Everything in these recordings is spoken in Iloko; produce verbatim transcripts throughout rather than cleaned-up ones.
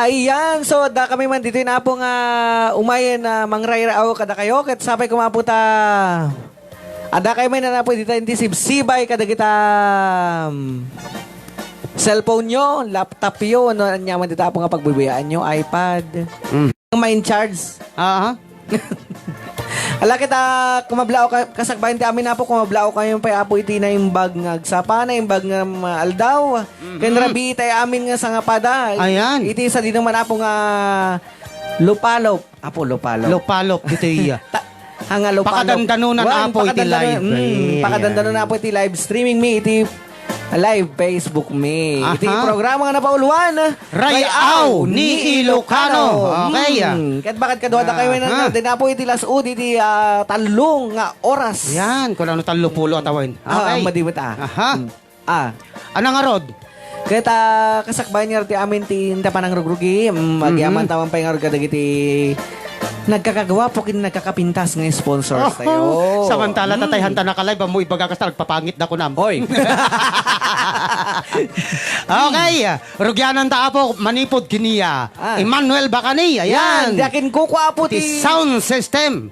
Ayan, so, adda kami man ditoy, Apo, nga umayen a mangrayraaw kadakayo, ket sapay koma, Apo, ta adda kami man, Apo, dita iti sibsibay kadagita, um, cellphone-yo, laptop-yo, no aniaman dita, Apo, nga pagbibiyaanyo, iPad. Mm. Nga ma-in charge. Aha. Ala, ket, ah, kumablaaw ka, kasakbayan ti amin, Apo, kumablaaw kayo pay, Apo, iti naimbag nga agsapa, naimbag nga, um, aldaw. Mhm. Ken rabii tay amin nga sangapada. Ayan. Iti sadino man, Apo, nga lupalop. Apo, lupalop. Lupalop, ditoy iya. Ta-, ha, nga lupalop. Pakadandanonan, Wan, Apo, iti pakadandanonan, live. mm, Ayan. Pakadandanonan, Apo, iti live streaming mi, iti live Facebook mi. Aha. Iti programa nga napauluan, Ray-aw ni Ilocano. Okay, ah. Mm. Ket bakit kaduada kayo na Aha. din, Apo, iti las-, o, iti, ah, tallo nga oras. Yan, kung ano, tallo pulo atawen. Ah, Okay. madi met, ah. Aha. Mm. Ah. Anang arod? Ket, ah, kasakbayan nga ti amin ti inda panangrugrugi, mm, agyaman Tawan pay nga rugad dagiti nagkakagwapo ken nagkakapintas nga sponsors tayo. Samantala, Mm. tatay, hanta nakalive, ammo ibaga kasta, nagpapangit da kunam. Oy. Okay, rugianan ta, Apo, manipod kiniya. Ah. Emmanuel Bacani, ayan. Yan, di akin kukua, Apo, Ti ti sound system.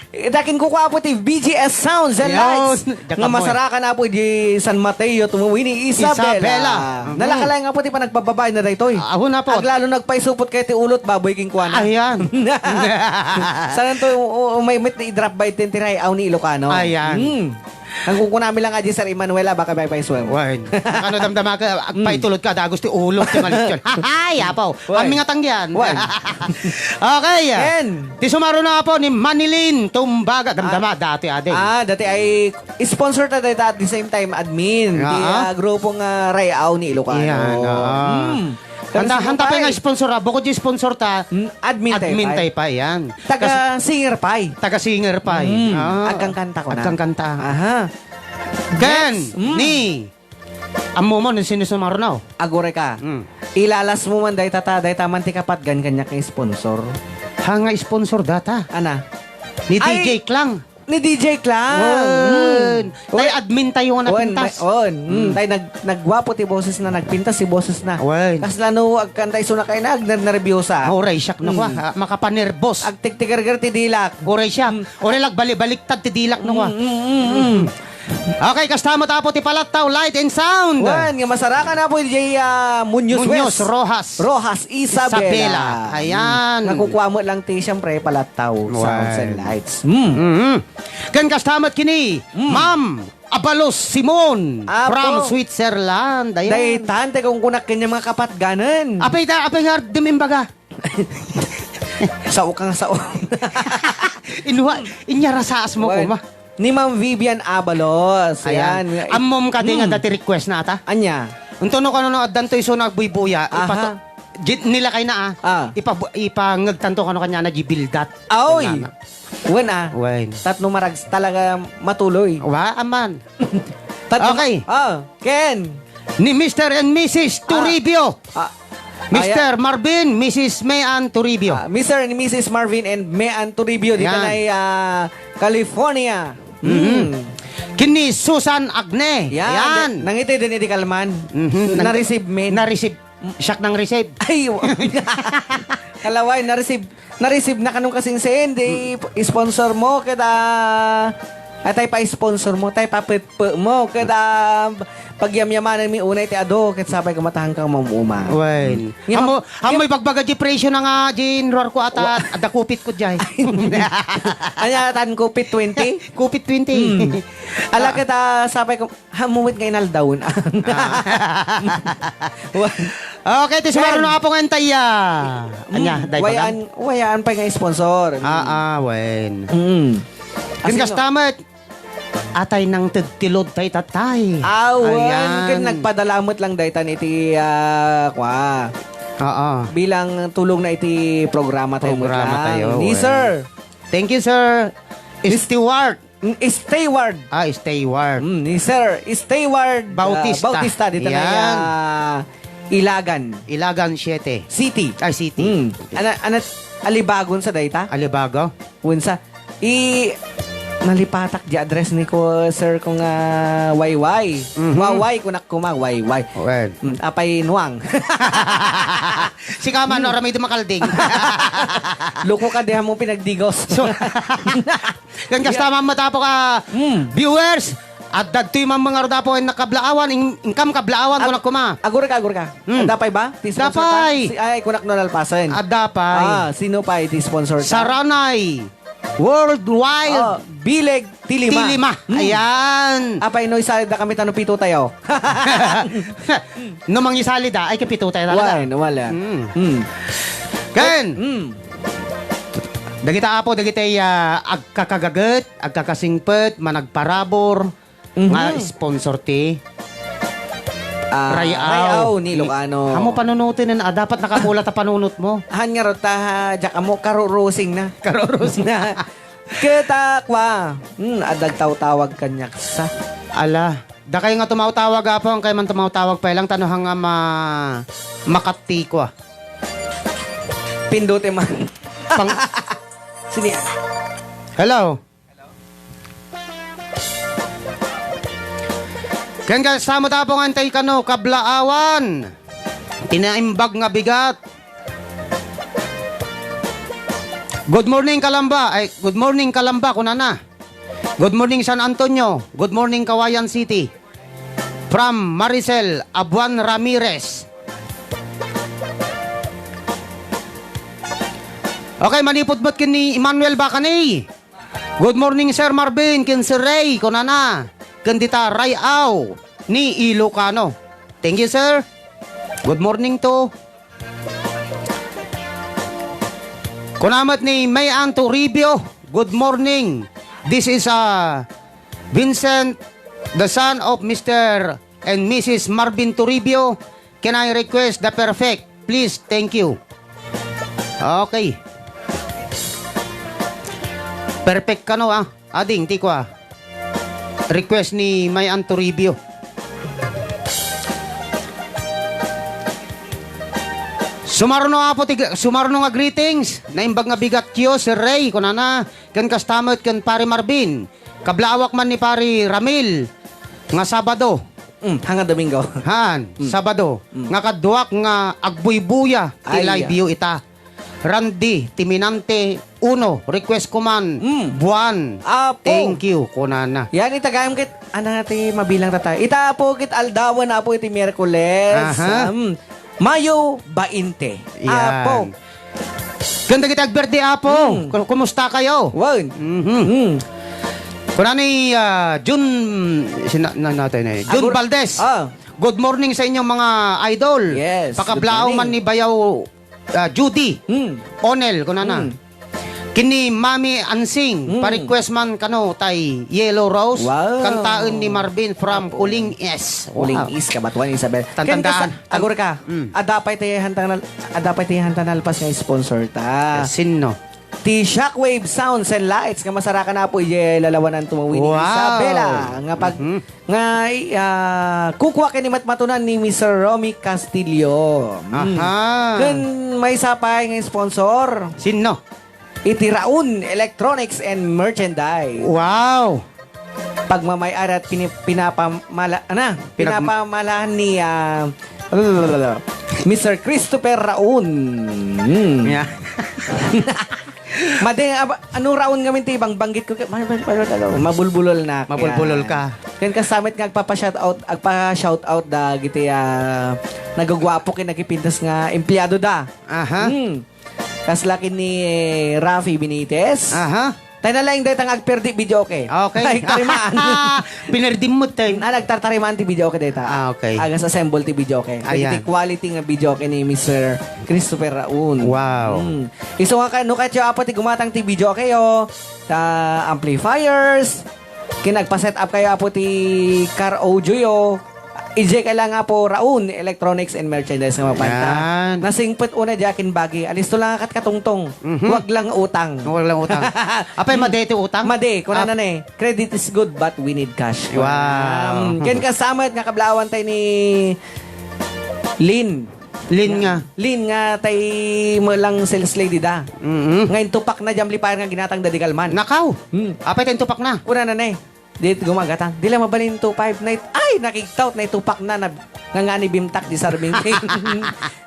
Ita kin kukua, Apo, ti B G S Sounds and Ayun. Lights. Diak Nga ammoy. masarakan, Apo, di San Mateo, Tumuwini, Isabela. Isabela. Mhm. Nalaka laeng, Apo, ti panagpababaen na daytoy. Ah, ahon, Apo. Aglalo nagpaisupot kayo ti ulot, baboy king kuana. Ayan. Saan to, o, o, may met ni drop by ten ti Ray-aw ni Ilocano. Ayan. Hmm. Ang kukunami lang nga di Sir Emmanuel, ah, baka may paisuem. Wen. Kano damdama ka, agpaitulod ka, dagos ti ulot, ti maliksyon. Hay, Apo. Wen. Kami nga tanggian. Wen. Okay. Ken. Ti sumaro na, Apo, ni Manilyn Tumbaga. Damdama, Ah. dati, ade. Ah, dati ay sponsor ta dayta at the same time admin. Ti, Ah. ah, grupo nga Ray-aw ni Ilocano. Yan, ah. Hmm. Hanta, Kasi hanta pa pay. nga sponsor, ah. Bukod yung sponsor ta, Mm, admin tayo admin pay. tayo pa, yan. Taga Kas-, singer pay. taga singer pay. Mm, Ah. agkangkanta ko na. Agkangkanta. Aha. Ken, Next. Mm. ni, ammo mo, ni sino sumarunaw? Agure ka. Mm. Ilalas mo man, dayta ta, dayta man ti kapatgan kanya kay sponsor. Ha nga sponsor data? Ana? Ni Ay! D J Klang. Ni D J Klang. Wen. Mm. Tay Wen. admin tayo nga Wen, napintas. may-, wen. Mm. Mm. Tay nag-, nagwapo ti boses na, nagpintas ti boses na. Wen. Kasla no, agkanta isu na kay na, agner-, nerviosa. Ah, uray siak na kwa. Mm. Ah, makapanerbos. Agtiktigerger ti dilak. Uray siak. Mm. Uray lagbali-baliktad ti dilak na kwa. Mm, mm, mm, mm. Okay, kasta mo tapo ti Palattaw Light and Sound. Wen, nga masarakan na po di, ah, Muñoz Muñoz West. Rojas. Rojas, Isabela. Isabela. Ayan. Mm. Nakukuha mo lang ti, siyempre, Palattaw Wen. Sounds and Lights. Mm. Mm-hmm. Ken kasta met kini, Mm. Ma'am Abalos Simon Apo. from Switzerland. Ayan. Daytan, te, kung kunak kanya mga kapatganan. Apay ta, apay nga, dumimbaga. Sao ka nga sao. Inuha, inyarasaas mo, Wan. kuma. Ni Ma'am Vivian Abalos. Ayan. Ayan. Ammom ka din Mm. nga dati request na ata? Anya? Unto no kano no addan to iso nagbuybuya, Aha. ipato-, jit nila kay na, ah. Ah. Ipa-, ipangagtanto kano kanya na jibildat. Aoy! Kanya na. Wen, ah. Wen. Tatno marags-, talaga matuloy. Wa, aman. Tatno Okay. ma-, ah, Ken. Ni Mister and Missus Ah. Toribio. Ah. Mister Aya- Marvin, Missus Mayan Toribio. Ah, Mister and Missus Marvin and Mayan Toribio. Dito Yan. na ay, ah, California. Mhm. Mm. Kini Susan Agne. Yan. Yan. Nangiti din iti kalman. Mhm. Nang- Na-receive men. Na-receive. Siak nang receive. Ay, wa-, kalaway, na-receive, na-receive na kanong kasingsen, di Mm. sponsor mo, kada, atay pa sponsor mo, tay pa pet-, pe mo, kada pagyamyamanan mi unay ti ado, ket sapay kumatahan kang mamuma. Wen. Nga Amo, ma-, amo nga ibagbaga di presyo na nga, Jin, ruar ko ata, Wa- adda kupit ko jay. Anya, tan kupit twenty? Kupit twenty. Hmm. Ala, Ah. kita, sapay ko, Ha, muwit nga inaldaw na. Ah. Wa- Okay, ti sumaro Ken. na apo nga entaya. Anya, Mm, dayta wayaan, wayaan pa nga sponsor. Ah, ah, wen. Mm. Ken Asino? Kasta met, atay nang tedtilod tay tatay. Ah, wen. Ayan. Ken nagpadalamet lang daytan iti, ah, kwa. Oo. Bilang tulong na iti programa tayo Programa lang. tayo, Ni wen. Sir. Thank you, Sir. Is- Stewart. Mm, Steward. Ah, Steward. Mm, ni Sir Steward, ah, Bautista. Bautista, dito na, Yan. ah, Ilagan. Ilagan siete. City. Ay, City. Mm. Ana, ana, alibagon sa dayta? Alibago? Unsa? I-, Nalipatak di address ni ko, sir, ko nga Wayway. Mhm. Waway, kunak kuma, Wayway. Wen. Mm, apay nuang. Sika man, aramid makalding. Loko ka, diha mo pinagdigos. So, kan kasta man matapo ka, Mm. viewers, at dagtoy man mga rudapo ay nakablaawan, in-, income kablaawan, Ag-, kunak kuma. Agur ka, agur ka. Mm. Adda pay ba? Ti sponsor ta? Dapay. Si, ay, kunak no nalpasen. Adda pay. Ah, sino pa iti sponsor ta? Saranay. Worldwide. Oh, bileg ti lima. Ti lima. Mm. Ayan. Apay no isali da kami tano pito tayo. No mangisali da, ay kapito tayo talaga. Wala, wala. Mm. Mm. Ken, Mm. dagita apo, dagita, ah, agkakagaget, agkakasingpet, managparabur, Mhm. nga sponsor ti Ah, Rayaw. Rayaw ni Ilocano. Amo panunoten, ah, dapat nakapula ta panunot mo. Han nga rota, ha, diak amo, karurusing na. Karurusing na. Ket, ah, kwa, hmm, adda agtawtawag kaniak sa. Ala, dakay nga tumawtawag, Apo, ang kay man tumawtawag pa lang, tano hanga ma-, makatti kwa. Pinduti man. Pang- Sino yan? Hello? Ken kasta met apo nga intay kano kablaawan ti naimbag nga bigat. Good morning, Kalamba. Ay, good morning, Kalamba, kunana. Good morning, San Antonio. Good morning, Cauayan City. From Maricel Abuan Ramirez. Okay, manipud met ken ni Emmanuel Bacani. Good morning, Sir Marvin, ken Sir Ray, kunana, ken dita Rayaw ni Ilocano. Thank you, sir. Good morning to. Kuna met ni May Ann Toribio, good morning. This is, uh, Vincent, the son of Mister and Missus Marvin Toribio. Can I request the perfect? Please, thank you. Okay. Perfect kano, ah. Ading, ti kua. Request ni May Ann Toribio. Sumarno, apo, ti, sumarno nga greetings. Naimbag nga bigat, Kyo, Sir Ray, kunana, ken kasta met, ken Pare Marvin. Kablaawak man ni Pari Ramil nga Sabado. Mm, hanga Domingo. Han, Mm. Sabado. Mm. Nga kaduak nga agbuybuya ti Ay, live ah. view ita. Randy Timinante uno, request ko man, Mm. buwan. Apo. Thank you, kunana. Yan, itagayam ket, ana ti mabilang ta tayo. Ita, apo, ket aldawan, apo, iti Miyerkules. Aha. Mm. Mayo bainte. Yan. Apo. Ganda kita agberde, Apo. Mm. Ku-, kumusta kayo? Wen. Mhm. Mm. Kuna ni, ah, Jun, sina-, na-, natin eh. Jun Agur- Valdez. Ah. Good morning sa inyong mga idol. Yes, Pakablao good morning. man ni Bayaw, ah, Judy. Mm. Onel, kunana. Mm. Kini Mami Ansing, Mm. pa-request man kano tay Yellow Rose. Wow. Kantaen ni Marvin from Apo. Uling East. Uling Wow. East, Cabatuan, Isabela. Tantandaan. Ken kasta-, Agur ka. Mm. Adda pay ti hantanal-, adda pay ti hantanalpas nga sponsor ta. Eh, sinno? Ti Shockwave Sounds and Lights nga masarakan, apo, idiay lalawanan tumawin ni Wow. Isabela. Nga pag, Mhm. nga, ah, kukua ken ni matmatunan ni Mister Romy Castillo. Mm. Aha. Ken maysa pay nga sponsor. Sinno? Iti Raon Electronics and Merchandise. Wow. Pagmamay-arat pini-, pinapamala-, ana, Pinag- pinapamalahan ni, ah, Mister Christopher Raon. Hmm. Yeah. Madi, aba, ano Raon ngamin ti bangbanggit ko? Ma-, ma-, ma-, ano, mabulbulol na. Mabulbulol Yan. ka. Ken kasta met nga agpapa-shout out, agpa-shout out dagiti, ah, nagagwapo ken nagipintas nga empleyado da. Aha. Hmm. Kasla ken ni Rafi Benitez. Aha. Tay nalaing dayta nga agperdi videoke. Okay. Ay, tarimaan. Pinerdim mo, tay. Ah, nagtartarimaan ti videoke dayta. Ah, okay. Agas assemble ti videoke. Ayan. Iti quality nga videoke ni Mister Christopher Raon. Wow. Hmm. Isu nga kano, katyo, apo, ti gumatang ti videoke, oh. Ta amplifiers. Kinagpa-set up kayo, apo, ti car audio yo. Idiay kay lang, apo, Raon Electronics and Merchandise nga mapanta. Yan. Nasingpet una diay kin bagi. Alisto lang kat katungtong. Mhm. Wag lang utang. Wag lang utang. Apay, madi ti utang? Madi, kuna Ap- na ni, "Credit is good, but we need cash." Wow. Mm, ken kasta met nga kablaawan tay ni Lynn. Lin nga. Lin nga tay melang sales lady da. Mm-mm. Nga intupakna diay amplifier nga ginatang da di kalman. Nakaw! Hmm. Apay ta intupakna? Kunana ne. Di gumagatang. Di la mabalin two five na it-, ay, nakigtaw, naitupakna, na, nga nga ni bimtak di sarbing.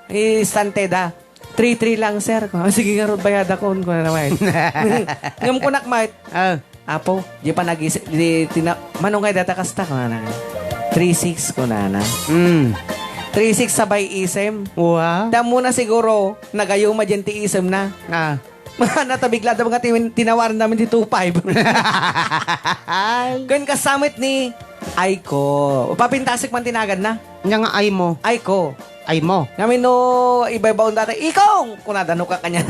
Istante da. Three three lang, sir. Sige nga, rod, bayada ko, kunana met. Ngem kunak met, Ah. Apo, di pa nag-isip, di, tina-, mano nga data kasta, kunana. Three six, kunana. Mm. Three six sabay isem. Wow. Damo na siguro, nagayuma diay ti isem na. Ah. Natabigla da nga tin-, tinawaran namin ti two five. Ay. Ken kasamit ni Aiko. Papintasik man tinagan na. Nya nga ay mo. Aiko. Ay mo. Ngamin no, ibaybaon dati, "Ikong!" Kuna, dano ka kanya.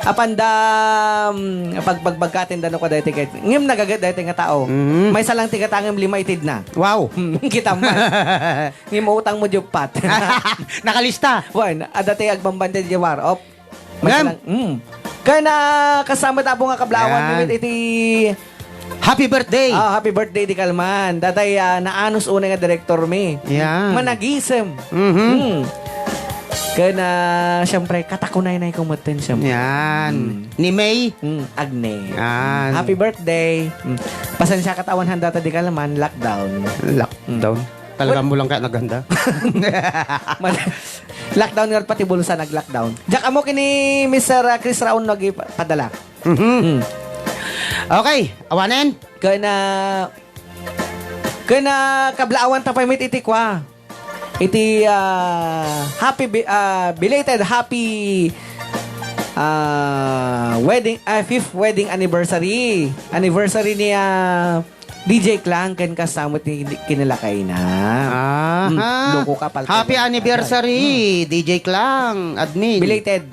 Apan da, mm, pagbagbagkatin dano ka dati kay, ngem nagaget dati nga tao. Mhm. Maysa lang ti katangem lima itid na. Wow. Hmm, kita man. Ngem utang mo diuppat. Nakalista. Wen, adda ti agbambante di war. Op. Ngem. Masalang, mm. Kaya na kasama ta po nga kablaawan Yan. Ni iti Happy birthday. Ah, happy birthday di kalman. Datay, ah, naanus unay nga direktor mi. Yan. Managisem. Mhm. Mm. Kaya na, siyempre, katakunay na ikaw maten, siyempre. Yan. Mm. Ni May. Mm, Agne. Yan. Happy birthday. Mm. Pasensya ka tawan handa ta di kalman, lockdown. Lockdown. Mm. Talaga What? Mo lang kaya naghanda? Man-, lockdown nga pati bulsa nag-lockdown. Diak ammo kini Mister Chris Raon no, agi pa-, padala. Mhm. Hmm. Okay, awanen? Kana, kana kablaawan ta pay met iti kua. Iti, ah, happy bi-, ah, belated happy, ah, wedding, ah, fifth wedding anniversary. Anniversary ni, ah, D J Klang ken kasama ti kinalakayna. Ah, Hmm, ha. Loko ka, palpal-, Happy palpal-, anniversary, Hmm. D J Klang, admin. Belated.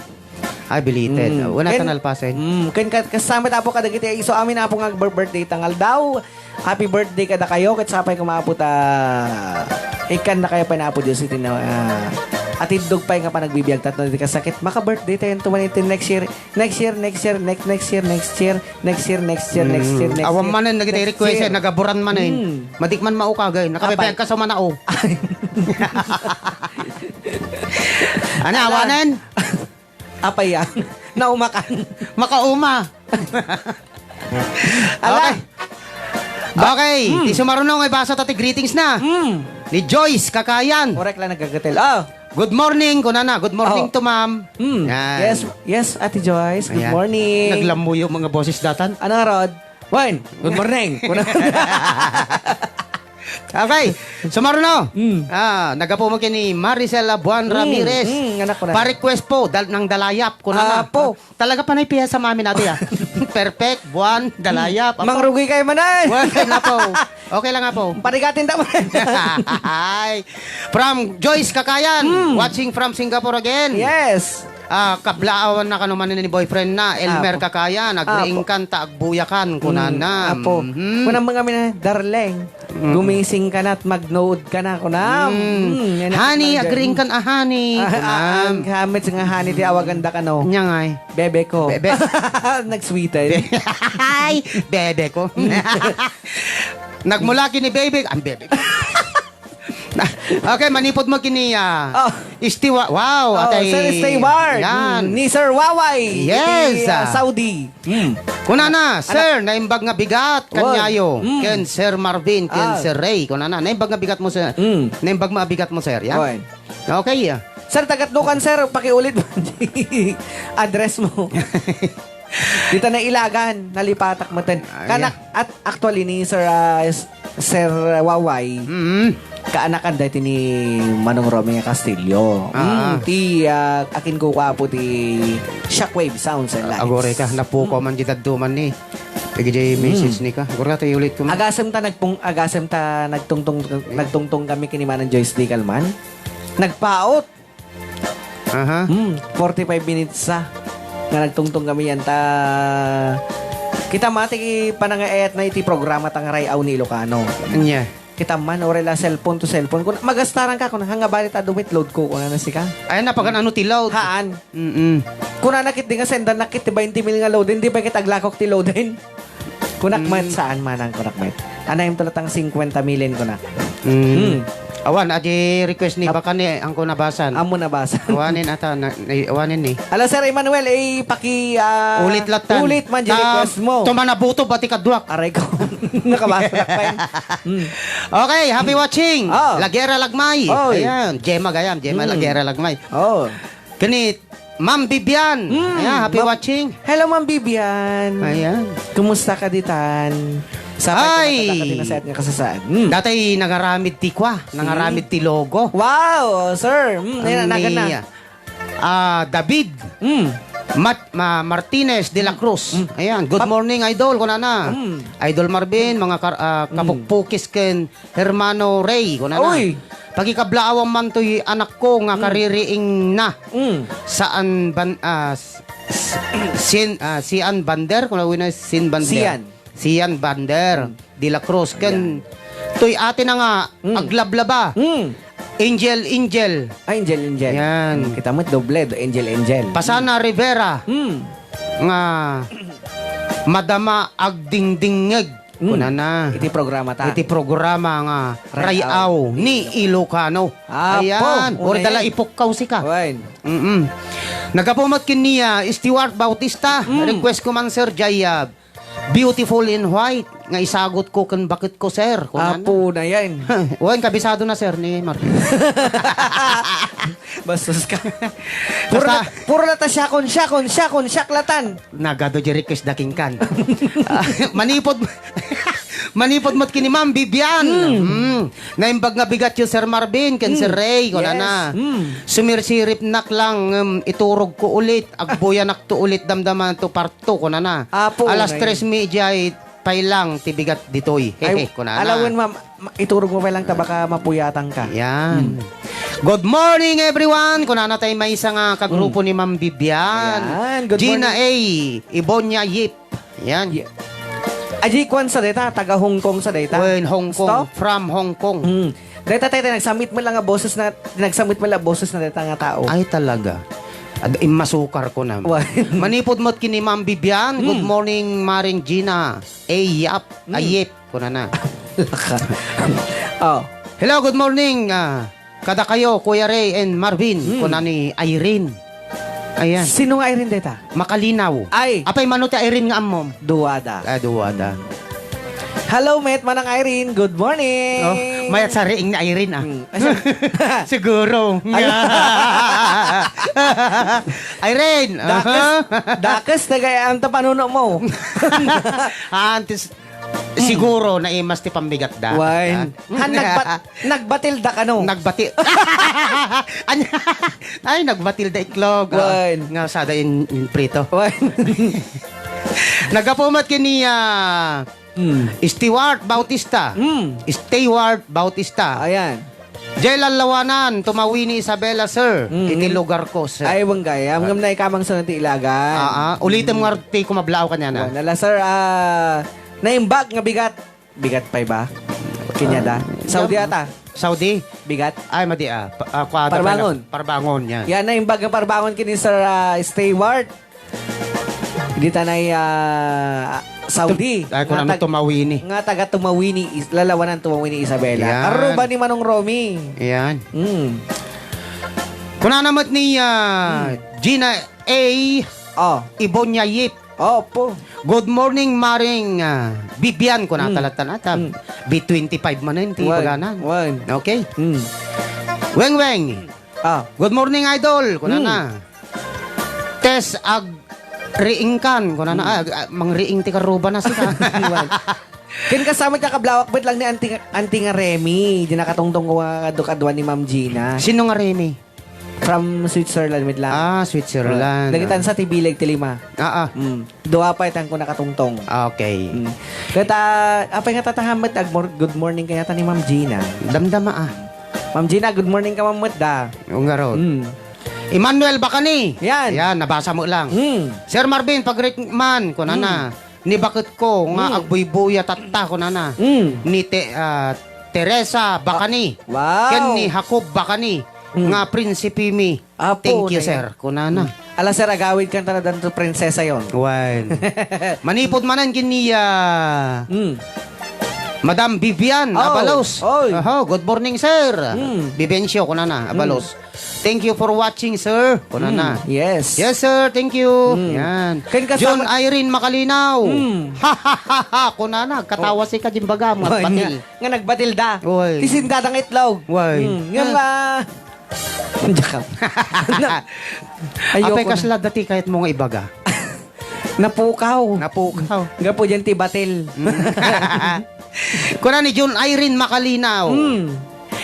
Ay, belated. Mm. Una Ken, ta nalpasen. Mm, ken ka-, kasama ta po kadagiti isu amin, Apo, nga birthday ta nga aldaw. Happy birthday kada kayo, ket sapay koma, Apo, ta ikkan na kayo pay na, Apo Dios, iti na, ah, atiddog pay nga panagbibiag tatno iti kasakit. Maka-birthday tayo ito man iti next year. Next year, next year, next, next year, next year, next year, next year, next Mm. Year, next Awan year, manen, nagiti next request, year. Eh, nagaburan manen. Mm. Madik man maukagay, nakapepeag Apay. Ka sa manao. Ana, Ala. Awanen? Apay yan? Naumakan. Makauma. Ala. Okay. Okay, Mm. Ti sumaruno nga ibasa ta ti greetings na. Mm. Ni Joyce Kakayan. Korek lang nagagatel. Oh. Good morning, kunana. Good morning Oh. To ma'am. Mm. Yan. Yes, yes, Ate Joyce. Good Ayan. Morning. Naglamuyo mga boses datan. Ano, Rod? Wine. Good morning. Kuna- Okay. Sumaruno. Mm. Ah, nagapu mo kini Maricel Buan Mm, Ramirez. Mm, anak ko na. Pa-request po, dal-, ng Dalayap. Kunana. Apo. Talaga panay piyesa mami natin, ah. Perfect, Buan, Dalayap. Apo. Mangrugi kayo manan. Buan, kayo na po. Okay lang nga po. Parigatin ta manan. Ay. From Joyce Kakayan, Mm. Watching from Singapore again. Yes. Ah, kablaawan na kano man ni boyfriend na, Elmer Apo. Kakayan, Apo. Agriingkan ta agbuyakan, kunana. Mm, apo. Mhm. Kunam mga mina, darling, Mm. Gumising ka na at magnuod ka na, kunam. Mm. Mm, yan ang Honey, nandyan. Agriingkan, ah, honey, Ah, ah, kunam. Ang gamit nga honey, ti awagan da kano. Nya nga eh. Bebe ko. Bebe. Nagsweeten. Be-, ay, bebe ko. Mm. Nagmula kini bebe, ang bebe ko. Okay, manipod mo kini, ah, Oh. Stewart. Wow, Oh, atay. Sir Stewart. Yan. Mm, ni Sir Waway. Yes, Iti, ah, ah. Saudi. Mm. Kunana, Anak. Sir, naimbag nga bigat, Wan. Kanyayo. Mm. Ken Sir Marvin, ken Ah. Sir Ray. Kunana, naimbag nga bigat mo, sir. Mm. Naimbag nga bigat mo, sir, ya? Wan. Okay, ya. Sir, tagatno kan, sir, pakiulit mo. Address mo. Dita na Ilagan, nalipatak mo ten. Ah, Kana, yeah. At actually ni Sir, ah, S-, Sir Waway, Mm. kaanakan dati ni Manong Romy nga Castillo. Ah. Mm, ti, ah, akin ko kwapo ti Shockwave Sounds and Lights. Agore ka, napuko Mm. Man di dadduman ni. Pagijay Mm. Message ni ka. Agore ka, tayo ulit ko man. Agasem ta nagpung-, agasem ta nagtungtong, Yeah. Nagtungtong kami kini Manang Joyce Di Calman. Nagpaot. Aha. Hmm, forty-five minutes sa nga nagtungtong kami yan ta kita mati panangaayat na iti programa ta nga Ray-aw ni Ilocano. Anya? Kita man, orela cellphone to cellphone. Kun magastaran ka, kun hanga balit adu met load ko, kun ano sika? Ay, napagan ano ti load? Haan. Mm-mm. Kun nakit di nga senda nakit ti twenty mil nga load, hindi pa kita aglakok ti load din. Kunak Mm. Met, saan manang kunak met? Anayem to latang cincuenta milen kunak. Mm. Mm. Awan, adi request ni Ap- Bakani, ang ko nabasan. Amo nabasan. Awanen ata, na, na, awanen ni. Ala, Sir Emmanuel, eh, paki, ah, Ulit latan. Ulit man di Ta-, request mo. Tumanabutob ati kaduak. Aray ko. Nakabasa na pa yun. Mm. Okay, happy watching. Oh. Lagera Lagmay. Oy. Ayan, Gemma Gayam, Gemma Mm. Lagera Lagmay. Oh. Kani, Ma'am Vivian. Mm, Ayan, happy Ma'am watching. Hello, Ma'am Vivian. Ayan. Kumusta ka ditan? Sapay Ay! Kumusta ka ditan? Nasayat nga kasasaan. Mm. Datay nangaramid ti kwa, nangaramid Mm. ti logo. Wow, sir. Mm, ayan, Ang nagan na. ni, ah, David Mm. Mat-, Ma-, Martinez de la Mm. Cruz. Mm. Ayan, "Good Pap- morning, idol," kunana. Mm. Idol Marvin, mga kar-, ah, Mm. kapukpukis ken Hermano Ray, kunana. Uy! Pakikablaawam man toy anakko nga Mm. kaririingna. Mm. Saan ban-, ah, s-, s-, Sin, ah, Sian Bander, kuna wenno Sin Bander. Sian. Sian Bander Mm. de la Cruz. Ken Ayan. toy atina nga Mm. aglablaba. Mm. Angel, Angel. Ay, Angel, Angel. Yan. Mm, kita met doble, do-, Angel, Angel. Pasana Rivera. Mm. Nga madama agdingdingngeg. Mm. Kunana. Iti programa ta. Iti programa nga Ray-aw Ray-aw ni Ilocano. Apo, Ayan. Or una dala yan. Ipukkaw sika. Wen. Mm-mm. Nagapu met ken ni, ah, Stewart Bautista. Mm. Request ko man, sir, jay, ah, Beautiful in White. Nga isagot ko ken baket ko, sir. Kunana. Apo na yan. Wen, kabisado na, sir, ni Mark. Bastos ka. Puro Basta na, puro na ta siakon, siakon, siakon, siaklatan. Nagadu di request da ken kan. Ah, manipod, manipod met ken ni Ma'am Vivian. Mm. Mm. Naimbag nga bigat yo, Sir Marvin, ken Mm. Sir Ray, kunana. Yes. Mm. Sumirsiripnak lang, um, iturog ko ulit, agbuyanak to ulit, damdaman to part two, kunana. Apo, Alas nay. tres media, eh, pay lang ti bigat ditoy. Ay, Hehe, kunana. Alawen, ma'am, ma-, iturog mo pay lang ta baka mapuyatan ka. Yan. Hmm. Good morning, everyone. Kunana tay maysa nga kagrupo Hmm. ni Ma'am Vivian. Ayan, good Gina morning. A. Ibonia Yip. Yan. Ye-, aji kwan sa dayta, taga Hong Kong sa dayta. Wen, Hong Kong. Gusto? From Hong Kong. Hmm. Dayta, tay, tay, nagsamit mo lang nga boses na, nagsamit mo lang boses na dayta nga tao. Ay, talaga. Ag-, immasukar ko na. Wa- Manipod met ken ni Ma'am Vivian. Good Hmm. morning, Maring Gina. Ay, yap. Hmm. Ay, yep. Kunana. Laka. Oh. Hello, good morning. Ah, kadakayo, Kuya Ray and Marvin. Hmm. Kuna ni Irene. Ayan. Sino nga Irene dayta? Makalinaw. Ay. Apay mano ti Irene nga ammom? Duwada. Ah, duwada. Hello, met, Manang Irene. Good morning. Oh, mayat sa riing ni Irene, ah. Hmm. Ay, sa- Siguro. Ay. Irene, Dakes, aha. Dakes na gayam ta panuno mo. Ah, antes, Mm. Siguro, naimas ti pambigat da. Wine. Yan. Han, nagbat-, nagbatilda kano? Nagbati-, Anya? Ay, nagbatilda iklog. Ah, Wine. Nga sada in, in prito. Wine. Nagapu met ken ni, ah, Mm. Stewart Bautista. Mm. Stewart Bautista. Ayan. Jay Lalawanan, tumawi ni Isabela, sir. Mm. Iti lugar ko, sir. Ay, weng gayam. Ah. Ngem naikamang sa ti ilagan. Ah, ah. Ulitem Mm. nga ti kumablaaw kaniana. Wala, sir, ah, naimbag nga bigat. Bigat pay ba? Kanyada. Ah, Saudi jam-, ata. Saudi? Bigat. Ay, madi, ah. Pa-, ah, kuwada Parbangon. Pala. Parbangon, yan. Yan, naimbag nga Parbangon ken ni Sir, ah, Stewart. Dita na, ah, Saudi. Ay, kunana Nga tag-, Tumawini. Nga taga Tumawini, Is-, Lalawanan, Tumawini, Isabela. Yan. Aruba ni Manong Romy. Yan. Mm. Kunana met ni, ah, Mm. Gina A. Oh. Ibonya Yip. Opo. Good morning, Maring, ah, Bibian, kunana Mm. talatan ata. Mm. B twenty-five man ti Wan. Baganan. Wan. Okay. Mm. Weng Weng. Ah. Good morning, idol. Kunana. Hmm. Tess, agriingkan. Kunana, Hmm. ah, ah, mangriing ti karruba na sika. Ken kasama ti kablawak met lang ni Auntie, Auntie nga Remy. Di nakatungtong ko nga kadukadua ni Ma'am Gina. Sino nga Remy? From Switzerland met lang. Ah, Switzerland. Oh. Nagitan sa ti bileg ti lima. Ah, ah. Hmm. Dua pay ti ko nakatungtong. Okay. Mm. Ket, ah, apay nga tatahamet, ag-, mor-, good morning kayata ni Ma'am Gina. Damdama, ah. Ma'am Gina, good morning ka, Ma'am, met da. Yung garod. Mm. Emmanuel Bacani. Yan. Yan, nabasa mo lang. Mm. Sir Marvin, pagrik man, kunana, Mm. ni baket ko nga Mm. agbuybuya tatta, kunana. Mm. Ni Te-, ah, Teresa Bacani. Ah, wow. Ken ni Jacob Bacani, Mm. nga prinsipe mi. Apo, Thank you, na sir. Yan. Kunana. Mm. Ala, sir, agawid kan taladan to prinsesa yon. Wan. Manipod manen ken ni, ah, Mm. Madam Vivian Oh, Abalos. oy. Aha, good morning, sir. Mm. Vivencio, kunana, Mm. Abalos. "Thank you for watching, sir." Kunana. Mm, yes. "Yes, sir. Thank you." Mm. Yan. Ken kasama John Irene Makalinaw. Mm. "Ha, ha, ha, ha." Kunana, katawa Oh. si Kajimbaga, Oy, magpatil. nga, nga nagbatil da. Oy. Ti sindadang itlog. Oy. Mm. Nga Ah. ma-, Diyak ka. Na-, ayoko Apay na. kasla dati kayat mo nga ibaga. Napukaw. Napukaw. Gapu diyan ti batil. Mm. Kuna ni June Irene Makalinaw. Mm.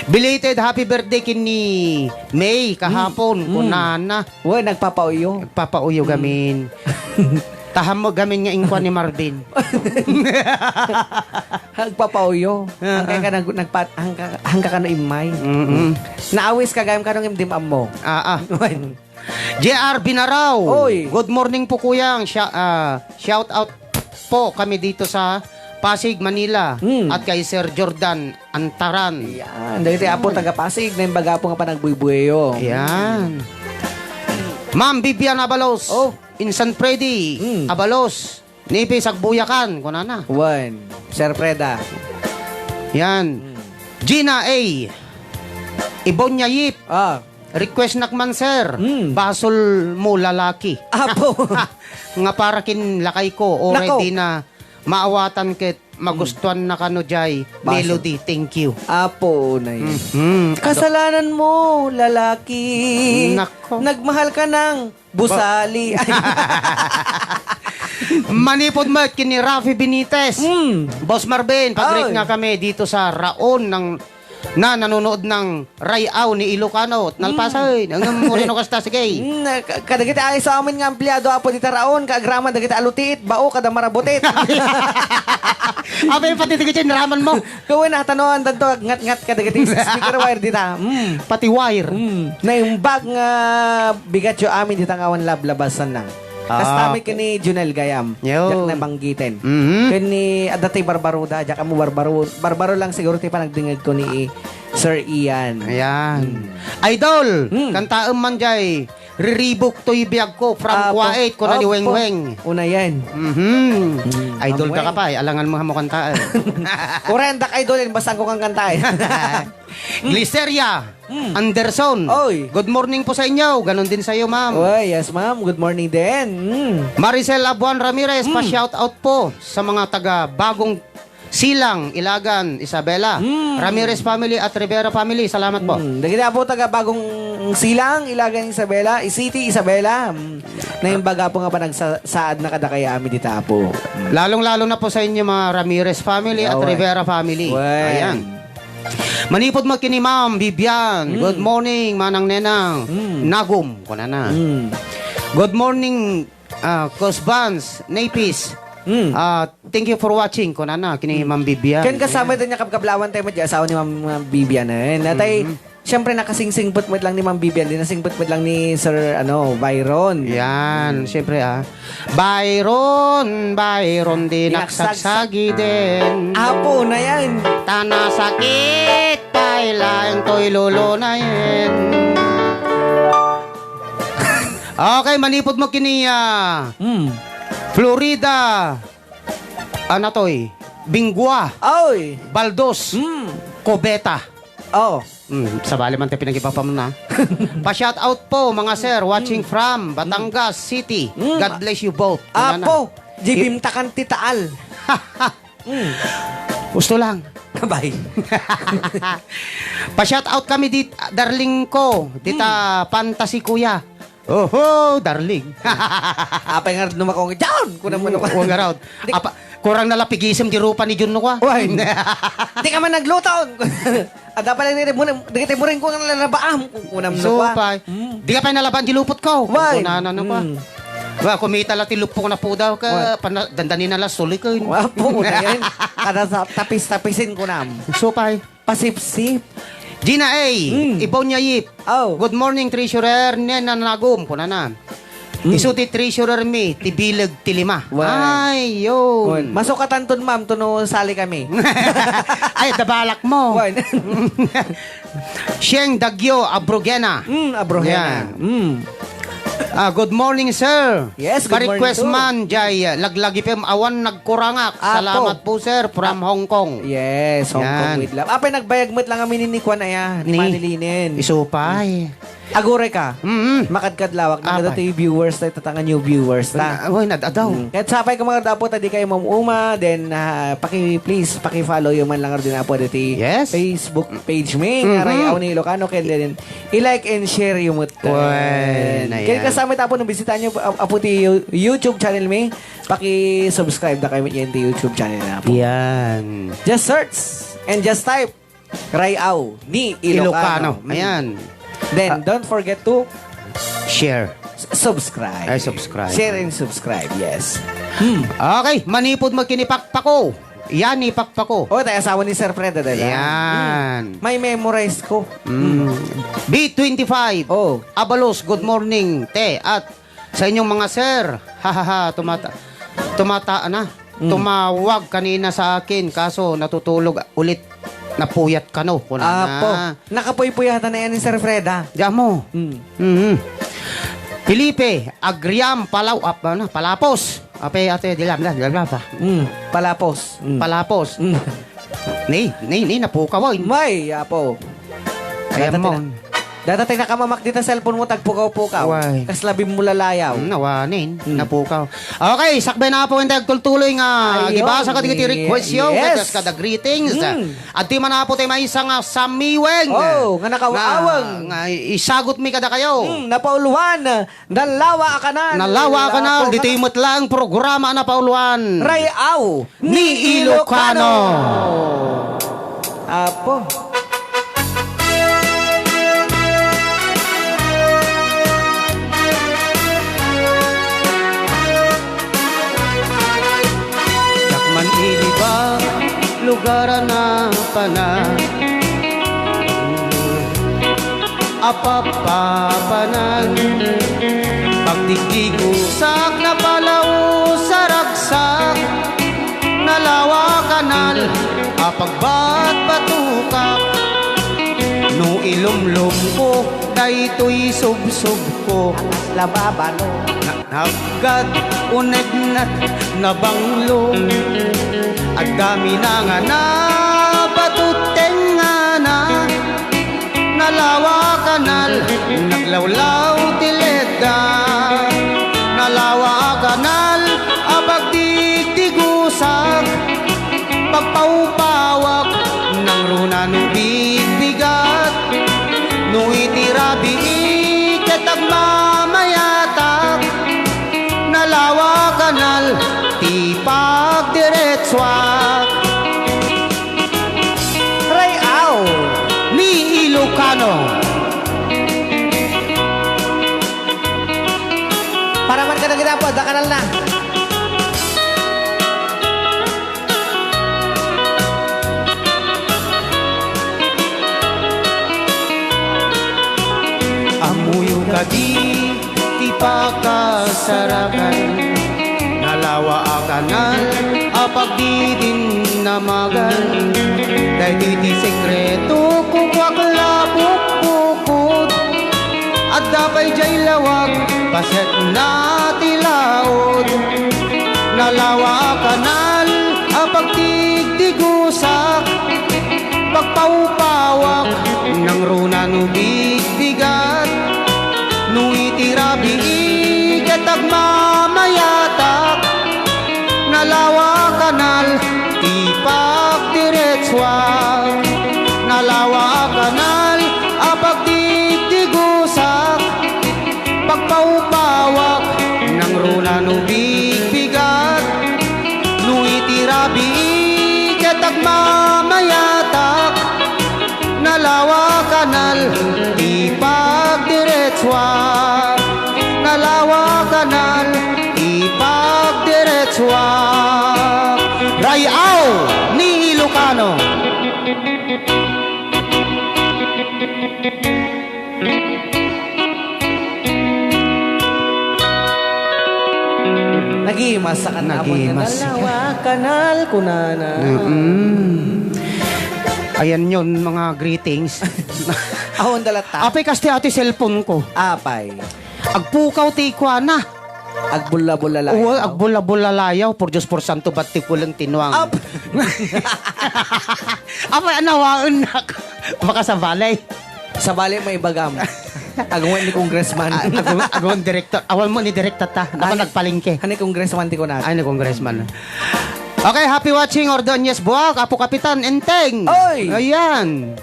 Belated happy birthday ken ni May kahapon, Mm. kunana. Uy, nagpapauyo. Nagpapauyo Mm. gamin. Taham mo gamin nga inkuan ni Marvin. Nagpapauyo. Ah, Hangka ah. ka nag-, nagpa-, hangka, hangka ka no immay. Mm-mm. Naawis ka gayam ka no imdim ammo. Ah, ah. J R Binaraw. Oy. Good morning po, Kuyang. Sha-, ah, shout out po kami dito sa Pasig, Manila. Mm. At kay Sir Jordan Antaran. Yan. Dagiti apo taga Pasig, naimbag apo nga panagbuybuyayo. Yan. Ma'am Vivian Abalos. Oh. Insan Freddy Mm. Abalos. Nipis agbuyakan, kunana. Wen. Sir Freda. Yan. Mm. Gina A. Ibonya Yip. Ah. Request nak man, sir. Mm. Basol mo lalaki. Apo. Nga para kin lakay ko, oray Nako. di na maawatan ket magustuhan na kano jay Basol. melody. Thank you. Apo, unay. Mhm. Kasalanan mo, lalaki. Nako. Nagmahal ka ng busali. Manipod met ken ni Rafi Benitez. Mm. Boss Marvin, pag-greet Ay. nga kami dito sa Raon ng, na nanonood ng Rayaw ni Ilocano, Nalpasay. Ngem, urino kasta, sige. Mm, ka-, kadagiti ay sa amin nga ampliado, apo, dita Raon, kaagraman dagiti alutiit, bao, kada marabutit. Abay, pati dagiti raman mo. Kawen, natanoan danto, ngat-ngat kadagiti speaker wire dita. Mm. Pati wire. Mm. Naimbag nga bigatyo amin dita nga awan lablabasan nang. Ah, Kasta mi okay. ken ni Junel Gayam. Yo. Diak nabanggiten. Mhm. Ken ni, adda ti Barbaroda, diak ammo Barbaro. Barbaro lang siguro ti panagdingeg ko ni Sir Ian. Ayan. Mm. Idol, Mm. kantaem man jay, "Riribuk toy biag ko," from Apo. Kuwait, kuna ni Apo. Weng Weng. Una yan. Mhm. Mm, Idol amoy. ka ka pa, eh. Alangan mo, mo kantaen. Uray, andak idol yan, basta ko kang kantaen. Gliceria Mm. Anderson. Oy. Good morning po sa inyo. Ganon din sa iyo, ma'am. Oy, yes, ma'am. Good morning din. Mm. Maricel Abuan Ramirez, Mm. pa-shout out po sa mga taga Bagong Silang, Ilagan, Isabela. Mm. Ramirez family at Rivera family. Salamat po. Mm. Dagiti apo taga Bagong Silang, Ilagan, Isabela, City, Isabela. Mm. Naimbaga po nga panagsaad na kadakay amin dita, apo. Mm. Lalong-lalo na po sa inyo, mga Ramirez family at Oy. Rivera family. Oy. Ayan. Manipod mo kini Ma'am Vivian. Mm. Good morning, Manang Nenang. Mm. Nagum, kunana. Mm. Good morning, ah, Cos Vance, Napis. Mm. Ah, thank you for watching, kunana, kini Mm. Ma'am Vivian. Ken kasama Ayan. ito niya kabkablawan tayo, madi asawa ni Ma'am, Ma'am Vivian, eh. Natay, Mm. siyempre, nakasingsingpet met lang ni Ma'am Vivian, di nasingpet met lang ni Sir, ano, Byron. Yan, Mm. siyempre, ah. Byron, Byron, di Di nagsagsak. nagsagsagitin. Apo na yan. Tana sakit, pailain to'y lulunayin. Okay, manipod mo kini, ah, Mm. Florida. Ano to'y? Bingua. Oy. Baldos. Mm. Cubeta. Oh. Hmm, sabali man tayo pinag-ipapam na. Pa-shout out po, mga sir, watching Hmm. from Batangas City. Hmm. God bless you both. Apo, Kunana. Jibim takan ti taal. Hmm. Gusto lang. Bye. Pa-shout out kami dit, darling ko, dita Hmm. Fantasy Kuya. Oho, darling. Apay nga numakong, "John!" Kunam mo, Huwag nga raw. Di- Apa, kurang na lapigisem di rupa ni Jun, no, kwa? Uy. Di ka man nagluto. Ada pala ni Rimon, di kita mo rin kung nalabaam, kung kunam, no, So, kwa? pa, Hmm. di ka pa nalaban di lupot ko. Why? Kung ano, ano, kwa? Hmm. Wa, kumita la ti lupok na po daw ka, Why? pana-, dandani na la sulik, eh. Wa po na yan. Kada sa tapis-tapisin ko nam. So, pa, Pasipsip. Gina A, Mm. Ibonya Yip. Oh. Good morning, treasurer, Nena Nagum, kunana. Mm. Isu ti treasurer mi, ti bileg ti lima. Wen. Ay, yun. Wen. Masukatan ton, ma'am, to no sali kami. Ay, dabalak mo. Wen. Sheng Dagyo Abrogena. Mm, Abrogena. Yan. Mm. Ah, good morning, sir. Yes, good morning Pa-request too. man, jay, ah, laglagipem awan nagkurangak. Apo. Salamat po, sir, from Ah, Hong Kong. yes, Hong Kong Yan. with love. Apay, nagbayag met lang amin ni Kwan aya, ni Ni Manny Linen. Isupay. Aguray ka. Mm-mm. Makadkad lawak na Apay. kadto ti viewers ta, ita nga new viewers ta. Ah, uy, nad-adaw. Mm. Ket sapay ka mga dapo ta di kayo mamuma, then, ah, paki-, please, paki-follow yo man lang din apo diti Yes. Facebook page mi, nga Mm-mm. Ray-aw ni Ilocano, ken then i-like and share yo met. Wen, Ken ayan. kasama tapo no bisitahan nyo, ap-, apo ti You-, YouTube channel mi, paki-subscribe da kayo met yan ti YouTube channel na po. Yan. Just search and just type Ray-aw ni Ilocano. Ilocano. Mm. Ayan. Then, Ah. don't forget to Share. s-, subscribe. Ay, subscribe. Share and subscribe, yes. Hmm. Okay, manipod mo kinipakpako. Yan, ipakpako. Oh, tayo asawa ni Sir Fred, dada. Yan. Hmm. May memorize ko. Mm. Hmm. B twenty-five. Oh. Abalos, good morning, te. At sa inyong mga sir. Hahaha, tumata-, tumata-, na. Mm. Tumawag kanina sa akin, kaso natutulog ulit. Napuyat kano, kunana. Apo, nakapuypuyatan na yan ni Sir Freda. Diyan mo. Mm. Mhm. Felipe, Agriam, Palaw-, ap-, ano, Palapos. Ape, ate, dilam, dilam, dilam, pa. Mm, palapos. Mm. Palapos. Mm. Ni, ni, ni, napukaw, oy. May, apo. Ayan Dadating mo. na, dadating na kamamak dita cellphone mo, tagpukaw-pukaw. Why? Kas labim mo lalayaw. Mm, nawanin, Mm. napukaw. Okay, sakbay na po, hindi agtultuloy nga Ayo, gibasa ka dagiti ye-, request yo, yes. Ket kada greetings. Mm. Adtoy man apo tay maysa nga samiweng. Oh, nga nakaaweng. Nga, nga isagot mi kadakayo. Mm, napauluan, Nalawa a Kanal. Nalawa a Kanal, Lapu-, ditoy met laeng programa a napauluan. Ray-aw ni Ilocano. Apo. Dakman iliba, lugar a napanan. Apapapanan. Pagdigdigusak, napalaos a ragsak, Nalawa a Kanal a pagbatbatokak. No ilumlomko, daytoy subsobko. Lababalo. Na-, naggad, unegnat, nabanglo. Adda minangana, batut tengngana. Nalawa a Kanal, naglawlaw ti ledda. Nalawa a Kanal a pagdigdigusak, pagpawpawak, nangruna no bigbigat. No iti rabii ket agmamayatak, Nalawa a Kanal ti pagdiretsuak. Ray-aw ni Ilocano. Para man kadagiti apo, adda kanal na. Ammoyo kadi ti pakasarakan, Nalawa a Kanal a pagdidinnamagan. Daytoy ti sekreto, kukuak la pukpukod. Adda pay jay lawag, paset na ti laod. Nalawa a Kanal a pagdigdigusak, pagpawpawak, nangruna no bigbigat. No iti rabii ket agmamayatak, Nalawa a Kanal ti pagdiretsuak. Nalawa a Kanal a pagdigdigusak, pagpawpawak, nangruna no bigbigat. No iti rabii ket agmamayatak, Nalawa a Kanal ti pagdiretsuak. Nalawa a Kanal ti pagdiretsuak. Ray-aw ni Ilocano. Nagimas sa kanta mo niya, Nagimas ka. "Nalawa a Kanal," kunana. Mm-mm. Ayan yon, mga greetings. Awan dalat ta. Apay, kasti ati cellphone ko. Apay. Agpukaw ti kuana. Agbulla-bulla layaw. Oo, agbulla-bulla layaw. Por Diyos, por santo, ba't ti kulang tinuang? Ap- Apay, anawaennak. Makasabali. Sabali mo ibagam. Agungan ni congressman. Ah, agu-, agungan direktor. Awan mo ni direktor ta. Naku, Ani, nagpalengke. Ani congressman ti kunat? Ay, ni congressman. Okay, happy watching, Ordonez Buak, Apo Kapitan, Enteng. Oy! Ayan.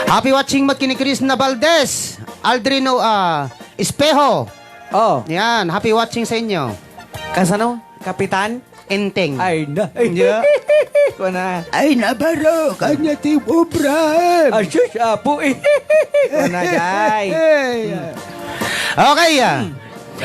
Happy watching, Mat Kini Chris Navaldez, Aldrino, ah, Espejo. Oh. Yan, happy watching sa inyo. Kasano? Kapitan? Enteng. Ay, na. Yeah. Kuna. Ay, nabaro, kanya ti obra. Asus, apo, eh. Kuna, jay. Ay, ah. Okay, ah.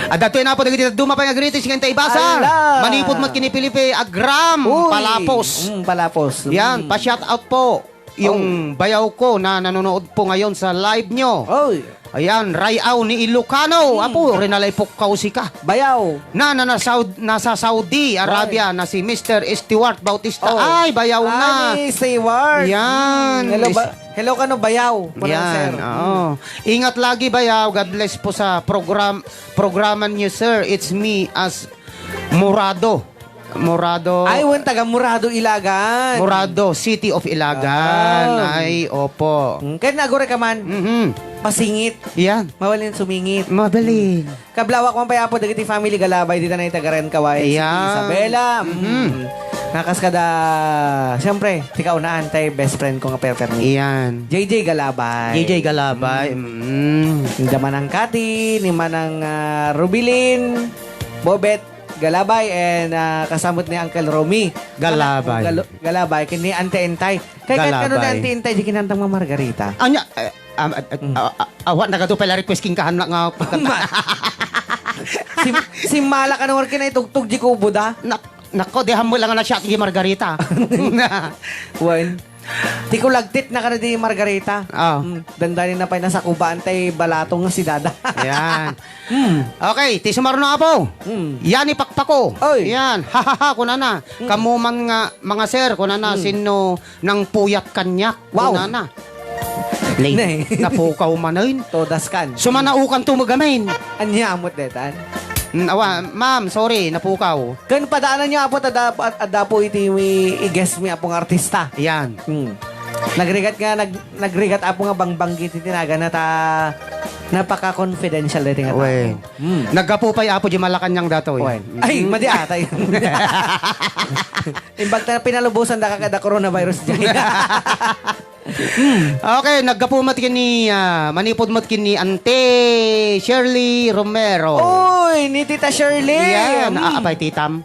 At datoy na po dagiti duma pay nga greetings nga intay basa. Ala. Manipud met kini Felipe Agram, Uy. Palapos. Mm, Palapos. Yan, Mm. pa-shout out po. Yung Oh. bayaw ko na nanonood po ngayon sa live nyo. Oy. Ayan, Rayaw ni Ilocano. Hmm. Apo, rinalay pukkaw sika. Bayaw. Na, na, na Saud-, nasa Saudi Arabia Ay. na si Mister Stewart Bautista. Oh. Ay, bayaw na. Ay, Stewart. Yan. Hmm. Hello, Is- ba- hello, kano, bayaw. Kuna, Yan, sir. oo. Hmm. Ingat lagi, bayaw. God bless po sa program, programa niyo, sir. It's me as Morado. Morado. Ay, wen, taga Morado, Ilagan. Morado, City of Ilagan. Ah. Ay, opo. Mm, kahit nagure ka man, Mhm. pasingit. Yan. Mabalin sumingit. Mabalin. Mm. Kablawak man pay, Apo, dagiti family Galabay, dita na itaga Ren Kaway, City, Ayan. Isabela. Mm. Mhm. Nakas kada, siyempre, ti kaunaan, tay best friend ko nga perpermi. Iyan. J J Galabay. J J Galabay, Mm. mm. Ni Manang Cathy, ni Manang, ah, Rubilin, Bobet, Galabay and, ah, kasamot ni Uncle Romy. Galabay. Galo-, Galabay, ken ni Ante Entay. Kay, kay, kano ni Galabay. Ante Entay, di kinantang nga Margarita? Anya, eh, um, eh, eh, Mm. ah, ah, awan, nagadu pala request king kahan nga pagkanta. Ma-, sim-, simmala ka na war kinaitugtog di kubo da? Nak-, nako, di hammo lang na shot di Margarita. Wen. Ti kulagtit na kada di Margarita. Ah. Mm, dandani na pay nasakubaan tay balatong nga si Dada. Ayan. Mm. Okay, ti sumarno, Apo. Mm. Yan, ipakpako. Oy. Yan. Ha, ha, ha, kunana. Mm. Kamu man nga, mga sir, kunana, Mm. sinno nang puyat kanyak? Wow. Kunana. Nay, Nay. napukaw manen. Todas kan. Sumanaukan to magamin. Anya amot detan? Mm, awa, ma'am, sorry, napukaw. Ken padaanan niyo, Apo, ta da-, adda po iti mi-, i-guest mi, Apo, nga artista. Yan. Hmm. Nagrigat nga, nag-, nagrigat, Apo, nga bangbanggi ti tinagana ta napaka-confidential daytoy nga tao. Wen. Hmm. Naggapu pay, Apo, di Malacañang datoy. Wen. Ay, Mm. madi atay. Imbag ta pinalubosan da ka kada coronavirus dyan. Hmm. Okay, naggapu met ken ni, ah, manipud met ken ni Ante Shirley Romero. Oy, ni Tita Shirley. Yan. Hmm. Ah, apay titam.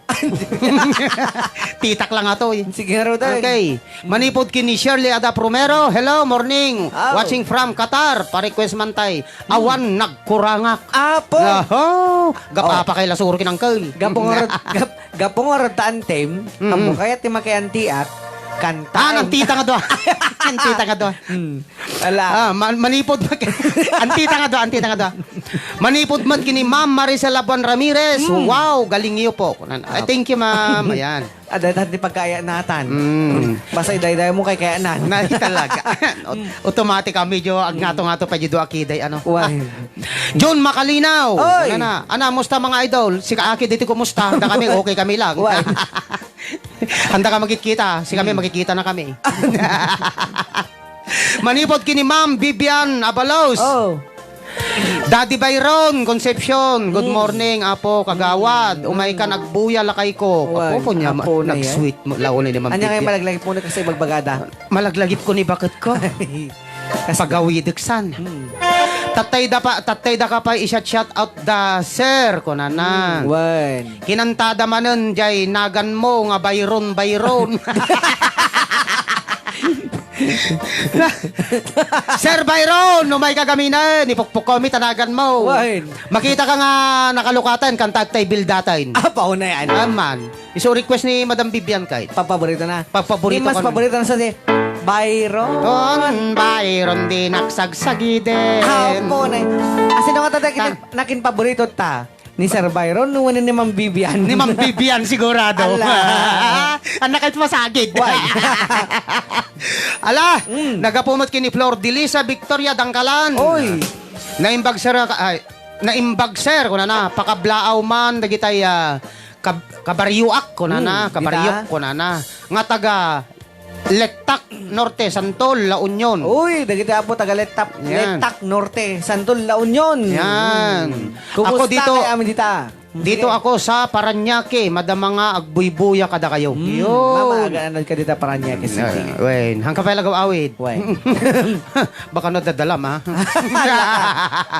Titak lang ato, eh. Sige, Rudoy. Okay. Manipud ken ni Shirley Adap Romero. Hello, morning. Aw. Watching from Qatar. Pa-request man tay. Hmm. Awan nagkurangak. Apo. Aho. Gapapa Oh. kay lasuro kinangkel. Gapu nga rod-, gap-, gapu nga rod ta antem, Mm-mm. ammo kayat ti makiantiak, kanta. Ah, nantita nga dua. Nantita nga dua. Mm. Ala. Ah, man-, manipod mag-, antita nga dua, antita nga dua. Manipod man kini Ma'am Maricel Labuan Ramirez. Mm. Wow, galing niyo po. Kunan-, ay, Ap- thank you, ma'am. Ayan. Ah, dahil ti pagkayanatan. Mm. Basta idayday mo kay kayanan. Na, talaga. Ot-, Mm. automatic, ah, medyo ag-, Mm. ngato-ngato pa dito akiday, ano. Why? John Makalinaw. Oy! Ano na? Ana, musta mga idol? Si Kaaki dito kumusta? Handa kami, okay kami lang. Why? Handa ka magkikita. Si kami, Mm. magkikita na kami. Manipod kini Ma'am Vivian Abalos. Oh. Daddy Byron Concepcion, good Mm. morning, Apo, Kagawad. Mm. Umay ka, nagbuya lakay ko. Uwan, Apo, po niya, ma-, Apo na yan. Nag-sweet mo, laon ni Ma'am Anya kayo Vivian. Malaglagip mo na kasi ibagbagada? Malaglagip ko ni baket ko. Kas- Pagawidek san. Mm. Tatay da pa, tatay da ka pa i-shout, shout out da, sir, kunana. Mm, wan. Kinantada manen jay nagan mo nga Byron, Byron. Sir Byron, umay ka gaminen, ipukpukko mi ta nagan mo. Wan. Makita ka nga nakalukatan, kanta tay bildaten. Ah, pauna yan. Aman. Isu request ni Madam Vivian kay. Pagpaborito na. Pagpaborito Ni mas ka na. Paborito na sa si Byron. Ton, Byron, di naksagsagiden. Apo na. Asino nga tatak Ta- nakin paborito ta? Ni Sir Byron, no, ni Ma'am Vivian. Ni Ma'am Vivian, sigurado. Ala. Anak at masagid. Why? Ala, Mm. nagapumot kini Flor Delisa Victoria Dangkalan. Oy. Naimbag sir ka, ay, naimbag, sir, kunana, pakablaaw man dagitay, ah, kab-, kabaryoak, kunana, Hmm, kabaryok, dita? Kunana, nga taga Letak Norte, Santol, La Union. Uy, dagiti apo taga Letak, Yan. Letak Norte, Santol, La Union. Yan. Hmm. Kumusta Ako dito, kay amin dita? Dito Sige. Ako sa Parañaque, madama nga agbuybuya kadakayo. Hmm, Yun. Mama, aga-, ano ka dita, Parañaque City? Eh, wen, hangka pala gaw awid. Wen. Baka no dadalam, ha?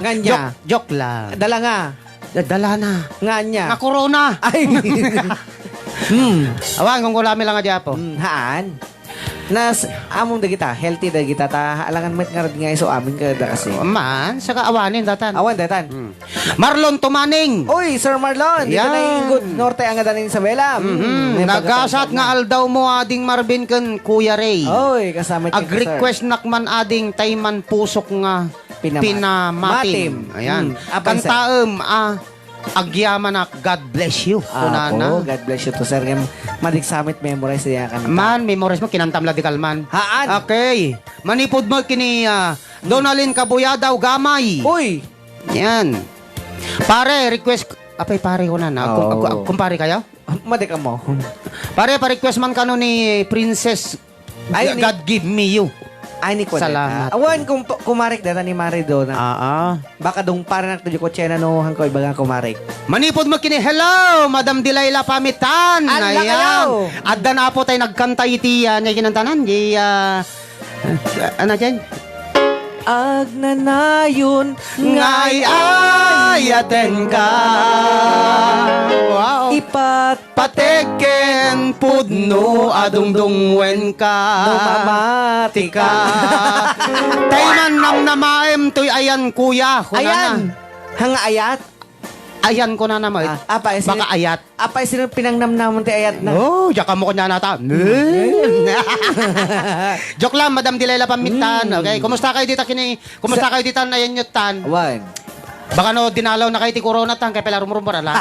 Nganya. Joke, joke lang. Dala nga. Dadala na. Nganya. Nga corona. Ay. Hmm. Awan, kung kulami lang nga di apo. Hmm, haan. Nas, among dagita, healthy dagita, ta alangan met nga rad nga isu amin kada kasi. Man, saka awanin datan. Awan datan. Hmm. Marlon Tumaning. Uy, Sir Marlon, dito Yan. Na yung good norte ang adanin sa Bela. Mhm. Mm, may Nagasat pagkatapos nga na. Aldaw mo, Ading Marvin ken Kuya Ray. Oy, kasama kita, Ag-request sir. Nak man, Ading, tay man pusok nga Pinama-, pinamatim. Matim. Ayan. Mm, abay, sir. Kantaem, ah, agyamanak, God bless you. Ah, Kunana. Po, God bless you to, sir. Ngem, madik summit memorize niya kanta. Man, memorize mo, kinantam la di kalman. Haan. Okay. Manipod mo kini, ah, Donalyn Kabuyadaw Gamay. Uy! Yan. Pare, request, apay pare ko na na. Kum-, Oo. ag-, ag-, kumpare kayo? Madi ka mo. Pare, pa-request man kano ni Princess Ay, G-, ni God give me you. Ay, ni Colette. Salamat. Awan, kung pa-, kumarik data ni Mare Dona. Ah, ah. Baka dong pare nak tuyo ko tsena no, hangko ibaga kumarik. Manipod mo kini, hello, Madam Delilah Pamitan. Ala Ayan. Kayo. Adda na po tayo nagkanta iti, ah, niya kinantanan. Di, ah, ano dyan? Agnanayon nga ay-ayaten ka. Wow. Ipat Pateg ken pudno a dungdungwen ka. No mamati ka. Tay man namnamaem toy ayan, kuya. Kunana. Ayan. Hanga ayat? Ayan kunana mo. Ah, apay, sino, Baka ayat. Apay, sino pinangnamnamon ti ayat na? Oh, diyak mo kunana ta. Joke lang, Madam Delilah Pamitan. Hmm. Okay, kumusta kayo dita kini? Kumusta Sa kayo dita, ayan nyo tan? Wan. Baka no, dinalaw na kayo ti corona tan, kaya pala rumrumbar, ala.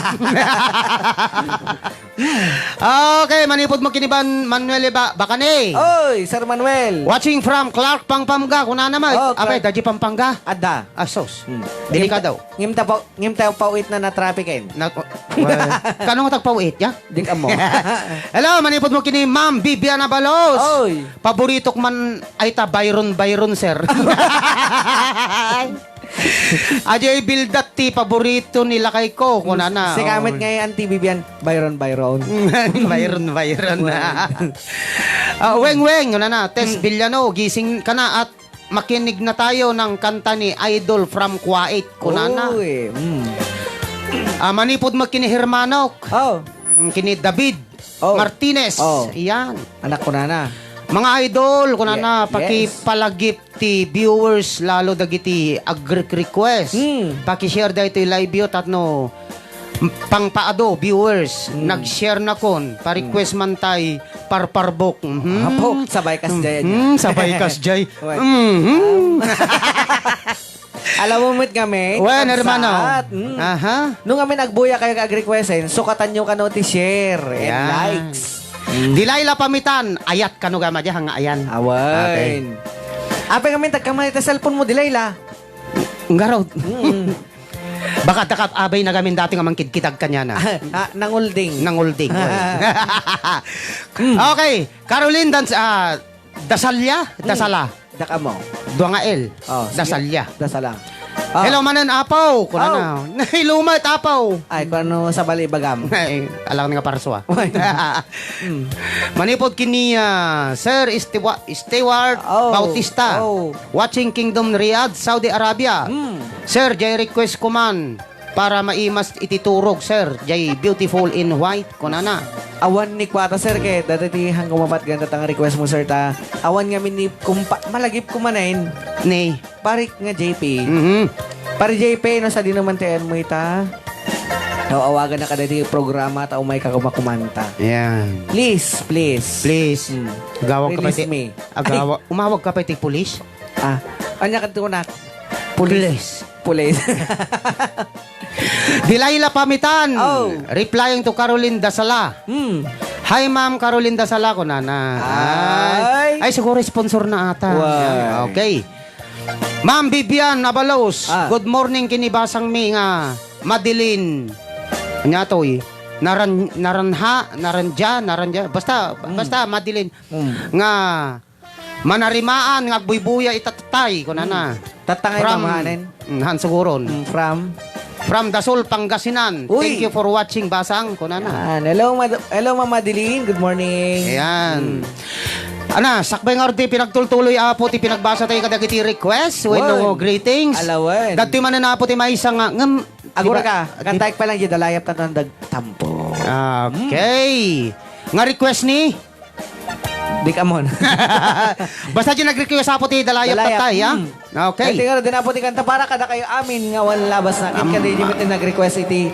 Okay, manipod mo kiniban Manuel Iba-, Bacane. Oy, Sir Manuel. Watching from Clark, Pampanga. Kuna naman. Oh, Clark. Abay, dadya Pampanga. Adda. Asos. Hmm. Delikado. Ngim ta pa, ngim ta pauwit na na traffic, eh. Na, well, kano nga tagpauwit, ya? Di ka mo. Hello, manipod mo kini Ma'am Bibiana Balos. Oy. Paboritok man ay ta Byron, Byron, sir. Ajay Bildat ti paborito ni lakay ko, kunana. Si Kamit Oh. Ngay, Auntie Vivian, Byron, Byron. Byron, Byron. Byron. Ah, Weng, Weng, kunana. Tess Mm. Villano, gising ka na at makinig na tayo ng kanta ni Idol from Kuwait, kunana. Uy, mm. Ah, manipod mo kini Hermanok. Oh. Kini David Oh. Martinez. Oh. Yan. Anak ko na na. Mga idol, kunana, Ye-, yes. Pakipalagip ti viewers lalo dagiti agri-request. Hmm. Paki-share daytoy live yo tapno pangpaado viewers. Hmm. Nag-share na kon, pa-request Hmm. man tay parparbok. Mhm. Apo, sabay kas jay, Hmm, sabay kas jay. Wen. Mhm. Alam mo met kami, Wen, kabsat. Hermano. Mm. Aha. Nung amin agbuya kayo kag request, eh, sukatan nyo kano ti share and Yan. Likes. Mm. Delilah Pamitan, ayat kano gama di, hanga ayan. Awen. Okay. Apay kami, tagkamay ta cellphone mo, Delilah. Ngarod. Mm. Baka dakap abay na gamin dati nga mangkidkidag kanya na. Ah, ah, nangulding. Nangulding, oy. Mm. Okay, Caroline Dans-, ah, Dasalia? Hmm. Dasala? Daka mo. Dua nga L. Oh, sige. Dasalia. Dasala. Ah. Hello, manen, apaw. Kuna Oh. na. Hello, mat, apaw. Ay, kung ano sa bali bagam. Ay, alang nga parswa. Ay. Hmm. Manipod kini, ah, Sir Estewa-, Stewart Oh. Bautista. Oh. Watching Kingdom Riyadh, Saudi Arabia. Hmm. Sir, jay request ko man. Para maimas iti turog, sir. Jay beautiful in white, kunana. Awan ni kuata, sir, kay dati ti hangko mapat ganda tang request mo, sir, ta. Awan nga min ni kumpa-, malagip kumanen. Ni? Parik nga J P. Mhm. Pare J P, no, sa di naman ti ayan mo ita. Aw-awagan na kada ti programa, ta umay ka kumakumanta. Yan. Please, please. Please. Hmm. Agawag ka pa Release ti, me. Agawa-, Ay. Umawag ka pa ti pulis? Ah, anya ka tunak? Pulis. Pulis. Pulis. Delilah Pamitan. Oh. Replying to Caroline Dasala. Hmm. Hi, Ma'am Caroline Dasala, kunana. Ay. Ay, siguro sponsor na ata. Why? Okay. Ma'am Vivian Abalos, ah, good morning, kinibasang mi nga Madeline. Anya toy? Naran-, naranha, naranja, naranja. Basta, mm, basta Madeline. Mm. Nga manarimaan nga agbuybuya ita tatay, kunana. Mm. Tatangay. From, mamahanen? Mm, han suguron. Mm, from? From Dasol, Pangasinan. Uy! Thank you for watching, Basang, kunana. Yan. Hello, Mad-, hello, Ma'am Madeline. Good morning. Ayan. Mm. Ana, sakbay nga ti pinagtultuloy, Apo, ti pinagbasa tayo kadagiti request, wenno greetings. Alawen. Dagtoy manen, Apo, ti maysa nga, ngem, agura ka, kantaek pa lang, di dalayap tanto nagtampo. Okay. Nga request ni? Di ka mon. Basta di nag-request, Apo, ti dalayap, dalayap, tatay, ha? Mm. Okay. Kaya tingnan din, Apo, ti kanta para kada kayo amin nga wala labas na. Am- kadi di nag-request iti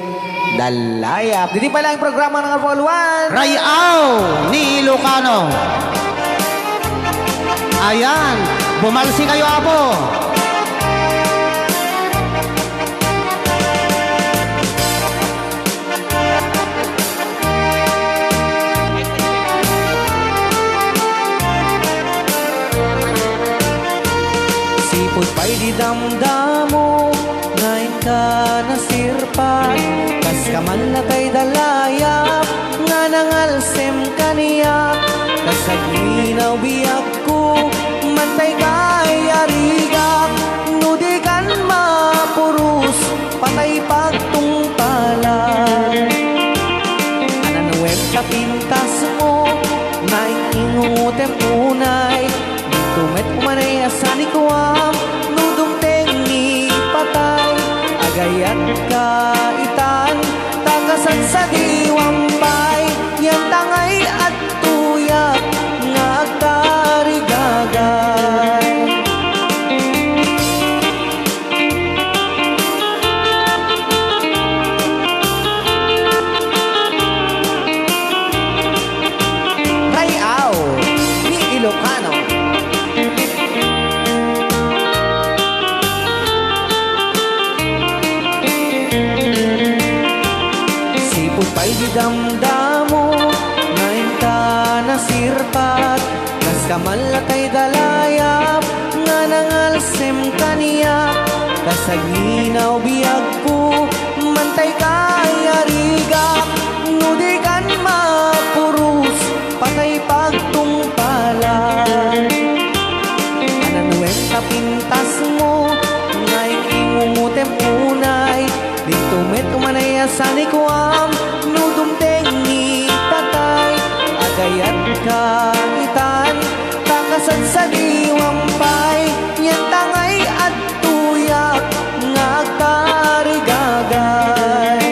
dalayap. Didi pala ang programa ng Apolwan. Rayaw ni Ilocano. Ayan. Bumalsi kayo, Apo. Sipud pay di damdamo nga inka nasirpat, kas ka man natay dalayap nga nangalsem kaniak, kas agninaw biag ko, mantay kay arigak, no di kan mapurus, patay pagtungpalan. Anan wen kapintas mo, naiingutem unay, dito met umanay a sanikuam, no dumteng ni patay, agayat ka itan, ta kasadsadiwam pay, yan tangay at tuyak nga agtarigagay. Rayaw ni Ilocano. Sipud pay di damdamo nga inka nasirpat, kas ka man latay dalayap nga nangalsem kaniak, kas agninaw biag ko, mantay kay arigak, no di kan mapurus, patay pagtungpalan. Anan wen kapintas mo, nga ikingungutem unay, dito met umanay a sanikuam, no dumteng ni patay, agayat ka itan, ta kasadsadiwam pay, yan tangay at tuyak nga agtarigagay.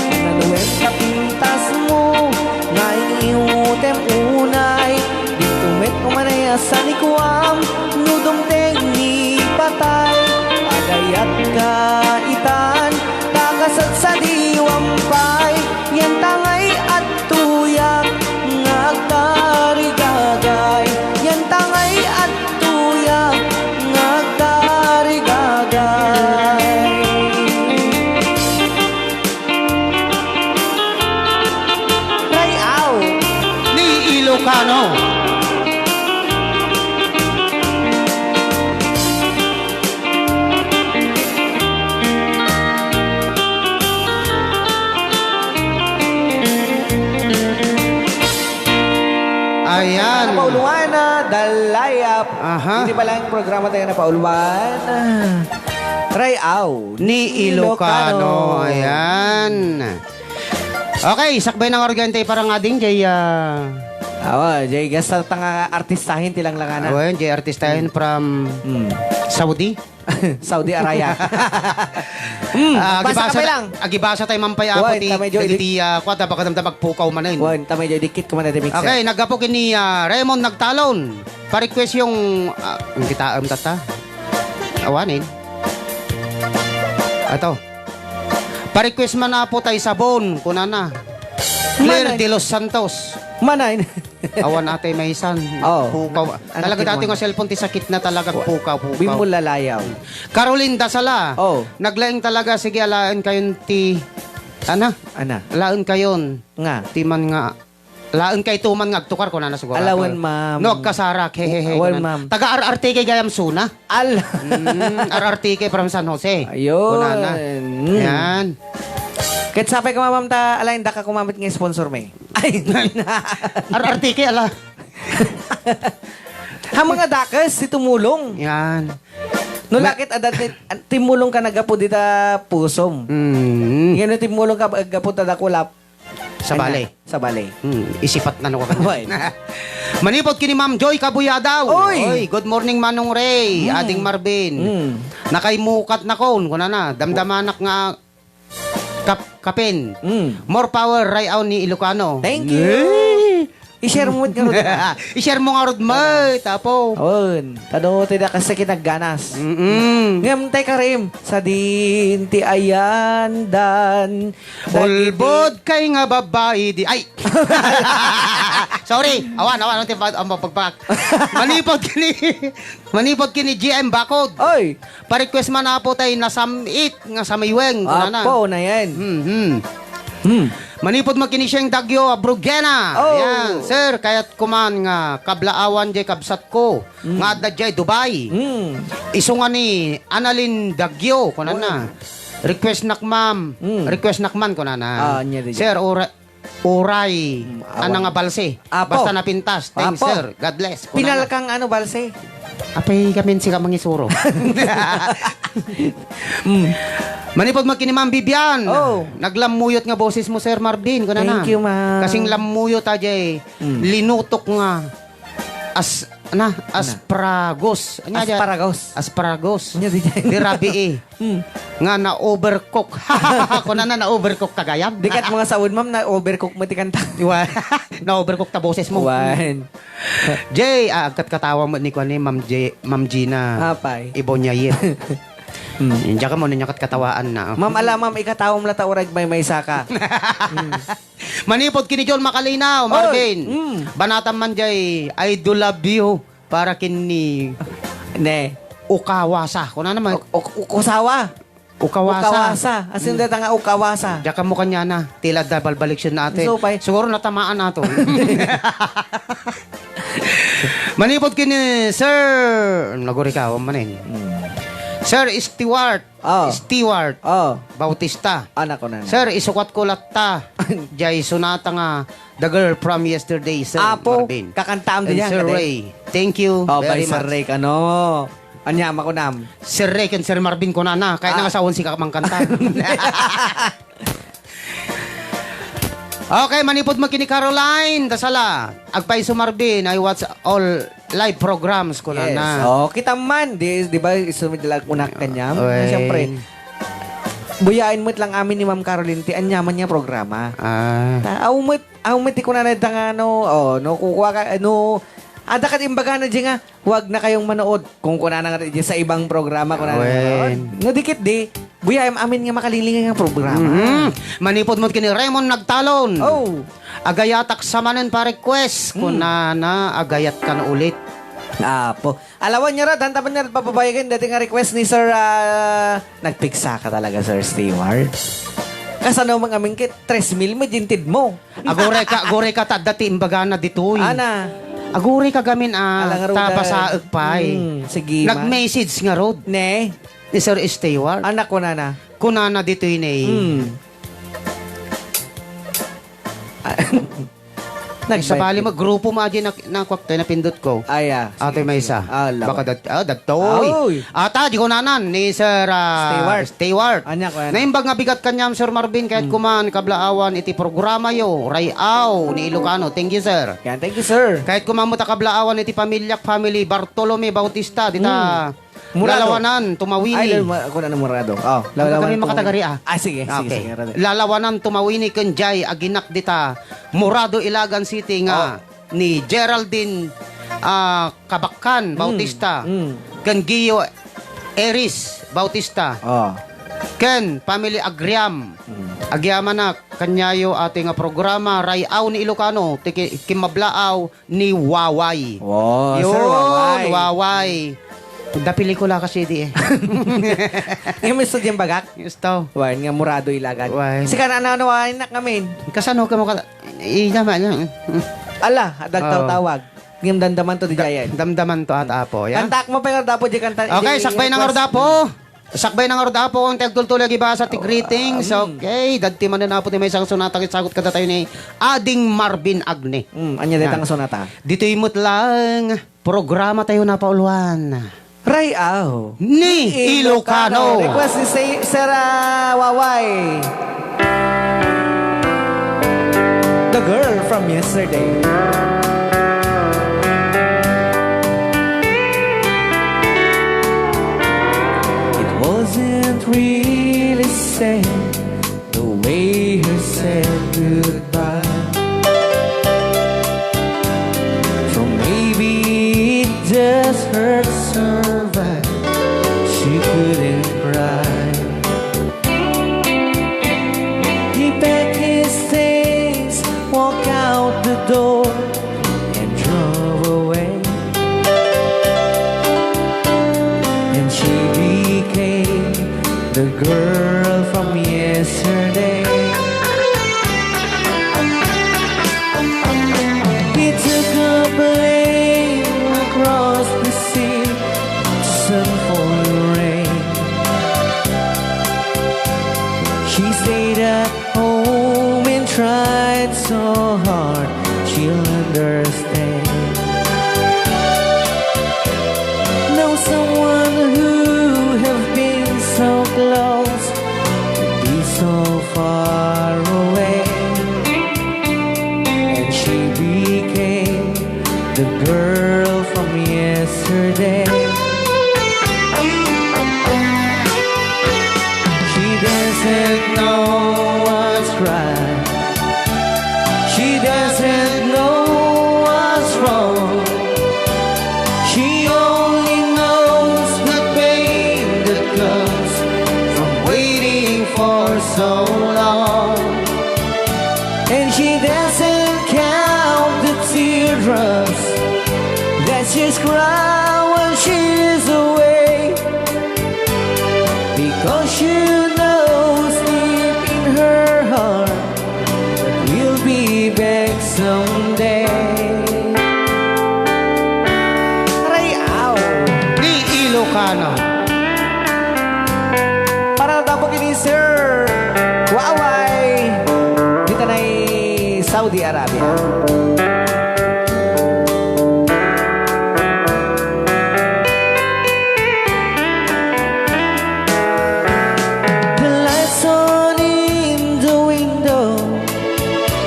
Naluen ta pintas mo, nga iutem unay, dito met umanay a sanikuam, no dumteng ni patay, agayat ka itan, ta kasadsadiwam pay, yan tangay at tuyak nga agtarigagay, yan tangay at tuyak nga agtarigagay. Rayaw ni Ilocano. Ayan. Napauluan na, dalayap. Aha. Hindi pala ang programa tayo napauluan. Rayaw. Ni Ilocano. Ilocano. Ayan. Okay, sakbay ng organ tayo para nga din kay, ah, awa, jay gasta ta nga artistahin ti langlangana. Awa, jay artistahin from, hmm, Saudi. Saudi Arabia. Hmm, ah, basa ka agibasa pa lang. Agibasa tayo man pay, Apo, wan, ti, ta medyo dagiti, ah, kuwan, ta baka damdam agpukaw manen. Wan, ta medyo dikit ko man, iti mixer. Okay, naggapu kini, ah, Raymond Nagtalon. Pa-request yung, ah, ang kita, ang tata. Awanin. Ato. Pa-request man, Apo, tay sabon, kunana. Claire Manay. De Los Santos. Manay. Awan atay maisan. Oh. Pukaw. Anak talaga dati mo nga cellphone ti sakit na talaga, pukaw, pukaw. Bimulalayaw. Caroline Dasala. Oh. Naglaing talaga, sige, alaen kayon ti, ana? Ana? Alaen kayon. Nga. Ti man nga Laeng kay tuman nga agtukar, kunana sigurado. Alawen, ma'am. No, agkasarak, hehehe, Awan, kunana. ma'am. Taga R R T K gayam suna. Al- Mm, R R T K from San Jose. Ayun. Kunana. Mm. Yan. Ket sapay ka, ma'am, ta, alaen, daka kumamit nga sponsor, may. Ay, R R T K, ala. Ha, mga dakes, ti tumulong. Yan. No, Ma- lakit, adat ni, an-, timulong ka nagapu dita pusom. Mm. Ngano timulong ka, gapu ta dakulap. Sa balay. Anya, sa balay. Hmm, isipat na no ka. Oy. Manipod kini Ma'am Joy Kabuyadaw. Oy! Oy, good morning, Manong Ray, Hmm. Ading Marvin. Hmm. Nakaimukat na kon, kunana, damdamanak nga kap-, kapin. Hmm. More power, Ray Aw ni Ilocano. Thank you. Eh. I-share mo nga ron. I-share mo nga ron, may, tapo. On. Tano, ti da kasi kinagganas. Mm-mm. Ngem tay karim, sa din ti ayandan. Bulbod kay nga babae di, ay! Sorry! Awan, awan, awan, ti pag-, ang pagpag-, manipod kini, manipod kini G M Bakod. Oy! Pa-request man, Apo, tay nasam-it nga samiweng, kunana. Apo, na yan. Mhm. Hmm. Manipod man kini Sheng Dagyo, Abrugena. Oh. Ayan, sir, kayat kuman nga kablaawan jay kabsat ko, Mm. nga adda jay Dubai. Mm. Isu nga ni Annalyn Dagyo, kunana. Oy. Request nak, ma'am. Mm. Request nak man, kunana. Ah, anya di Sir, ura-, uray, Mm, awan. Ana nga balse. Apo. Basta napintas. Thanks, Apo. Sir. God bless. Kunana. Pinalkang ano, balse? Apay, kami sika mangisuro. Mm. Manipod man kini Ma'am Vivian. Oh. Naglammuyot nga boses mo, Sir Marvin. Kunana. Thank you, ma'am. Kasing lammuyot, ajay. Mm. Linutok nga as-, na, Ano? Asparagos. Anya, anya? Asparagos. Asparagos. Anya, di dyan. Di rabii. Hmm. Nga na-overcook. Kunana, na-overcook ta gayam. Di kat mga saud, ma'am, na-overcook mo ti kanta. Wa-, na-overcook ta boses mo. Wan. Jay, ah, agkatkatawa mo ni kuan ni Ma'am J-, Ma'am Gina. Apay. Ibonyayet. Hmm. Diyan ka mo, niya katkatawaan na. Ma'am, ala, ma'am, ikatawa mo la ta uray maymaysa ka. Hmm. Manipod kini John Makalinaw, Oy! Marvin. Mm. Banatan man jay, "I do love you," para ken ni Ne. Ukawasa. Kuna naman. Uk-, uk-, ukusawa. Ukawasa. Ukawasa. Asin Mm. data nga ukawasa. Diyak mo kanya na. Tila da balbaliksyon na ate. So, pay. Siguro natamaan na to. Manipod kini Sir, naguri ka, wa man eh. Mm. Sir Stewart. Oh. Stewart Oh. Bautista. Anak ko na na. Sir, isukat ko latta. Jay Sonata nga The Girl from Yesterday, Sir Apo, Marvin. Kakantaam And din yan, Sir kadi. Ray. Thank you Oh, very by Sir much. Ray kano. Anya, makunam. Sir Ray ken Sir Marvin ko na na. Kahit Ah. nga asawan si Kakmang Kanta. Okay, manipod mo kini Caroline, dasala. Agpayso Marvin, I watch all live programs ko na Yes. na. Oh, kita man, di, di ba, isumid lang unak kanyam? Oy. Siyempre, buyain mo't lang amin ni Ma'am Caroline, ti anyaman niya programa. Ah. Ta, aw mo't, aw mo't ti kunana ita nga, no, oh, no, kukuha ka, no, ada ka imbaga na di nga, "Huwag na kayong manood." Kung kunana nga di sa ibang programa, kunana nga Awen. manood. No, dikit di, buyain amin nga makalilingan nga programa. Mhm. Manipod mo kini Raymond Nagtalon. Oh. Agayatak sa manen pa request. Hmm. Kunana, agayat kan ulit. Apo. Alawan niya ra, dantaman niya ra, papabayagan, dati nga request ni Sir, ah, nagpigsa ka talaga, Sir Stewart. Kasano mang amin kit, tres mil mo, jintid mo. Aguray ka, aguray ka, ta dati imbagana ditoy. Ana. Aguray ka gamin, ah, Alang arudan. ta basaek pay. Hmm, sige, man. Nag-message nga rod. Ne? Ni Sir Stewart. Anak ko, nana. Kunana ditoy ne. Hmm. Ah, Ay, sabali mo, grupo mo, adi, nak-, nakuak tayo, napindot ko. Ay, ah, Ate sige, Maysa. sige. Ah, lawa. Baka dat-, ah, dadtoy. Aoy. Ata, di ko nanan, ni Sir, ah, Stewart. Stewart. Anya ko yan? Naimbag nga bigat kanyam, Sir Marvin, kahit Hmm. kuman, kablaawan, iti programa yo, Rayaw, ni Ilocano. Thank you, sir. Yan, thank you, sir. Kahit kuman mo ta kablaawan, iti pamilyak, family, Bartolome Bautista, dita, Hmm. Murado. Lalawanan, Tumawini. Ay, lal-, ma-, ako na ng Murado. Oh, Ang Lalawanan, kami Tumawini. makatagari, ah. Ah, sige, sige, Okay. sige, Murado. Lalawanan, Tumawini, ken jay, aginak dita, Murado, Ilagan City nga, Oh. ni Geraldine, ah, Kabakkan Mm, Bautista, mm. ken Gio Eris Bautista, Oh. ken family Agriam. Mm. Agyamanak, kanyayo, ati nga programa, Rayaw ni Ilocano, ti ki-, Kimablaaw, ni Waway. Wow, Sir Yun, Waway. Waway. Da pelikula kasi di eh. Yung may studyang bagak? Gusto. Wan, nga Murado Ilagan. Wan. Si kanana, ano, wan, nak namin. Kasano ka mo ka-, Ida man yan. Ala, dagtaw Oo. tawag. Ngem damdaman to di Da-, jayen. damdaman to at apo, ya? Kantaak mo pa nga dapo di kanta, Okay, di sakbay na nga request. dapo. Sakbay na nga dapo, ang tagtultuli, agibasa ti greetings. Mm. Okay, dadti manen apo ti maysa nga sonata, ket sagut kadatayo ni Ading Marvin Agne. Mm, anya dayta Yan. nga sonata? Ditoy met lang, programa tayo napauluan. Ray-aw. Ni Ilocano. Request ni Say-, Sarah Waway. The girl from yesterday. It wasn't really safe the way he said goodbye. For maybe it just hurts her vibe. She couldn't cry. He packed his things, walked out the door, and drove away. And she became the girl from yesterday. He took a plane across the sea, sun for rain. She stayed at home and tried so hard she'll understand. Now someone who have been so close be so far away. And she became the girl from yesterday. She doesn't know what's right. She doesn't know what's wrong. She only knows the pain that comes from waiting for so long. And she doesn't count the teardrops that she's cried while she's away. Because she knows deep in her heart that we'll be back someday. Ray-aw. Ni Ilocano. Para dapat ini, Sir Waway. Dita na Saudi Arabia. The lights on in the window.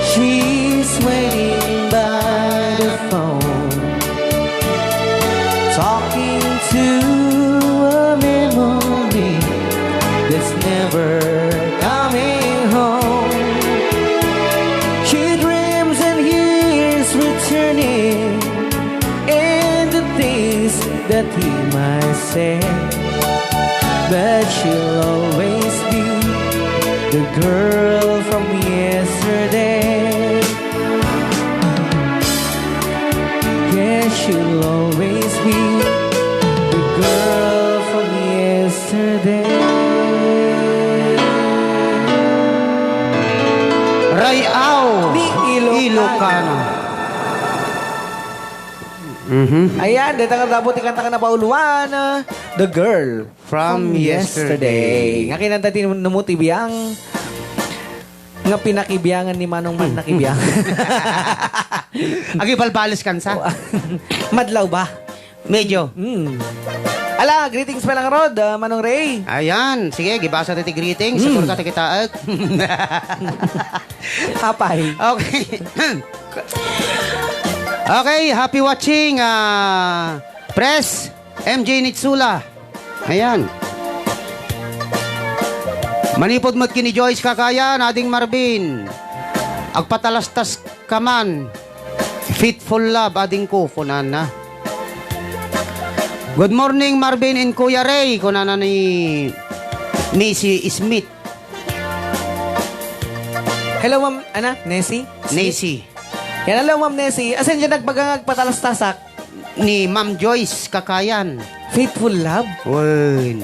She's waiting by the phone, talking to a memory that's never coming home. She dreams and he's returning, and the things that he might say, but she'll always be the girl from yesterday. Yes, she'll always be the girl from yesterday. Ray-aw. Ni Ilocano. Ilocano. Mhm. Ayan, dayta nga dapat ti kanta nga napauluan, ah, The Girl From from yesterday. Yesterday. Nga kinanta ti Numuti Biang, nga pinakibiangan ni Manong Man nakibiang. Agibalbalis kansa. Madlaw ba? Medyo. Mm. Ala, greetings pa lang, Rod, ah, Manong Ray. Ayan, sige, gibasa ti greetings. Mm. Siguro ka ti kitaek. Apay. Okay. Okay, happy watching, ah, Pres M J Nitsula. Ayan. Manipod met ken ni Joyce Kakayan, Ading Marvin. Agpatalastas ka man. Faithful love, adingko, kunana. Good morning, Marvin and Kuya Ray, kunana ni Nisi Smith. Hello, Ma'am, ana, Nessie? Nessie. Yan, hello, Ma'am Nessie. Asan dyan nagbaga nga agpatalastasak? Ni Ma'am Joyce Kakayan. Faithful love? Wen.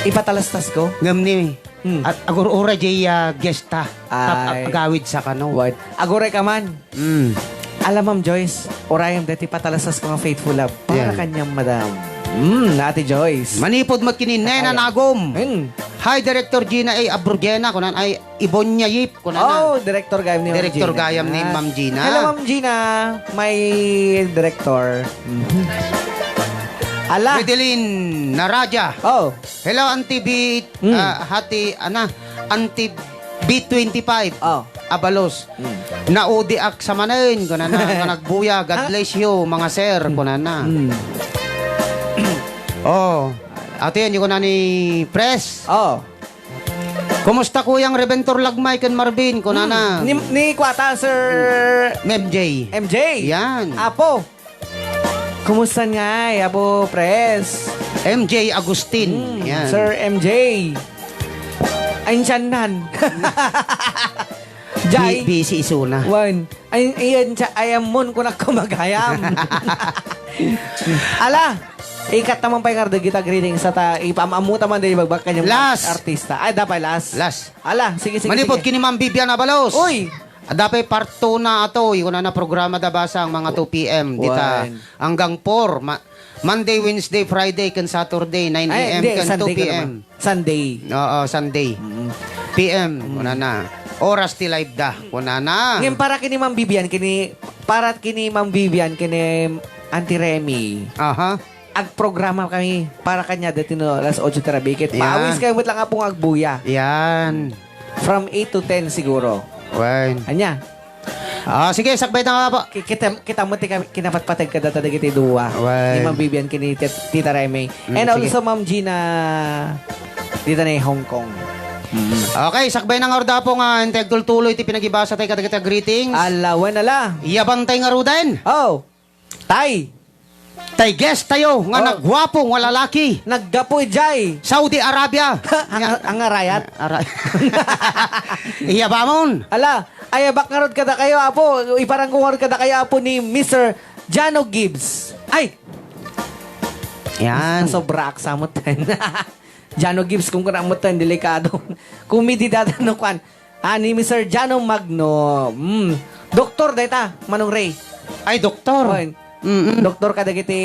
Ipatalastas ko? Ngem ni Mm. At agur-uray jay, ah, guest ta. Ag-, Ay. Agawid sa kano. What? Aguray ka man. Mm. Ala, Ma'am Joyce, urayem daytoy patalasas ko nga faithful love. Para Yeah. kanyang madam. Mm, Ate Joyce. Manipod met kini Nena Ayan. Nagom. Mm. Hi, Director Gina A. Abrugena, kunan ay Ibonya Yip, kunan na. Oh, Director gayam ni Ma'am Director Gina. Gayam ni Ma'am Gina. Hello, Ma'am Gina. My director. Mhm. Ala. Fideline Naraja. Oh. Hello, Auntie B, Mm. ah, hati, ana, Auntie B twenty-five. Oh. Abalos. Mm. Naudiak sa manen, kunana, nga nagbuya. God Ah. bless you, mga sir, kunana. Mm. Oh. Ato yan, yung kunana ni Pres. Oh. Kumusta, Kuyang Reventor Lagmay ken Marvin? Kunana. Mm. Ni, ni Kuwata, Sir M J. M J. Yan. Apo. Kumusta ngay, Apo Pres? M J Agustin. Mm, Yan. Sir M J. Ay, siyan nan. Jay. Bi-, busy isuna. Wan. Ay, iyan siya, ayam mon, kunak ko magayam. Ala, ikat naman pa'y ngarda kita greetings sa ta, ipam-amuta man di bagbak kanyang Last. artista. Ay, dapat last. Last. Ala, sige, sige, Manipod sige. kini Ma'am Vivian Abalos. Uy! Adda pay part two na ato, ikunan na programa da basa ang mga two P M dita Wan. hanggang four. Ma-, Monday, Wednesday, Friday, ken Saturday, nine Ay, A M hindi, ken Sunday two P M. ka naman. Sunday. Oo, Sunday. Mm. P M, Mm. kunana. Oras ti live da, kunana. Ngayon, para kini Ma'am Vivian, kini, para kini Ma'am Vivian, kini Auntie Remy. Aha. Agprograma kami para kanya dati no alas otso ti rabikit. Yan. Paawis kayo met lang apong agbuya. Yan. From eight to ten siguro. Wen. Anya? Ah, sige, sakbay na nga po. Ki-, kita, kita mo ti kami, kinapatpatag ka data dagiti dua. Wen. Ni Ma'am Vivian kini Tit-, Tita Remy. Mm, And sige. also Ma'am Gina dita na Hong Kong. Mm. Okay, sakbay na nga orda po nga, integ tultuloy ti pinagibasa tayo kadagita greetings. Ala, wen, ala. Iyabang tayo nga ruden. Oh. Tay. Tay guest tayo nga Oh. nagwapo nga lalaki. Naggapu ijay. Saudi Arabia. Ang, ang arayat. Ara-, Iya bamon. Ala, ayabak ngarud kada kayo, apo. Iparang ko ngarud kada kayo, apo, ni Mister Jano Gibbs. Ay! Yan. Nasobra aksamot. Jano Gibbs, kung kuna mo to, delikado. Kumidi data no kwan. Ah, ni Mister Jano Magno. Mm. Doktor, dayta, Manong Ray. Ay, doktor. Oy. Mm-mm. Doktor ka dagiti,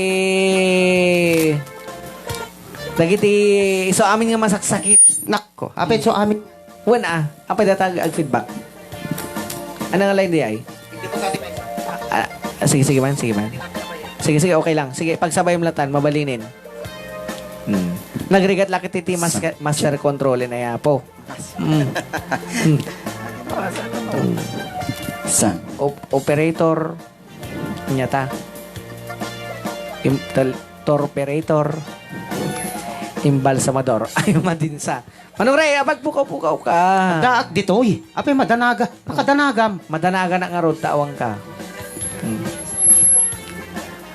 dagiti isu amin nga masaksakit. Nakko, apay isu amin. Wen, ah, apay data ag-, ag-feedback. Ano nga line di ay? Ah, ah, sige, sige man, sige man. Sige, sige, okay lang. Sige, pagsabay mo latan, mabalinin. Hmm. Nagrigat lakit iti mas-, Sa- master control ni Apo. Mm. Mm. San? Op-, operator. Nyata. Im-, tal-, tour operator. Imbalsamador. Ay, madinsa. Manong Ray, apagpukaw-pukaw ka. Daak ditoy. Apay madanaga. Makadanagam. Madanaga na nga rod, taawang ka. Hmm.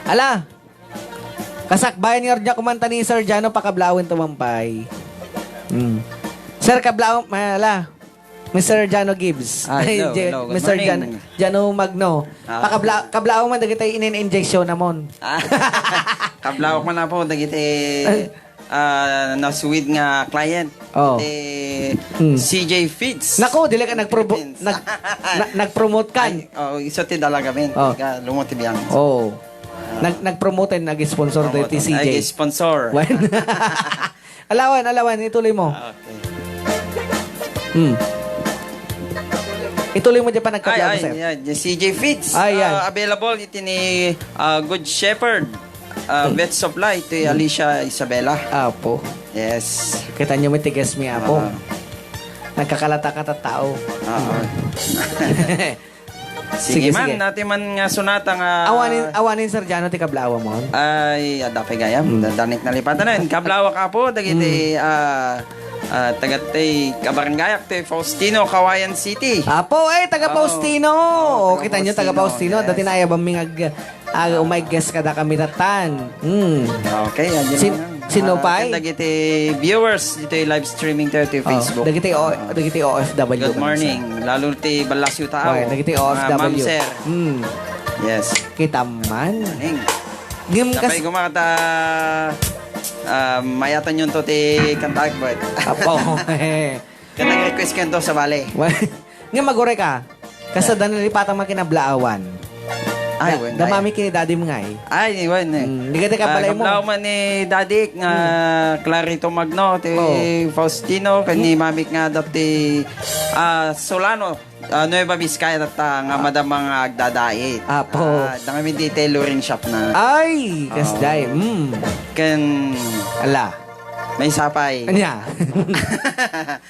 Ala, kasakbayan nga rod niya kumanta ni Sir Jano, pakablawen to, mampay. Hmm. Sir, kablawen, ala. Mister Jano Gibbs. Ah, hello, Ay, Je-, hello, good Mister Jan-, morning. Jano Magno. Ah. Pakabla-, kablawan man dagiti inin-injection namon. Ah. Kablawak man po dagiti, ah, nasweet nga client. Oh. Ti Hmm. C J Feeds. Nako, dili ka nagprobo-, Philippines. nag-, na-, nagpromote kan. Ay, oh, isu ti dala gamin. Oh. Ka lumot ti biang. Oh. Nag-, nagpromote, nag-sponsor Promote. ti C J. Nag-sponsor. Wen. Alawan, alawan, ituloy mo. Ah, okay. Hmm. Ituloy mo di pa Ay, nagkapla, ay, sir. Yeah, the C J Feeds. Ay, yan. Ah, available iti ni, ah, Good Shepherd, ah, Hmm. Vet Supply, iti Hmm. Alicia Isabela. Apo. Yes. Kita nyo, may tigas mi, apo. Ah. Nagkakalata ka ta tao. Ah, ah. Sige, Sige, man, sige. nati man nga sunata nga Awanin, awanin, Sir Jano, ti kablawa mo? Ay, adda pay gayam. Mm. Danik nalipatan na. Kablawa ka po, dagiti, Mm. ah, ah, tagatay kabaranggayak ti Faustino, Cauayan City. Apo, eh, taga Oo. Faustino. Oo, O, taga kita nyo, taga Faustino, Faustino. yes. Dati na ayabang mi nga ag-, ah, umay guest kada kami tatan. Mm. Okay, adi Sin-, lang. Sino Ah, pay? Ken dagiti viewers ditoy live streaming tayo ti Oh, Facebook. dagiti O-, Ah. dagiti O F W Good man, morning. sir. Lalo ti Balasyo tao. Oy, dagiti Mga O F W. ma'am, sir. Hmm. Yes. Kita man. Morning. Ngem kas- Sapay gumata, ah, mayatan yun to ti kantaak, but Apo. Kan nag-request kanto sa bale. Nga maguray ka. Kasta da nalipatan man kinablaawan. Ay, Da, wen, da ay. mami kini dadim ngay. Ay, wen, eh. Hmm, di ka, di ka Ah, balay mo. Kablaaw man ni Dadik nga Hmm. Clarito Magno, ti Oh. Faustino, kan ni Mamik nga dati, ah, Solano, ah, Nueva Vizcaya, data nga Ah. madama nga agdadait. Apo. Ah, da kami di tailoring shop na. Ay, kasday. Oh. Hmm. Ken Ala. May sapay. Anya?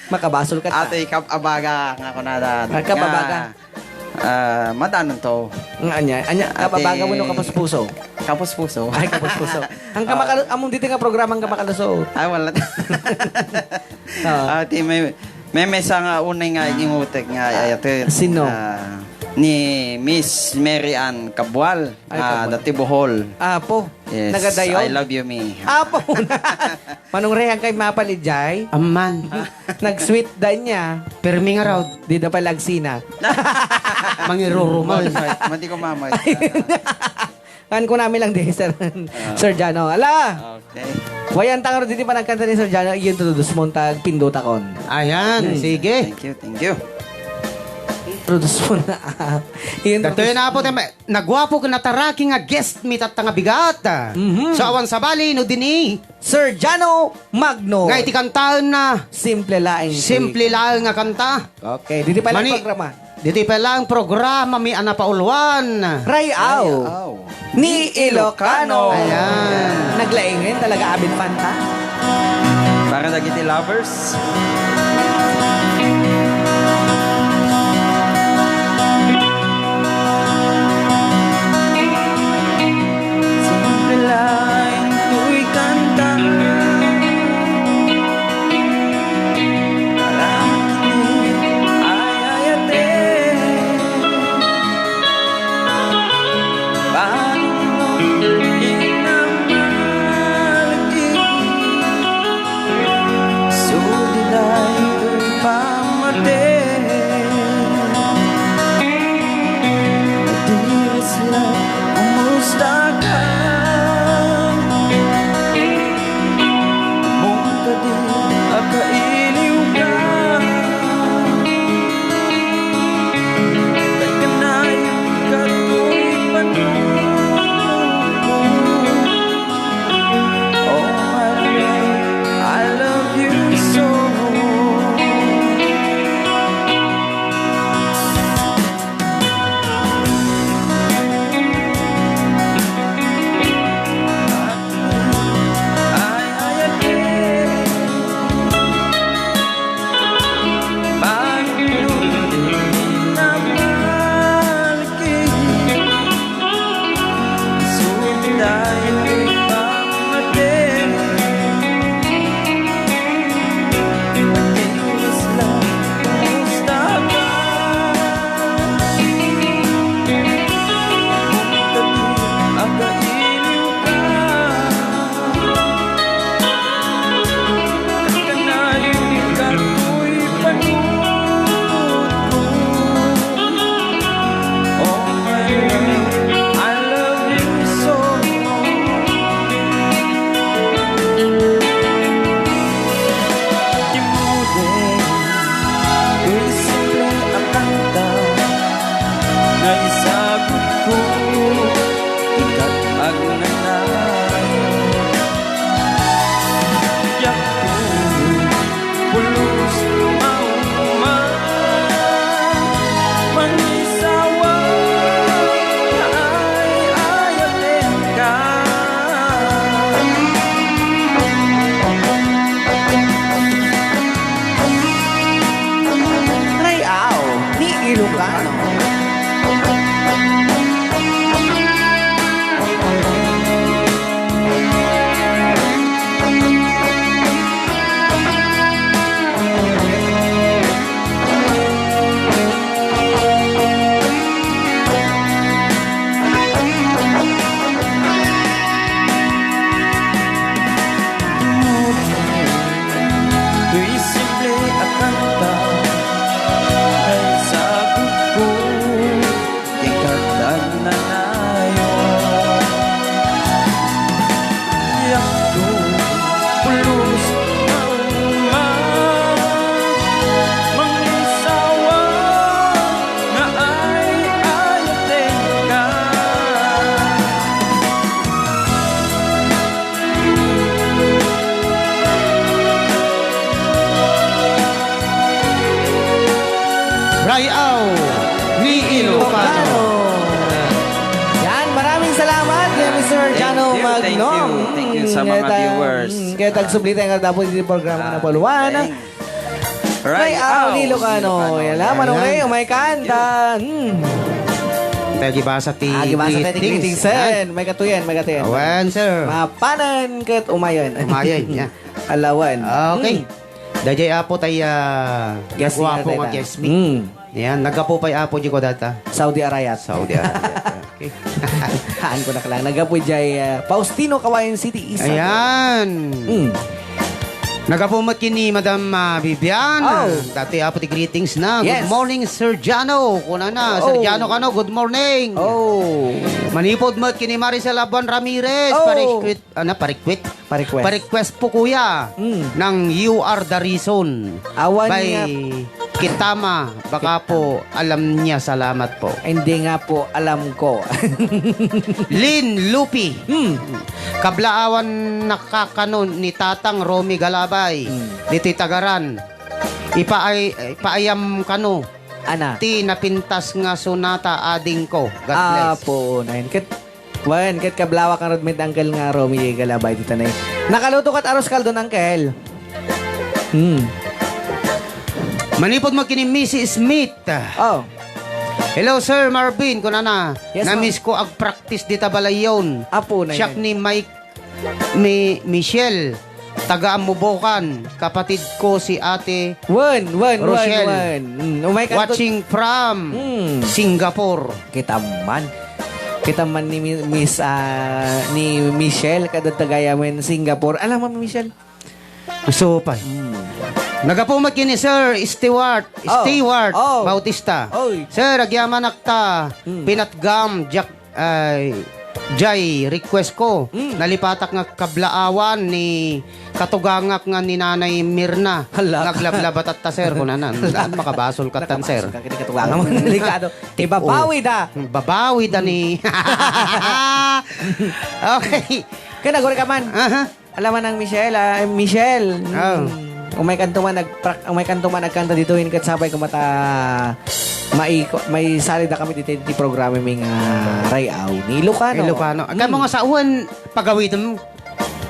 Makabasol ka ta. Atoy kab-abaga nga kunada. Ah, kab-abaga. Nga, ah, madanon to. Nga anya? Anya, Ate, kab-abaga wenno kapuspuso? Kapuspuso. Ay, kapuspuso. Ang Ah. kamakalu-, among dito nga programa, ang kamakaluso. Ay, wala. Ah. Ate, may, may mesa nga unay nga inutek nga, Ah, ay, ate, sino? Ah, ni Miss Mary Ann Cabual, Ay, ah, Cabual. Dati Bohol. Apo. Yes, Nagadayon. I love you, Mi. Apo. Manong Rehang kay mapalid jay? Amman. Nag-sweet da niya. Permi nga raw. Di da pala agsina. Mangirurumal. Mamay, mati ko mamay. Kan ko namin lang di, Sir, Ah. Sir Jano. Ala! Okay. Wayan tangro diti panagkanta ni Sir Jano, iintroduce mo tag pindutakon. Ayan, Hmm. sige. Thank you, thank you. Introduce mo na. Iintroduce Datoy na po, tayo, nagwapo ken nataraki nga guest mi tatta nga bigat. Mhm. So, awan sabali, no, dini. Sir Jano Magno. Nga iti kantaen na Simple laeng Simple tuikan. laeng nga kanta. Okay, didi pala Mani-, ang programa. Didi pala ang programa mi a napauluan. Rayaw. Rayaw. Ni Ilocano. Ayan. Naglaingen talaga, avid fan ta. Para dagiti lovers. Simple laeng toy kanta. Para makinig, ay, ay, ate. Bangon, inamalaki. Sudilay Rayaw ni Ilocano. Yan, maraming salamat kay Mister Thank Jano you, thank Magno. you, thank you sa Mm, mga kaya ta-, viewers. mm, kaya tagsubli tayo nga dapat di programa na Ah, puluan. thanks. Rayaw Rayaw ni ni Ilocano. Ilocano. Yan lang, Manong Yan. Ray, umay kanta. Hmm. Tayo gibasa ti Ah, gibasa tayo ti greetings. Greetings, Yan. Sen. May katuyan, may katuyan. Awan, sir. Mapanan ket umayan. Umayan, yan. Alawan. Okay. Hmm. Dayjay Apo tay, ah, Guest guwapo singer nga tayo. guest speaker. Hmm. Yan, naggapu pay Apo di ko data. Saudi Arabia. Saudi Arabia. Okay. Haan ko na ka lang. Naggapu jay, ah, Faustino, Cauayan City, Isabela. Ayan. Hmm. Naggapu met ken ni Madam, ah, Vivian. Oh. Daytoy Apo ti greetings na. Yes. "Good morning, Sir Jano." Kunana, "Sir Oh. Jano kano, good morning." Oh. Manipud met ken ni Maricel Abuan Ramirez, Oh. parikwit, ano, parikwit? Parikwit. Parikwit po, kuya, Mm. ng You Are the Reason Awan by nga Kitama, baka Kitama. po alam niya, salamat po. Hindi nga po alam ko. Lynn Lupi. Hmm. Kablaawan nakakano ni Tatang Romy Galabay. Hmm. Ditoy Tagaran. Ipaay-, ipaayam kano Ana. ti napintas nga sonata ading ko. God bless. Apo, nine. Ket Wen, ket kablawak nga rod met, Uncle, nga Romy Galabay dita na. Nakaluto kat arroz caldo, Uncle. Hmm. Manipud mo kini Missus Smith. Oh. "Hello, Sir Marvin," kunana. Yes, ma'am. "Namiss ko agpractice dita balayon. Apo na Siak yan. ni Mike, Mi-, Michelle. Taga Amubokan, kapatid ko si Ate Wen, wen, wen, Rochelle. wen. Mm, umay kanto. Watching from Hmm. Singapore." Kita man. Kita man ni Mi-, Miss, ah, ni Michelle, kada tagayamen Singapore. Alam mo, Michelle? Gusto pa. Hmm. Nagapumat kini Sir Stewart, Oh. Stewart Oh. Bautista. Oy. Sir, agyamanak ta, Hmm. pinatgam, Jack Ay, jay request ko, Mm. nalipatak nga kablaawan ni katugangak nga ni Nanay Mirna. Hala. Naglablaba tatta, sir, kunana. An makabasol katan, sir. Nakabasol ka, kini katugangak mo. Delikado. Ibabawi da. Babawi da ni. Okay. Kaya naguri ka man. Aha. Alam man ang Michelle, ah, Michelle. Mm. Oh. Umay kanto man nagprak-, umay kanto man nagkanta dito, in ket sabay kumata mai-, maisali da kami dito ti programa mi nga Rayaw ni Ilocano. Ilocano. Kamo Mm. nga sawen, pagawidem,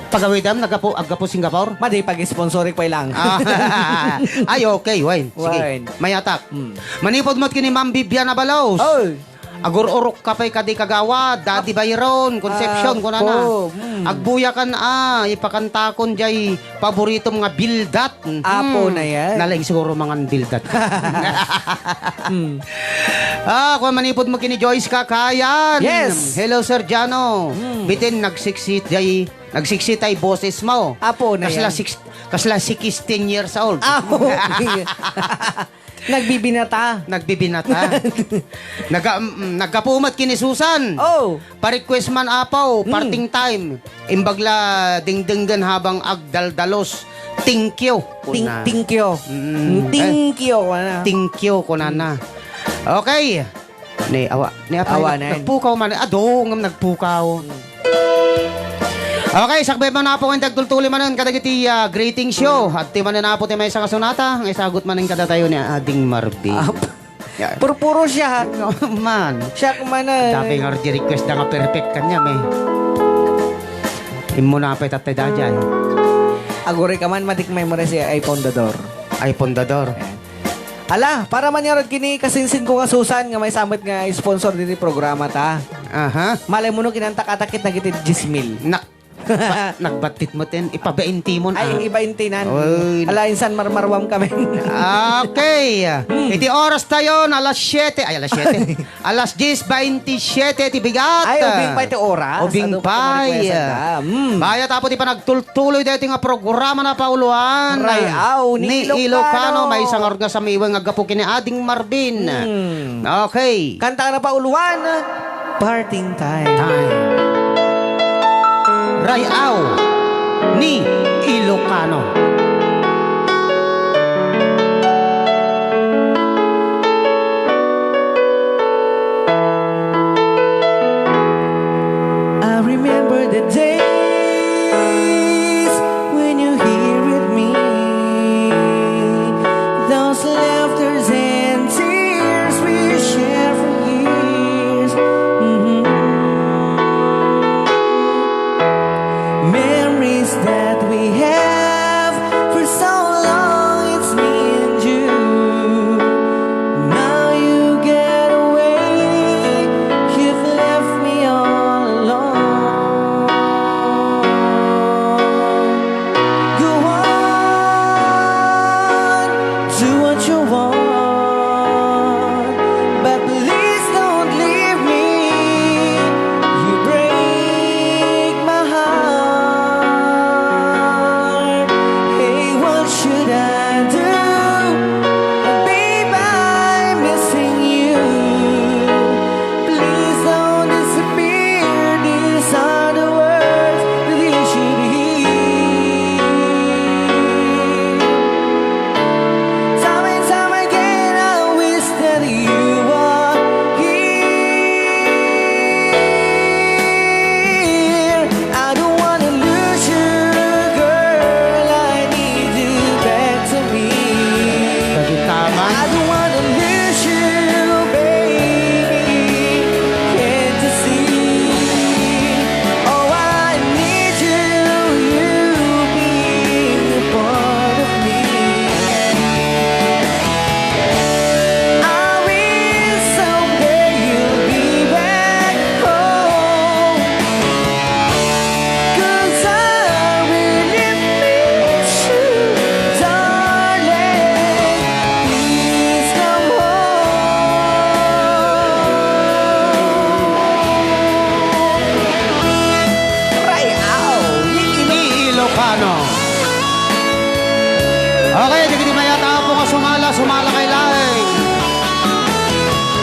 pagawidem, naggapu, aggapu Singapore? Madi, pag-sponsorik pay lang. Ah. Ay, okay, wine. Sige. Wine. Mayatak. Mm. Manipod mo't kini Ma'am Viviana Balaos. Oy. Agur-urok ka pay kadi kagawad, Daddy Ap-, Byron Concepcion, kunana. Apo, mm. Agbuyakan a, ipakantakon jay paboritom nga bildat. Mhm. Apo na yan. Nalaing siguro mangan bildat. Mm. Ah, kung manipod mo kini Joyce Kakayan. Yes. Hello, Sir Jano. Mm. Bitin, nagsiksi jay, nagsiksi tay boses mo. Apo na Kasla yan. six-, kasla sixteen years old. Apo. Nagbibinata. Nagbibinata. Naga-, mm, naggapumat kini Susan. Oh. Pa-request man, Apaw, Mm. parting time. Imbag la dingdinggen habang agdaldalos. Thank you, Ting-, kunana. Thank you. Mm. Mm, thank you, kunana. Thank you, kunana. Mm. Okay. Ni, awa, ni apa Awanen. nagpukaw man. Adu, ngem nagpukaw. Hmm. Okay, sakbay man, Apo, nga agtultuloy manen kadagiti, ah, greetings yo. Hmm. Adtoy manen, Apo, ti maysa nga sonata nga isagut manen kadatayo ni Ading Marvin. Ap-, Yan. Purpuro siya. No, man. Siya kumanen. Dapay nga request da nga perfect kanya, me. Immo na pay tatay da dyan. Aguri ka man, matik may mura si iPhone Dador. iPhone Dador. Ayan. Ala, para man yarod kini kasinsin ko nga Susan nga may samot nga sponsor diti programa ta. Aha. Malay mo no, kinanta katakit na giti dies mil. Nak-, pa-, nagbatit mo ten, ipabainti mo na. Ay, ibainti nan. Oy. Ala, insan marmarwam kami. Okay. Hmm. Iti oras tayo na alas siete. Ay, alas siete. Alas dies bainti siete ti bigat. Ay, ubing pay ti oras. Ubing Adu, pay. pagkamarikwesa da. Mm. Bayat, Apo, ti panagtultuloy daytoy nga programa na pauluan. Rayaw ni ni Ilocano. Ilocano. Maysa nga rod nga samiwen nga aggapu kini Ading Marvin. Mm. Okay. Kanta na pauluan. Parting time. Time. Rayaw ni Ilocano. I remember the days when you here with me. Those laughters and tears.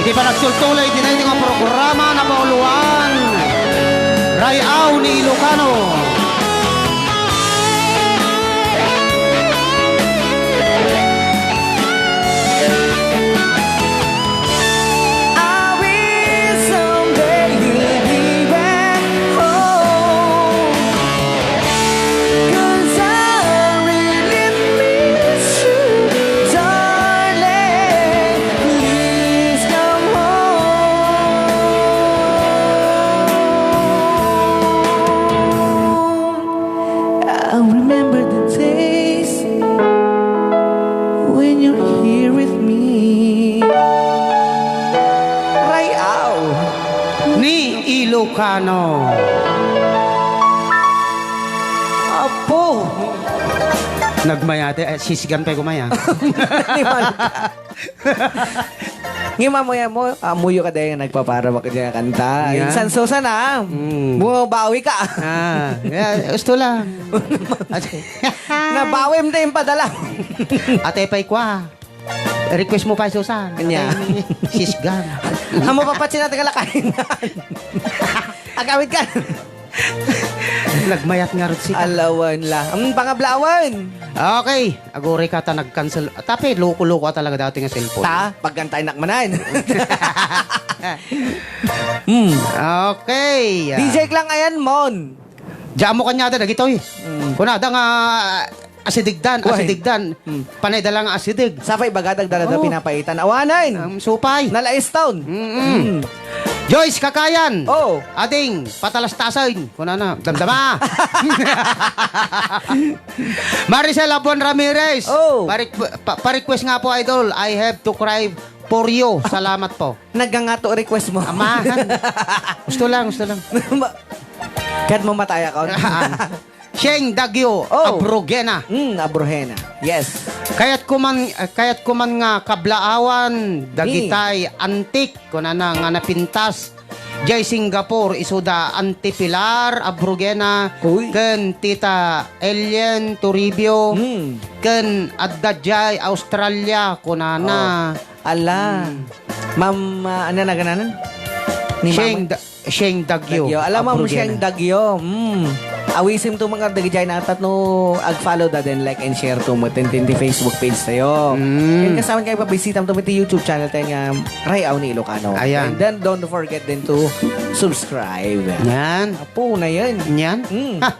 Ti panagtultulay iti daytoy nga programa napauluan, Ray-aw ni Ilocano. I wish someday you'll be back home. 'Cause I really miss you, darling. Please come home. I remember the days when you're here with me. Ray-aw ni Ilocano. Apo. Nagmayate, eh, sisigan pay kumaya. Ni Malta. Ngem amoy-, amo-, amoyo kadi nga nagpaparabak diay kanta. Yan. Insan Susan, ah. Mm. Bumabawi ka. Ah, yeah, gusto lang. Nabawim na yung padala. Ate pay kwa. Request mo pa, Susan. Kanya. Ate, sisgan. Amo papat sinat nga lakayan. Agawid ka. Nagmayat nga rod sika. Alawan la. Ang pangablawan. Okay. Aguray ka ta nag-cancel. Tapi, loko-loko talaga dati nga cellphone. Ta, pagkantay nak manan. Hmm. Okay. D J Klang ayan, Mon. Diyan mo kanya da, dagitoy. Mm. Kunada nga, asidegdan, Wen. Asidegdan. Mm. Panay da lang asideg. Sapay baga dagdala da pinapaitan. Awanen. Ang supay. Nalais taon. Mm-mm. Mm. Joyce Kakayan. Oh. Ading, patalastasen. Kunana, damdama. Maricel Abuan Ramirez. Oh. Parik-, pa-, pa-request nga po, idol. I have to cry for you. Salamat po. Nagangato request mo. Amahan. Gusto lang, gusto lang. Ma-, Kad mamatay ako. Sheng Dagyo, Oh. Abrogena. Mm, Abrogena. Yes. Kayat kuman, eh, kayat kuman nga kablaawan, dagitay antik, kunana nga napintas. Jay Singapore, isuda Auntie Pilar, Abrogena, Uy. ken Tita Ellen Toribio, Mm. ken adda jay Australia, kunana. Oh. Ala. Mm. Ma'am, ah, ano na gananan? Ni Sheng Mama? Da-, Sheng Dagyo. Dagyo. Alam mo, Abrogena. Sheng Dagyo. Mm. Awisim to mga dagijay na atat no ag-follow da, then like and share to mo, ten ten ti Facebook page tayo. Mm. Yan kasama kayo, pabisita mo to, ti YouTube channel tayo nga Ray-aw ni Ilocano. Ayan. And then, don't forget din to subscribe. Yan. Apo na yan. Yan. Mm. Ha.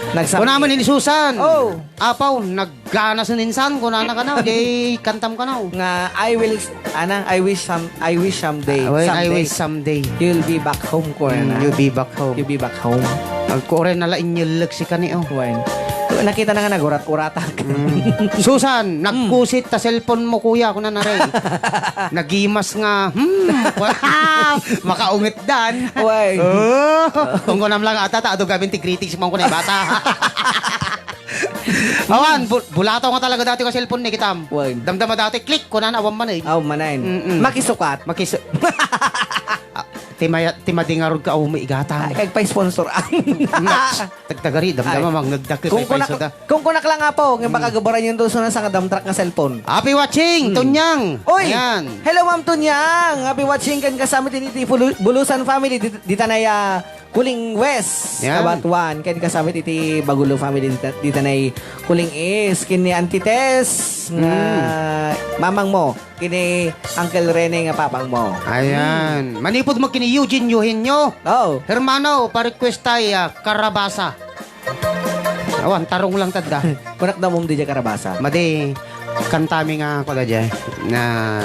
Nagsabi. Kuna man ni Susan. Oh. Apaw, naggana sininsan, kunana kanaw, di kantam kanaw. Nga, I will, ana, I wish some, I wish someday, Ah, well, I someday. wish someday. You'll be back home, kunana. Mm, you'll be back home. You'll be back home. Agkuray na la inyellek si kani, oh. Wen. Nakita na nga nagurat-uratak. Mm. Susan, Mm. nagkusit ta cellphone mo, kuya, kunana rin. Nagimas nga, hmm, makaungit dan. Wen. Oh, kung kunam lang ata, ta, adu gamin ti greetings mo, kunay bata. Awan, bu-, bulataw nga talaga dati nga cellphone ni kitam. Wen. Damdama dati, click, kunana, awan man eh. Aw, manen. Mm-mm. Makisukat. Makis-, Ah, ti maya-, ti madingarod ka, awan mo igata. Ay, kagpa-sponsor. Tagtagari, damdama, Ay. mangngegda, Kung kunak-, kagpa-iso da. kung kunak lang nga po, nga Mm. makagabaran yun doon sa nga dump truck nga cellphone. Happy watching, Mm. Tunyang. Uy! Ayan. Hello, Ma'am Tunyang. Happy watching kan kasama din iti Bulu-, Bulusan family. Di, di tanay, ah, Kuling West, Yan. Kabat one, ken kasama iti Bagulo family dita, dita nay Kuling East, ken ni Auntie Tess, nga Mm. mamang mo, ken ni Uncle Rene nga papang mo. Ayan. Mm. Manipud mo ken ni Eugene Eugenio. Oh. Hermano, pa-request tay, ah, Karabasa. Awan, tarong lang tadda. Kunak da mom di Karabasa. Madi, kantami nga, kuda jay, na,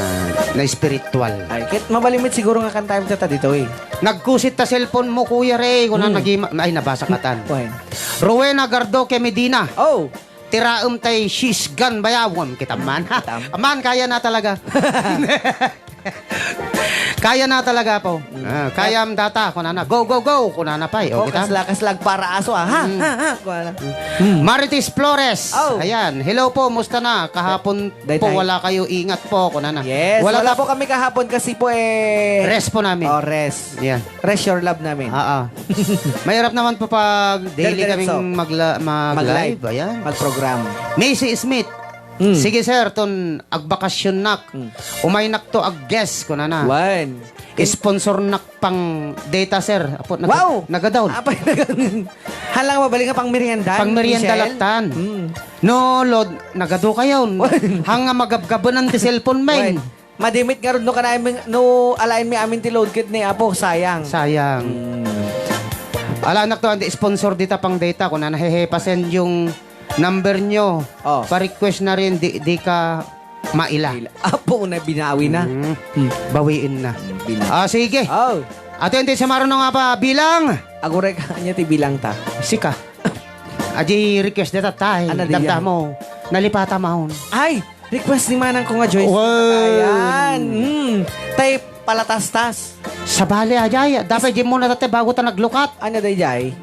na spiritual. Ay, ket mabalimit siguro nga kantami ta dito eh. Nagkusit ta cellphone mo, Kuya Ray, kuna Hmm. nagima-, ay, nabasa katan. Kuwan. Rowena Gardoque Medina. Oh. Tiraem tay sisgan bayawon kita man. Kitam. Man, kaya na talaga. Kaya na talaga po. Mm. Ah, kayam data, kunana. Go, go, go, kunana pay. Oh, Oh, kita. kasla-, kaslag para aso, ah. Ha? Mm. Ha? Ha? Kunana. Mm. Marites Flores. Oh. Ayan. Hello po, musta na? Kahapon Day-, po, day. wala kayo. Ingat po, kunana. Yes. Wala Wala ta- po kami kahapon kasi po eh. Rest po namin. Oh, rest. Yan. Rest your love namin. Oo. Mahirap naman po pag daily Dire-diretso. kaming magla-, mag-live. Mag-live. Ayan. Mag-program. Macy Smith. Mm. "Sige, sir, ton agbakasionnak. Mm. Umaynakto ag-guest," kunana. Wen. "Sponsornak pang data, sir." Apo, nag-, Wow! nagadaw. Apay, nag-, hala nga mabalin nga pang merienda, Pang merienda Michelle? Lattan. Mm. No, Lord, nagadu kayon. Wen. Hanga magabgabenan ti cellphone, men. Wen. Madimit ngarud no kanayon, no alaenmi amin ti load ket ni Apo, sayang. Sayang. Mm. Alanak to, anti sponsor dita pang data, kunana, "Hehe, pa-send yung number nyo. Oh. Pa-request na rin, di, di ka maila." Maila. Apo, na binawi na. Mm. Hmm. Bawiin na. Binawi. Ah, sige. Oh. Ato yung ti sumaruno nga pa bilang. Aguray ka niya ti bilang ta. Sika. Adi request dita tay. Ano di Damta yan? Mo. Nalipata maon. Ay! Request ni Manang ko nga Joyce. Wow. Ayan. Mm. Tay palatastas. Sabali, ajay. Dapat di muna tatay bago ta naglukat. Ano, day, jay?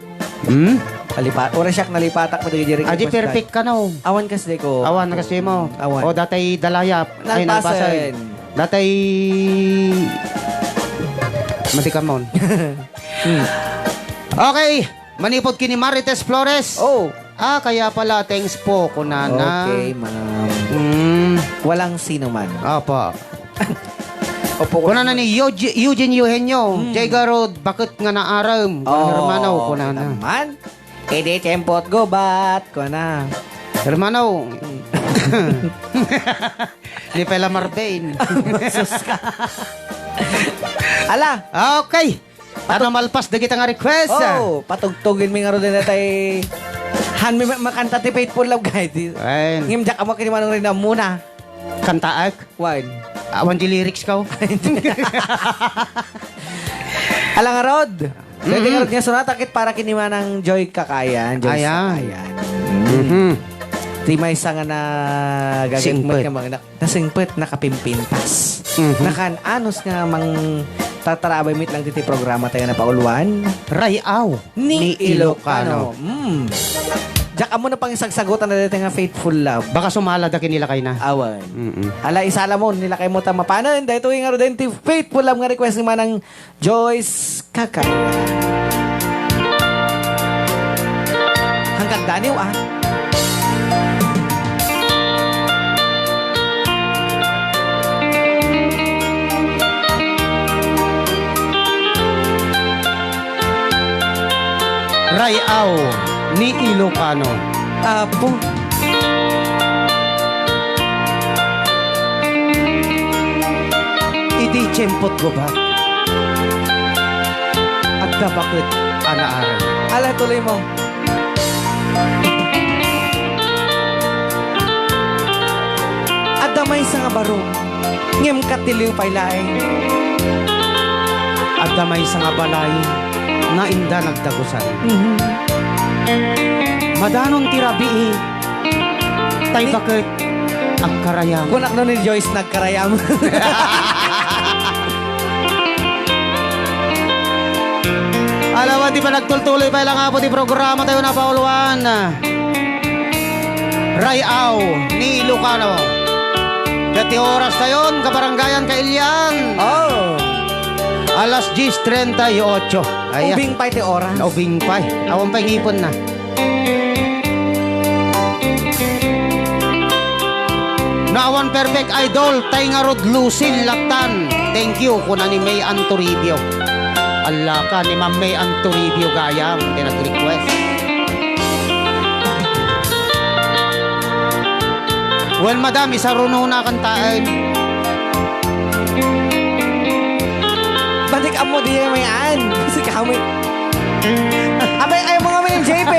Hmm? Alipa-, ora siyak nalipatak mo, day, request, Adi perfect day. Ka, no? Awan kas, day, ko. Awan kas, day, mo. Awan. O, datay dalayap. Ay, nalpasen. Nalpasen. Datay matikamon. Hmm. Okay. Manipod kini Marites Flores. Oh. Ah, kaya pala, thanks po, kunana. Okay, ma'am. Mm. Walang sino man. Opo. Opo, kunana ni Eugene, Eugene Eugenio, Mm. Jay Garod, bakit nga naaram? Oh, hermano, kunana. Naman. Edi, tempot gubat, kuna. Hermano. Ni Pela Marbain. Sus ka. Ala. Okay. Ano, malpas dagita nga request? Oh, patugtugen mi ngarud dayta tay han mi ma-, makanta ti Faithful Love, guys. Ay. Ngem diak ammo ken ni Manong Rina muna. Kantaak? Wen. Awan di lyrics ko. Ala ngarud. Dayta Mm-hmm. Ngarud nga sonata ket para ken ni Manang Joy Kakayan, Joy Ayan. Kakayan. Mm. Mm-hmm. Ti maysa nga nagagayat met Singpet. Nga mga Nasingpet, nakapimpintas. Mhm. Nakan-anos nga mangtatarabay met lang diti programa tayo na pauluan. Ray-aw ni Ilocano. Mm. Diak ammo na pang isagsagutan na dito nga Faithful Love. Baka sumala da kinilakay na. Awan. Mm-mm. Ala, isala mo, nilakay mo ta mapanen. Dahil ito yung nga rin ti Faithful Love nga request ni Manang Joyce Kakay. Hanggang daniw, ah. Ray-aw ni Ilocano. Apo. Iti tiempot gubat, adda baket a naaram. Ala, tuloy mo. Adda maysa nga baro, ngem katiliw pay laeng. Adda maysa nga balay nga inda nagdagusan. Mhm. Madanon ti rabii, tay baket agkarayam. Kunak no ni Joyce nagkarayam. Alawan ti panagtultuloy pay lang, Apo, ti programa tayo na pauluan. Ray-aw ni Ilocano. Ket ti oras tayon, kabarangayan, kailian. Oh. Alas dies treinta y ocho. Aya. Ubing pay ti oras. Ubing pay. Awan pay ngipon na. No awan perfect, idol, tay ngarud Lucille Latan. Thank you, kuna ni May Antoribio. Allaka ni Ma'am May Antoribio gayam, ti nag-request. Well, madam, isarunona kantaen. Balik ammo di may an. Si kami. Abay, ay, mga may J P.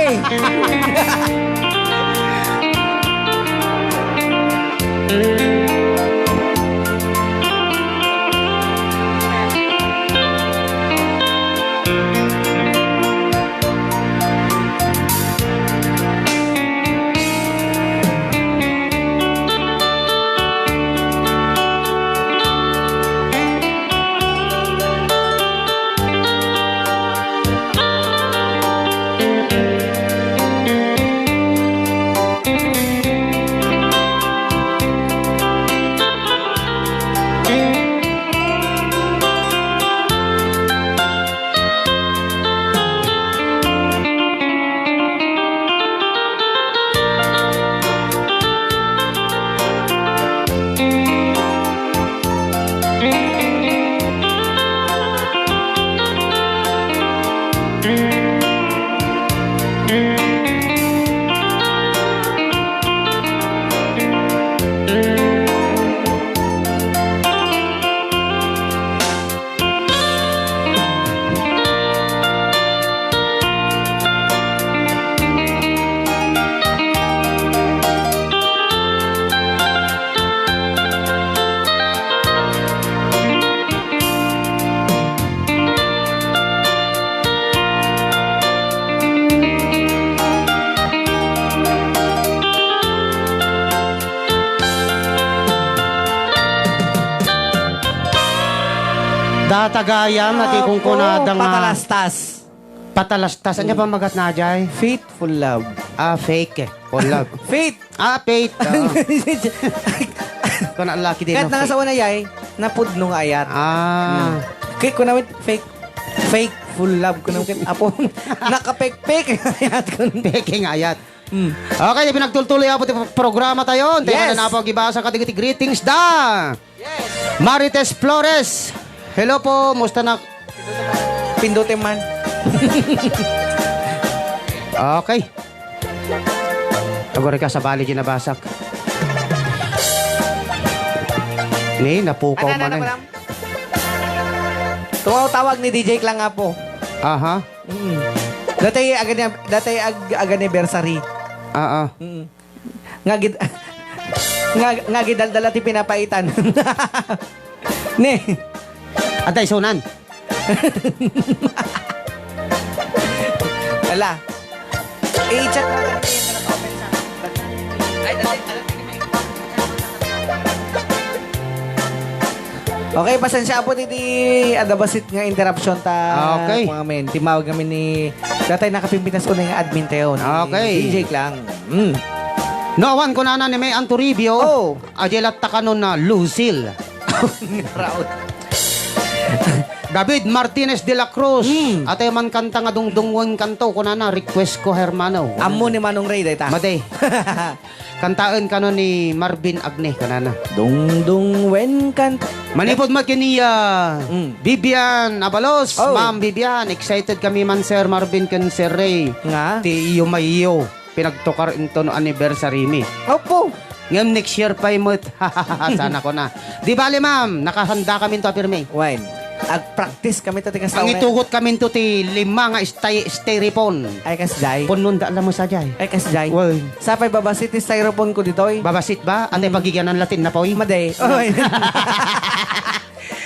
Data gayam, iti kunkunada nga patalastas. Patalastas. Ania pamagatna, Jay? Faithful love. Ah, fake eh. Full love. Faith! Ah, faith. Oo. Kuna laki din. Kahit ang nasa fake. Una, yay, napudno nga ayat. Ah. Hmm. Kaya kuna met fake, fake full love. Kuna met, apo, nakapekpek ayat. Kuna. Peke nga ayat. Hmm. Okay, pinagtultuloy apo ti programa tayo. Yes. Tayo na po, gibasa ka ti greetings da. Yes. Marites Flores. Hello po, musta na? Pindutin man. Okay. Agora ka sa bali, ginabasak. Ni, napukaw man eh. Tumaw-tawag ni D J Klang nga po. Aha. Mm. Dati ag-, dati ag-, ag-anniversary. Ah, ah. Mm. Nga gid-, nga, nga gidaldala ti pinapaitan. Ne. Atay, sunan. Ala. I-chat mo kami sa comment sa. Ay, dali, dali, dali. Okay, pasensya po, didi, ada basit nga interruption ta, okay, mga men. Timawag kami ni, datay nakapimpitas unay nga admin tayo, ni okay, D J Klang. Mm. No, awan ko nana ni May Antoribio. Oh. Ajay latta kanon na Lucille. Raot. David Martinez de la Cruz. Mm. Atay man kanta nga dungdungwen kanto, kunana, request ko, hermano. Ammo ni Manong Ray, dayta. Madi. Kantaen kano ni Marvin Agne, kanana. Dungdungwen kan- Manipod met ken ni, ah, mm, Vivian Abalos. Oh. Ma'am Vivian, excited kami man, Sir Marvin ken Sir Ray. Nga? Ti iyo mayo, pinagtukar into no anniversary mi. Opo. Ngem next year pay met. Sana ko na. Di bali, ma'am, nakahanda kami into a pirmi. Wen. Agpraktis kami ta ti kasta. Mangitugot kami into ti lima nga stay, styrofoam. Ay, kasjay. Punnon da alam mo sa jay. Ay, kasjay. Wen. Sapay babasit ti styrofoam ko ditoy. Babasit ba? Ate, hmm, pagigianan latin na po, eh. Madi. Oy.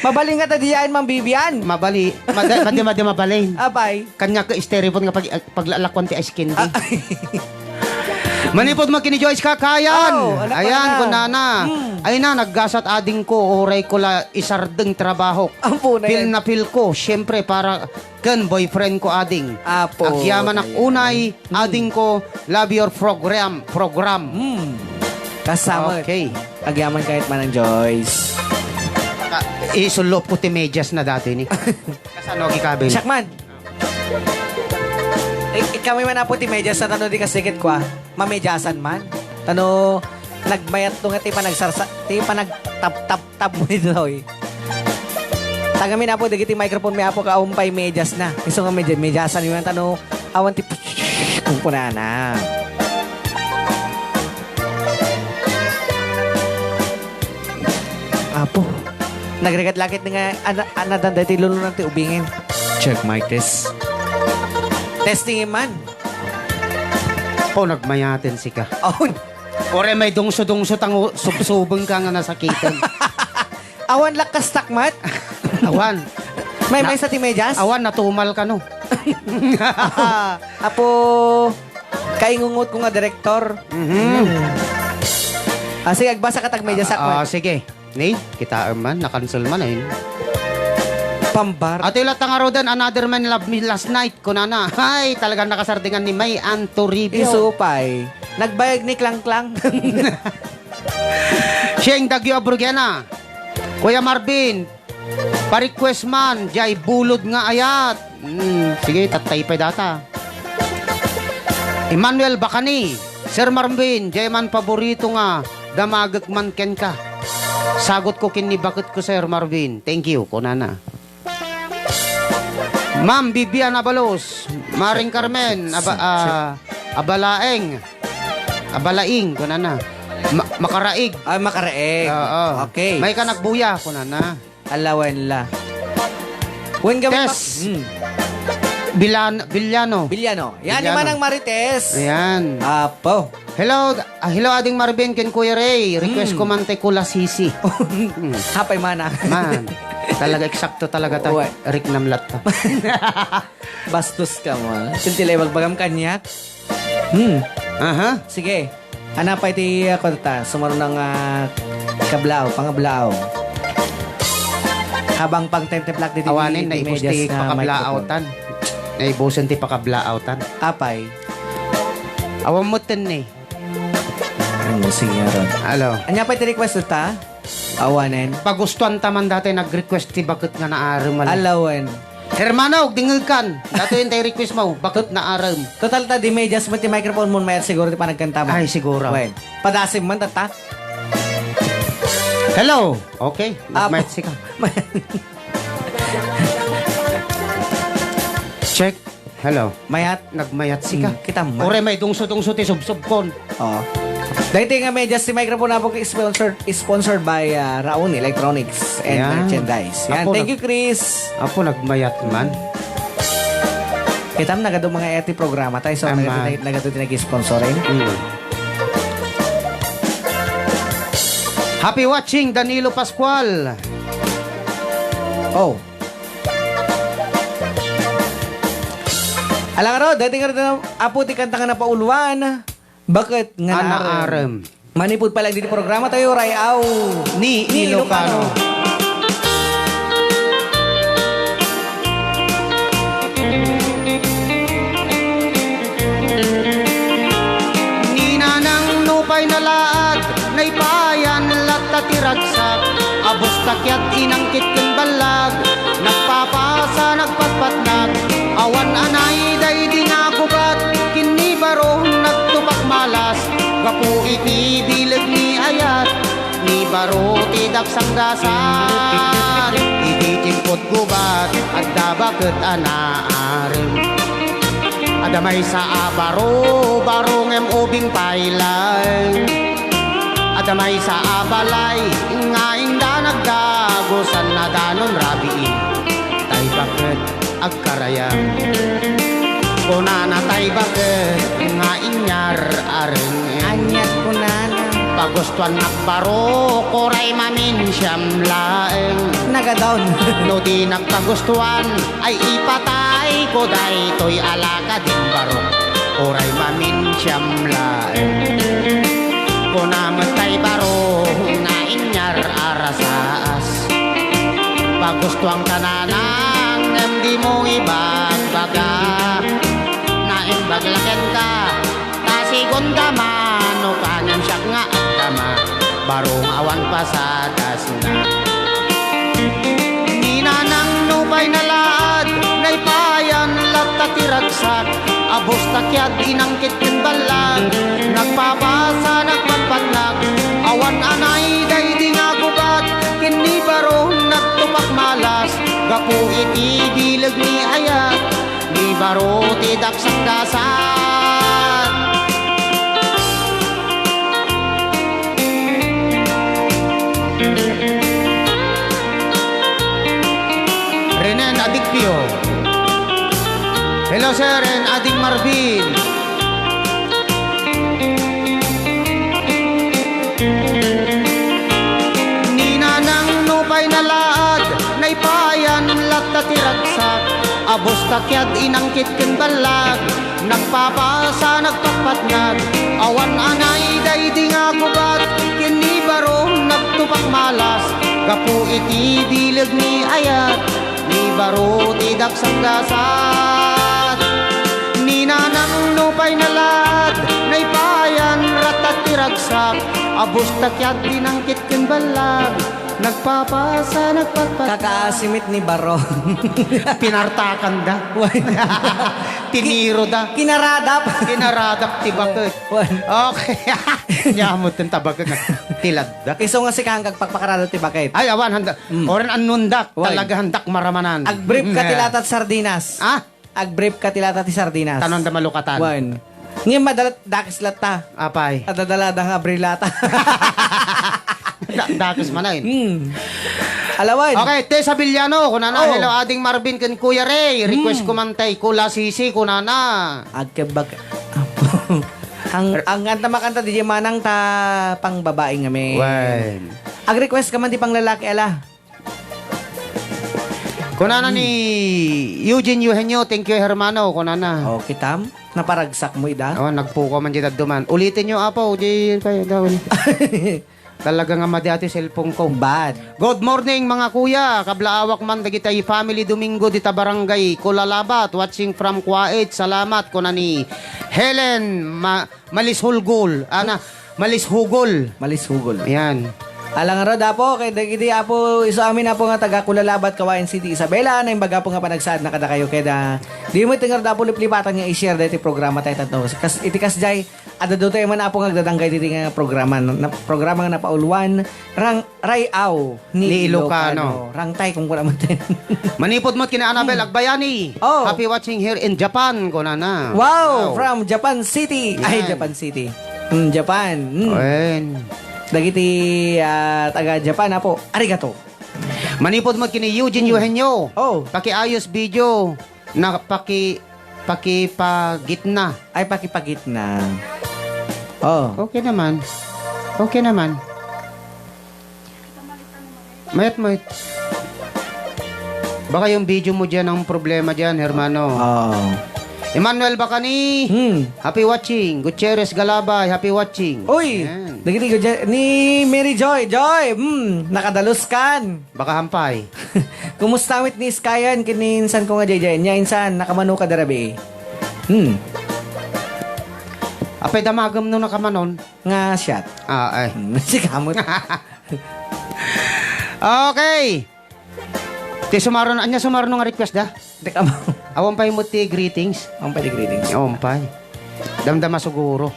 Mabalin nga ta diyan, Ma'am Vivian. Mabali. Madi, madi, madi, mabalin. Apay. Kanya ka styrofoam nga pag-, paglalakwan ti ice candy. Ah. Manipod mo kini Joyce Kakayan. Oh, anak. Ayan, ko na. Kunana. Hmm. Ay na, naggasat ading ko, oray ko la isardeng trabahok. Ampo na. Feel yan na feel ko, siyempre, para ken boyfriend ko ading. Apo, agyamanak ayan. Unay, hmm, ading ko, love your program, program. Hmm. Kasama. Okay. Agyaman kahit manang Joyce. Ah, isulop ko ti medyas na dati ni. Kasano, Gikabil? Siak man. Ik-, ikami man, Apo, ti medyas na tano di kasikit kwa. Mamedyasan man. Tano, nagmayat to nga ti panagsarsa-, ti panagtap-tap-tap mo ditoy. Tagamin, Apo, dagiti microphone mi, Apo, ka umpay medyas na. Isu nga medya-, medyasan mi man, tano, awan ti kumpunana. Apo. Nagrigat lakit nga ana-, anadan daytoy lulunan ti ubingin. Check, mic test. Testing man. Apo, nagmayaten sika. Awan. Ore, may dungso-dungso tango, subsubeng ka nga nasakiten. Awan lakkas takmat? Awan. May, na-, may sa ti medyas? Awan, natumal ka, no? Apo, kaingungot ko nga direktor. Mhm. Ah, sige, agbasa ka tag medyas, ah, sakmat. Ah, sige. Ni, kitaem man, na-cancel man, eh. Pambar. Ato ila tangarodan, another man love me last night, kunana. Ay, talagang nakasardingan ni May Antoribio. Isupay. Nagbayag ni Klangklang. Sheng Dagyo Abrugena. Kuya Marvin, pa-request man, jay bulod nga ayat. Hmm, sige, tattay pay data. Emmanuel Bacani, Sir Marvin, jay man paborito nga damagek man kenka. Sagot ko ken ni baket ko, Sir Marvin. Thank you, kunana. Ma'am Vivian Abalos, Maring Carmen, aba-, ah, Abalaeng. Abalaing, kunana. Ma-, makaraig. Ah, makaraig. Oo. Okay. May ka nagbuya, kunana. Alawen la. Wen kami Tess. Pa-, hmm. Bilan-, Villano. Villano. Yan, Villano. Manang Marites. Ayan. Apo. Hello, ah, hello, Ading Marvin, ken Kuya Ray. Request ko man ti Kulasisi. Hmm. Hapay mana. Man. Talaga, eksakto talaga ta. Uwe. Rick Namlat ta. Bastos ka mo, ah. Sinti lay bagbagam kaniak. Hmm. Aha. Sige. Hanapay ti, ah, kanta. Sumarunang, ah, kablaaw, pangablaaw. Habang pangtemtemplak ditoy Awanen, di naibus medias ti nga pakablaawtan. Microphone. Naibusen ti pakablaawtan. Apay. Awan met ten ni. Ano, singer? Alo. Ania pay ti request ta? Awanen. Pagustuan ta man dati nag-request ti baket nga naarem, ala. Alawen. Hermano, dingegkan. Datoy ti request mo, baket naarem. Total ta, di medias met ti microphone mo, mayat siguro ti panagkanta mo. Ay, siguro. Wen. Padasem man, tatta. Hello. Okay. Apo. Nagmayat sika. Check. Hello. Mayat. Nagmayat sika. Mm, kita mo. Uray may dungso-dungso ti subsubkon. Oo. Daytoy nga medias ti microphone, apo, sponsored, sponsored by, ah, Raon Electronics and Yan. Merchandise. Yan. Apo, thank nag-, you, Chris. Apo, nagmayat man. Kitam, nagadu mga eti programa tayo. So, Ama. nagadu, nagadu ti nag-sponsoring. Mm. Happy watching, Danilo Pascual. Oh. Alang aro, dati nga rin, apo, ti kanta nga napauluan. Baket nga Ah, naarem. naarem. Manipud pala diti programa tayo, Ray Aw. Ni Ni Ilocano. Ilocano. Ni nanang nupay nalaad, naipayan latta ti ragsak. Abus ta kiad inangkit ken ballag, nagpapasa, nagpatpatnag. Awan a naida idi nagubat, ken ni baro nagtupak malas. Gapu iti bileg ni ayat, ni baro ti daksang gasat. Idi tiempod gubat, adda baket a naarem. Adda maysa a baro, baro ngem ubing pay laeng. Adda maysa a balay nga inda nagdagusan, nadanon rabii tay baket agkarayam. Kunana tay baket nga inyar a reng-eng. Aniat kunana? Pagustuannak baro, uray maminsiam laeng. Nagadaw. No dinak pagustuan, ay ipatayko daytoy a lakadim baro, uray maminsiam laeng. Kuna met tay baro nga inyar a rasaas. Pagustuanka nanang, ngem dimo ibagbaga. Naimbag la kenka, ta sigunda mano ka, ngem siak nga agdama, baro nga awan pasadasna. Ni nanang nupay nalaad, naipayan latta ti ragsak. Abus ta kiad inangkit ken ballag, nagpapasa, nagpatpatnag. Awan a naida idi nagubat, ken ni baro nagtupak malas. Gapu iti bileg ni ayat, ni baro ti daksang gasat. Renen Adigpio. Hello, sir, and Ading Marvin. Ni nanang nupay nalaad, naipayan latta ti ragsak. Abus ta kiad inangkit ken ballag, nagpapasa, nagpatpatnag. Awan a naida idi nagubat, ken ni baro nagtupak malas. Gapu iti bileg ni ayat, ni baro ti daksang gasat. Ni nanang nupay nalaad, naipayan ratta ti ragsak. Abus ta kiad inangkit ken ballag, nagpapasa, nagpatpatnag. Kakaasimit ni baro. Pinartakan da. Wen. Tiniro da. Kinaradap. Kinaradap ti baket. Wen. Okay. Nyamot ti baket nga tilad da. Isu nga sika nga agpakpakarado ti baket. Ay, awan, handa. Mm. Oren annondak, Wen. Talaga handak maramanan. Agbrief ka ti Mm. lata ti sardinas. Ah? Agbrief ka ti lata ti sardinas. Tanon da malukatan. Wen. Ngem madalat dakes latta. Apay. Adadalada nga abrief lata. Da-, dakes man, ay. Hmm. Alawan. Okay, Tessa Villano, kunana, Oh. "Hello, Ading Marvin ken Kuya Ray. Request Hmm. ko man tay Kula Sisi," kunana. Agkebak. Ang, ang kanta makanta, D J Manang, ta pang babae nga may Wen. Ag-request ka man di pang lalaki, ala. Kunana ni Eugene Eugenio, "Thank you, hermano," kunana. Oh, kitam? Naparagsak mo, ida? Oh, nagpukaw man di daduma. Ulitin nyo, Apo, di kayo daw. Talaga nga madi ati cellphone ko. Bad. Good morning, mga kuya. Kablaawak man dagiti family Domingo dita barangay Kulalabat, watching from Kuwait. Salamat, kuna ni Helen Ma-, Malishulgol. Ana, Malishugol. Malishugol. Ayan. Alang arod, Apo, kay dagiti, Apo, isu amin, Apo, nga taga Kulalabat, Kawayan City, Isabela, naimbag, Apo, nga panagsaad na kadakayo. Kaya da, di mo iti ngarud, Apo, liplipatan nga i-share daytoy programa tayo tatlo. Kas, iti kasjay, adda daytoy man, Apo, nga agdadanggay diti nga programa, na, programa nga napauluan, rang, Ray-aw ni Ni Ilocano. Ilocano. Rangtay, kung kuna man tayo. Manipod mo kina Annabel Hmm. Agbayani. Oh. Happy watching here in Japan, kunana. Wow, Wow. from Japan City. Ay, Yan. Japan City. Hmm, Japan. Hmm. Wen. Dagiti, ah, taga Japan, Apo. Arigato. Manipod mo kini Eugene Hmm. Eugenio. Oh. Pakiayos video na paki-, pakipagitna. Ay, pakipagitna. Oh. Okay naman. Okay naman. Mayat mo it-, baka yung video mo dyan ang problema dyan, hermano. Oh. Emmanuel Bacani, Hmm. happy watching. Gutierrez Galabay, happy watching. Uy! Yan. Dagiti ko dyan, ni Mary Joy. Joy, hmm, nakadalus kan. Baka hampay. Kumusta met ni Skayan? Kininsan ko nga jay jay. Nya insan, nakamano ka darabi. Hmm. Apay damagem no nakamanon? Nga shot. Ah, ay. Hmm, si kamot. Okay. Ti sumaron, anya sumaron nga request da? Dek amo. Awan pay mo ti greetings. Awan pay ti greetings. Awan pay. Damdama siguro.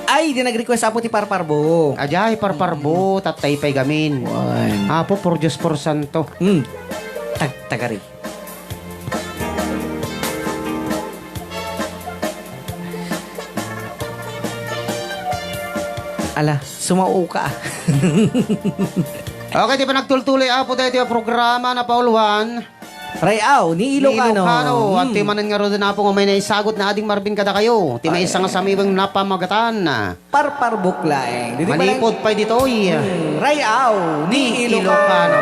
Ay, di nag-request, Apo, ti parparbo. Ajay, parparbo, Mm. tattay pay gamin. Wan. Apo, por Diyos, por santo. Mm. Tag-, tagari. Ala, sumauka. Okay, ti panagtultuloy, Apo, daytoy a programa, napauluan. Ray-aw ni Ilocano. Ni Ilocano. Hmm. At ti manen nga rod, Apo, nga may naisagot na ading Marvin kadakayo. Ti maysa nga samiweng napamagatan. Parparbuk laeng. Ditoy Manipod pay ditoy. Hmm. Ray-aw ni Ni Ilocano. Ilocano.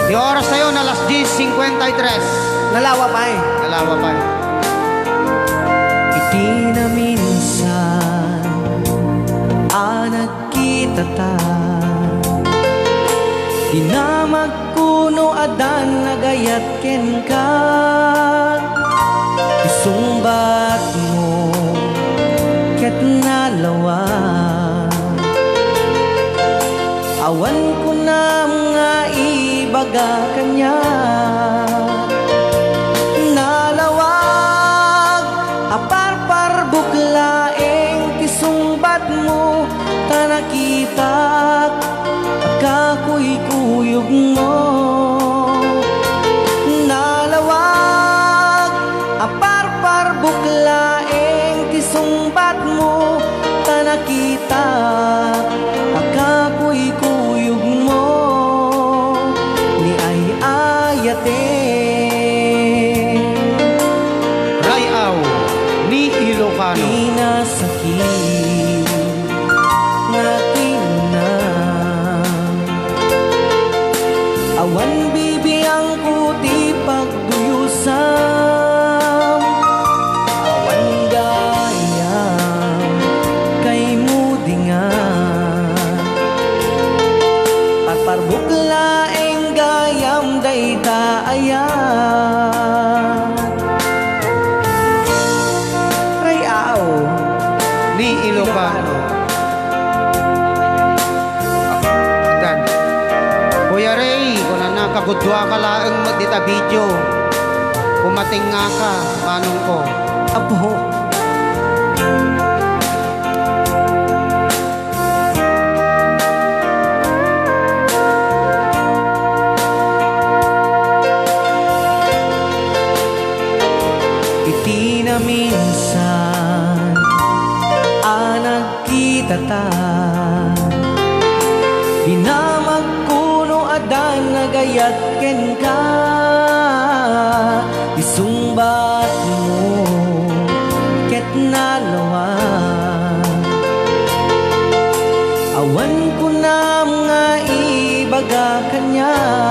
Ti oras tayo na alas diez cincuenta y tres. Nalawa pay. Nalawa pay. Iti naminsan a nagkitata, dinamagko no addan nagayat kenka. Isungbatmo ket nalawa. Awan kunam nga ibaga kaniak. Nalawag a parparbuk laeng ti sungbatmo, ta nakitak a kakuykuyogmo. Nalawag a parparbuk laeng ti sungbatmo, ta nakitak a kakuykuyogmo ni ay-ayaten. Ray-aw ni Ilocano. Pinasakit nga kinuna. Awan bibiangko ti pagduyusam. Awan gayam kaymo dinga. Parparbuk laeng gayam dayta aya. Ray-aw. Ni Ilocano. Dan. Kuya Ray, kunana, kagudua ka laeng met dita video. Umating nga ka, manong ko. Apo. Iti naminsan a nagkitata, dinamagko no addan nagayat kenka. Isungbatmo ket nalawa. Awan kunam nga ibaga kaniak.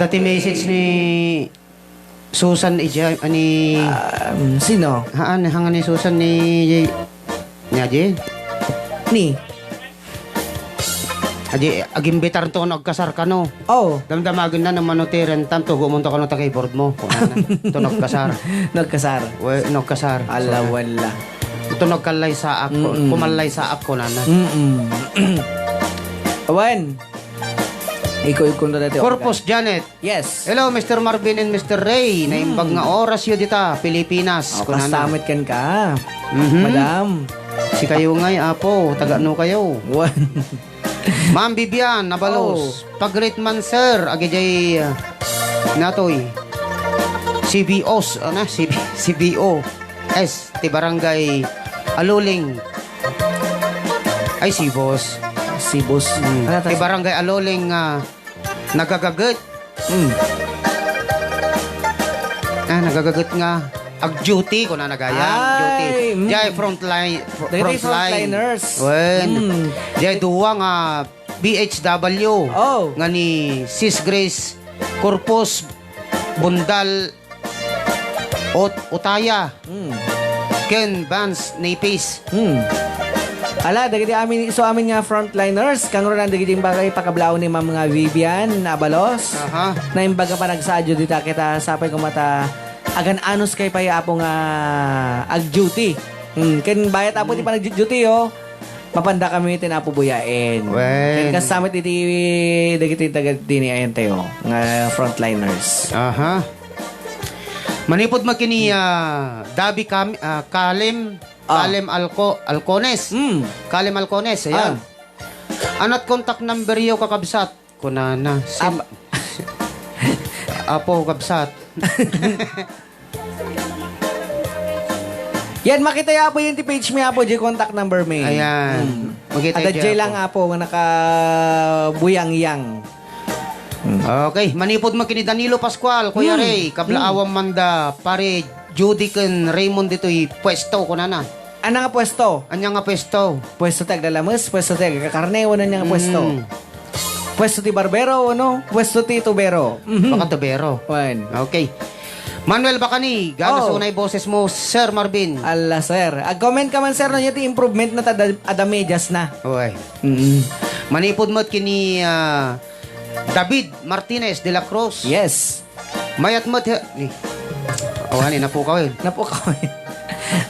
Ti message ni Susan ija, ani Um, sino? Haan, hanga ni Susan ni, ni Aji? Ni? Aji, agimbitar to no agkasar kano. Oh. Damdamagen na no mano ti rentam, tugo mo to kano ta keyboard mo. Kunana. To no agkasar. No agkasar. We, no agkasar. Ala, wala. To no agkallay saak, Mm-mm. kumallay saak, kunana. Mm-mm. Awan. Iko-iko na dati. Corpus Janet. Yes. Hello, Mister Marvin and Mister Ray. Naimbag nga oras yo dita, Pilipinas. Oh, kunana. Kasamit ken ka. Mhm. Madam. Sikayo ngay, Apo, taga ano kayo? Wan. Ma'am Vivian Abalos, Oh. pag-greet man, sir, agidiay, ah, natoy. C B Os, ana, C B, C B O S, ti barangay Aluling. Ay, Sibos. Sibos. Hmm. Ano Ti ta- barangay Aluling, ah, nagagaget. Hmm. Ah, nagagaget nga ag-duty, kuna na gayam, Ay, duty. mm. Jay frontline, fr- Dagiti frontline. frontliners. Wen. Mm. Jay duwa nga B H W. Oh. Nga ni Sis Grace Corpus Bundal Ot-, Utaya. Mm. Ken Vance Napis. Hmm. Ala, dagiti amin, isu amin nga frontliners, kangrunan dagiti imbagay pakablaw ni Ma'am nga Vivian Abalos. Aha. Naimbag nga panagsaadyo dita, ket sapay koma ta agan-anos kay pay, Apo, nga ag-duty. Hmm, ken bayat, Apo, ti Hmm. panag-duty, oh. Mapanda kami ti napubuyaen. Wen. Ken kas samet iti dagiti taga dini ayan tayo, nga frontliners. Aha. Manipud makini, ah, Dabi Kam-, ah, Kalim Ah. Kalem Alco-, Alcones. Mm. Kalem Alcones, ayan. Ah. Anat contact number yo, kakabsat? Kunana. Sim-, Ap- Apo, kabsat. Yan, makita ya, Apo, yan ti page mi, Apo, di contact number mi. Ayan. Mm. Makita Adadjay ya, lang, Apo. Apo, nga nakabuyangyang. Mm. Okay, manipud man kini Danilo Pascual, Kuya Mm. Ray, kablaawam Mm. manda, pare Judy ken Raymond ditoy pwesto, kunana. Ana nga pwesto? Anya nga pwesto? Pwesto ti aglalames, pwesto ti agkakarne, wenno anya nga pwesto? Mm. Pwesto ti barbero, wenno pwesto ti tubero? Mhm. Baka tubero. Wen. Okay. Manuel Bacani, gana Oh. sa unay boses mo, Sir Marvin? Ala, sir. Ag-comment ka man, sir, no, iti improvement na ta da-, ada medias na. Oy. Mm. Manipud met kini, ah, David Martinez de la Cruz. Yes. Mayat met he-, ni. Awanin, napukaw eh. Napukaw eh.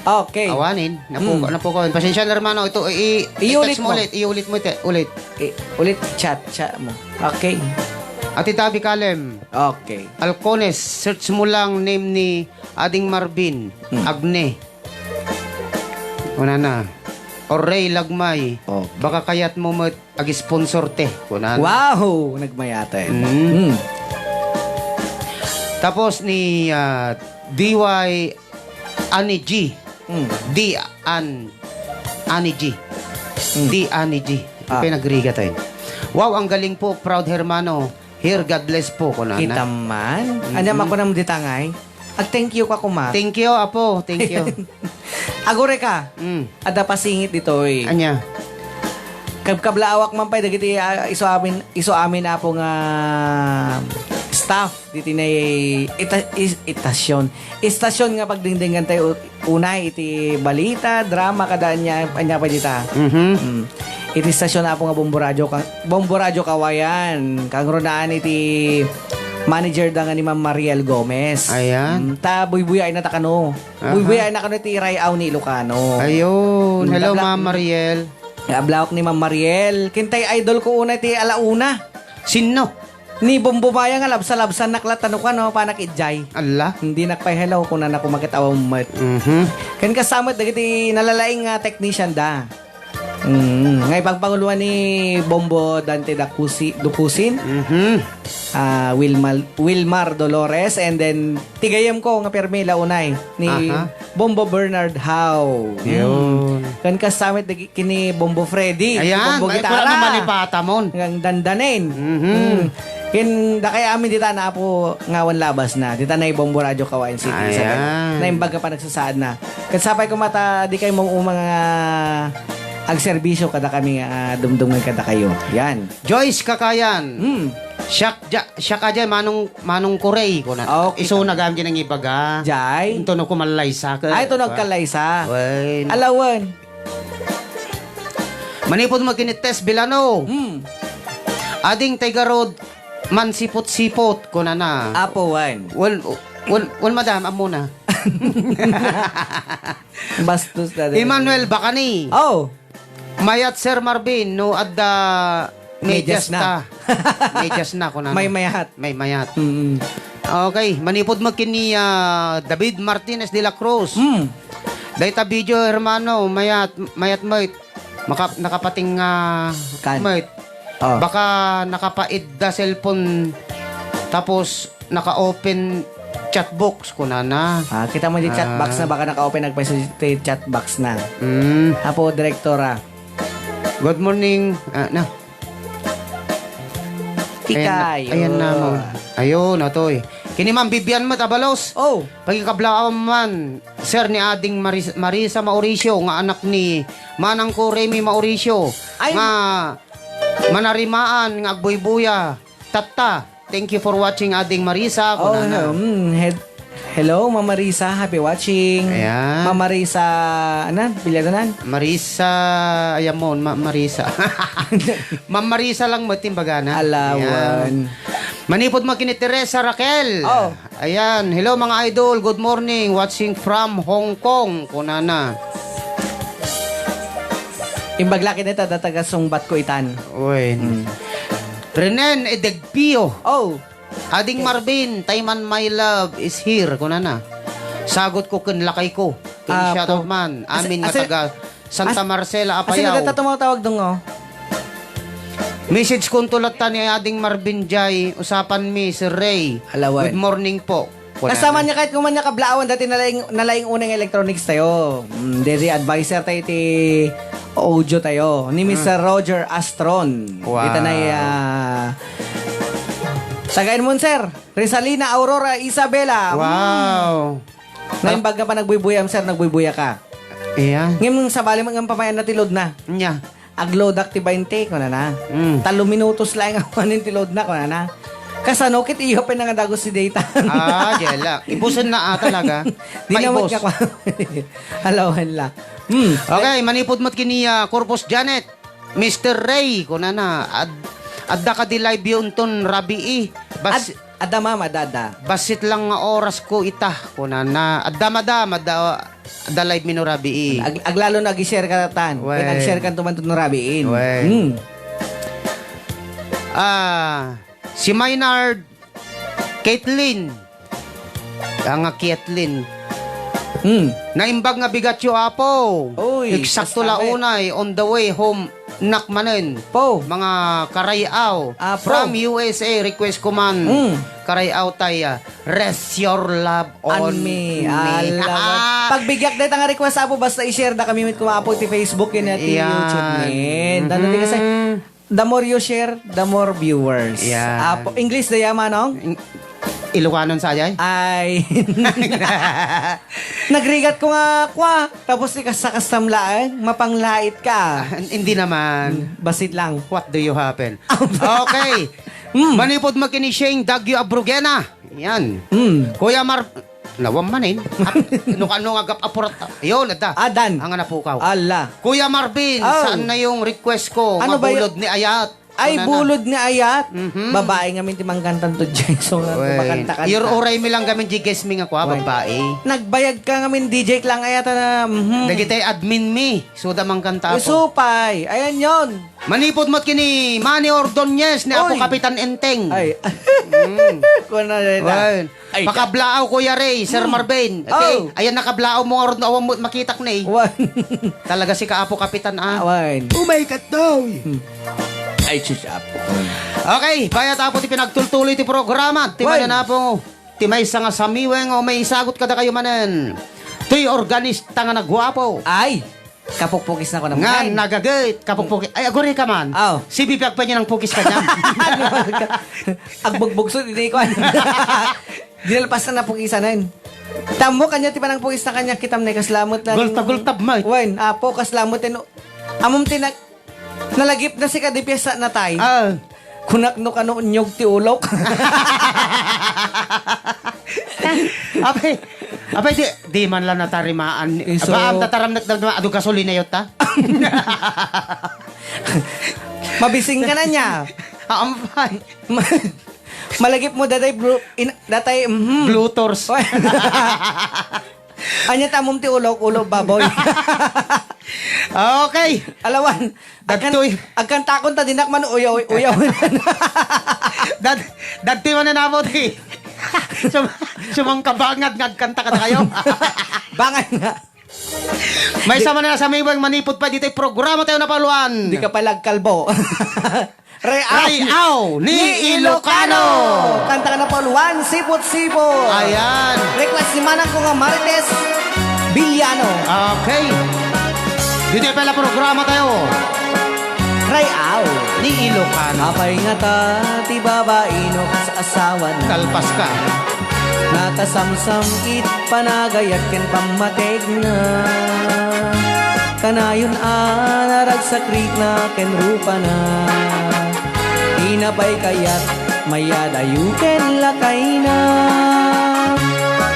Okay. Awanin, napukaw, Hmm. napukaw eh. Pasensya na, hermano. Ito, i-, i-, Iulit i-text mo mo. ulit, iulit mo, ite-, ulit. I-, ulit, chat, chat mo. Okay. Ati Tabi Kalem. Okay. Alcones, search mo lang name ni Ading Marvin. Hmm. Agne. Una na. Orrey Lagmay. Oh. Baka kayat mo met ag-sponsor te. Kuna na. Wow! Nagmayaten. Mm. Mm. Tapos ni, ah, D Y Ani G. Mm. D An-, Ani G. Mm. D Ani G. Ah. Pinagriga tayo. Wow, ang galing po. Proud hermano. Here, God bless po, kunana. Kita man. Mm-mm. Anya, makunam di tangay? Ag-thank you ka, kuma. Thank you, Apo. Thank you. Agure ka. Mm. Adda pasingit ditoy. Anya? Kabkablaawak man pay dagiti, ah, isu amin, isu amin, Apo, nga staff diti nay ita-, is-, itasyon. Istasyon nga pagdingdingan tayo unay iti balita, drama, kada anya, anya pa dita. Mhm. Mm. Iti istasyon, Apo, nga Bombo Radyo, ka-, Bombo Radyo Kawayan, kangrunaan iti manager da nga ni Ma'am Mariel Gomez. Ayan. Mm, ta buybuyaen na ta kano. Aha. Buybuyaen na kano iti Ray-aw ni Ilocano. Ayun. Mm, Hello, dabla-, Ma'am Mariel. Ablawak ni Ma'am Mariel. Kintay idol ko una iti alauna. Sinno? Ni Bombo Maya nga labsa-labsan nak la, tano kano, panak ijay. Alla. Hindi nak pay hello, kuna na kumakit awam met. Mhm. Ken kasamet dagiti nalalaing nga technician da. Mm, nga ipagpanguluan ni Bombo Dante Dacusi-, Ducusin. Mhm. Ah, Wilmal-, Wilmar Dolores, and then ti gayyem ko nga permi la unay ni Aha. Bombo Bernard Howe. Yun. Mm. Ken kasamet dagi-, kini Bombo Freddy, Ayan, Bombo ay, Gitara. Kuna naman ni Patamon. Ngang dandanin. Mhm. Mm. Ken dakay amin dita na Apo nga awan labas na. Dita na i Bombo Radyo Kawayan City. Ayan. Sa naimbag nga panagsasaad na. Ket sapay ko mata di kay mo umang, ah, agserbisyo kada kami nga, ah, dumdumngan kada kayo. Yan. Joyce Kakayan. Hmm. Siak ja, siak a jay, Manong, Manong Kuray, kuna. Ah, okay. Isu na gayam jay nangibaga. Jay? Intono ko mallaysa ka. Ay, tunog ka laysa. Wen. Alawen. Manipud mo kini Tess Bilano. Hmm. Ading tay garud, mansipot-sipot, kunana. Apo, wen. Wen, wen, wen, madam, ammona. Bastos na. Emmanuel Bacani. Oh. Mayat, Sir Marvin, no adda medyas ta. Medyas na. Medyas na, kunana. May mayat. May mayat. Mm. Okay, manipud mo kini, ah, David Martinez de la Cruz. Mm. Dayta video, hermano, mayat, mayat met. Maka-, nakapating, ah, Kan. met. Oh. Baka nakapaidda cellphone, tapos naka-open chat box, kunana. Ah, kita mo di chat box na, baka naka-open, nagpa-, ti chat box na. Mm. Apo, Direktora. Good morning. Ah, na. Ayan na, Ikayo. Ayan na mo. Ayun, atoy. Kini Ma'am Vivian mo, tabalos. Oh. Pagikablaam man, sir, ni Ading Maris-, Marisa Mauricio, nga anak ni Manang ko Remy Mauricio, Ay, nga manarimaan, nga agbuybuya. Tatta, thank you for watching, Ading Marisa, Oh, kunana. um, head-, hello, Ma'am Marisa, happy watching. Ayan. Ma'am Marisa, anan, bilyadanan? Marisa, ayan mo, Ma-, Marisa. Ma'am Marisa lang mo, timbagana. Alawan. Ayan. Manipod mo kini Teresa Raquel. Oh. Ayan. Hello, mga idol. Good morning. Watching from Hong Kong, kunana. Imbag laki nita, dataga sungbat ko itan. Uy. Mm. Renen Edegpio. Oh. Ading Marvin, time and my love is here, kunana. Sagot ko ken lakay ko. Ken Ah, shout out po. man. As-, Amin nga as-, taga Santa as-, Marcela, as-, Apayao. Data tumatawag dong, oh. Message ko to latta ni Ading Marvin Jai, usapan mi, Sir Ray. Alawan. Good morning po. Wala Kasama na. niya kahit kuman niya kablaawan dati nalaing, nalaing unang electronics tayo. Mm, diri advisor tayo ti audio tayo ni Mister Hmm. Roger Astron. Wow. Dita na, ah, taga Inmon, sir. Rizalina Aurora Isabela. Wow. Mm. Naimbag nga pa nagbuybuyam, sir, nagbuybuyaka. Iya. Ngem sabali mo nga pamayan na ti load na. Nya. Agloadak ti bainte, kunana. Mm. Tallo minutos laeng awanen ti load na, kunana. Kasano ket iyo pay nga dagus ti data? Ah, jela. Ibusen na, ah, talaga. Di na Paibos. Met nga kwa-, alawan la. Mm. Okay, manipod met kini, ah, Corpus Janet. Mister Ray, kunana, ad-, adda kadi live yo unton rabii. Bas- Ad-, adda, ma'am, adda, adda. Bassit lang nga oras ko ita, kunana. Adda, madam, adda, adda live mi no rabii. Ag-, aglalo na ag-share ka tan. Wen. Ken ag-share ka tuman no rabiin. Wen. Hmm. Ah, si Maynard, Caitlin. Ah, nga Caitlin. Hmm. Naimbag nga bigatyo, Apo. Uy, Eksakto la unay, on the way home, nak manen. Po. Mga karayaw. Apo. From U S A, request ko man. Hmm. Karayaw tay, ah, Rest Your Love on On me. me. Ala, Ah! pagbigyak dayta nga request, Apo, basta i-share da kami met kuma, Apo, ti Facebook, ken ti Yan. YouTube, men. Dano di kasi, Mhm. The more you share, the more viewers. Yan. Apo, English da ya, Manong? Eng-, Ilocanon sa jay? Ay. Nagrigat ko nga, kwa. Tapos ikasakasam laeng, mapanglait ka. Ah, hindi naman. Hmm, basit lang. What do you happen? Okay. Hmm. Manipod mo kini Shane Dagyo Abrugena. Yan. Hmm. Kuya Mar-, Nawam manen. Ap-, no kano nga gap apurat. Yun, adda. Ah, dan. Ang napukaw. Ala. Kuya Marvin, Oh. saan na yung request ko? Ano Nga ba y-, bulod ni Ayat. Ay, Ano na? bulod ni Ayat. Mhm. Babae nga min ti mangkantan to, Jason. Nga Wen. kumakanta-kanta. Your uray mi lang gamin di guest mi nga kwa, Wen. babae. Nagbayag ka nga min D J lang Ayat na, mhm. Dagiti admin mi. Suda mangkanta ako. Usupay. Ayan yon. Manipod mo't kini Manny Ordonez ni Apo Oy. Kapitan Enteng. Ay. Mm. Kuwan na rin na. Wen. Ay, Pakablaaw, Kuya Ray, Sir Hmm. Marvin. Okay? Oh. Ayan, nakablaaw mo nga ron, awan mo makitak na eh. Wan. Talaga si Kaapo Kapitan, ah. Awan. Oh my God, daw. Hmm. Ay, sus, Apo. Okay, bayat Apo ti pinagtultuloy ti programa. Ti Wan. manen Apo, ti maysa nga samiweng o may isagot kada kayo manen. Toy organista nga nagwapo. Ay. Kapukpukis na ko naman. Nga, Ay. nagagit, kapukpukis. Ay, aguri ka man. Aw. Si Bibi agpanya ng pukis kanya. Ano ka? Agbugbugso, di ko. Dinalpas na napukisanan. Tamo kanya, ti panang pukis na kanya, kitam na, kaslamot na. Gultab-gultab, may. Wen, Apo, kaslamot, no. Amom ti nag-, nalagip na si Kadipias sa natay. Ah. Kunak no kano unyog ti ulok. Apay, apay, di, di man lang natarimaan. Iso. Aba, am tataram nak damdama, adu gasolina yot ta? Mabising ka na niya. Ampay. Ma-, malagip mo, datay bru-, in-, datay, mhm. Blutors. Anya tamom ti ulok, ulo baboy. Okay. Alawan, agkan-, Dagtoy. Agkantakon ta dinak man uyaw, uyaw. Dad-, dagtoy man na nabot, eh. Sum-, sumangkabangad nga agkanta ka tayo. Bangan nga. Maysa man na sa may manipod pa dito'y programa tayo na paluan. Di ka pala agkalbo. Ray Aw. Ray Aw ni Ilocano. Kanta ka na, Paul Juan, Sipot-sipot. Ayan. Request ni manang ko nga Marites Villano. Okay. Dito pala programa tayo. Ray Aw. Ni Ilocano. Apay nga ta ti babaino kas asawan. Kalpas ka. Nakasamsam it panagayat ken pammategna. Kanayon a naragsak rikna ken rupana. Di na pay kayat mayadayo ken lakayna.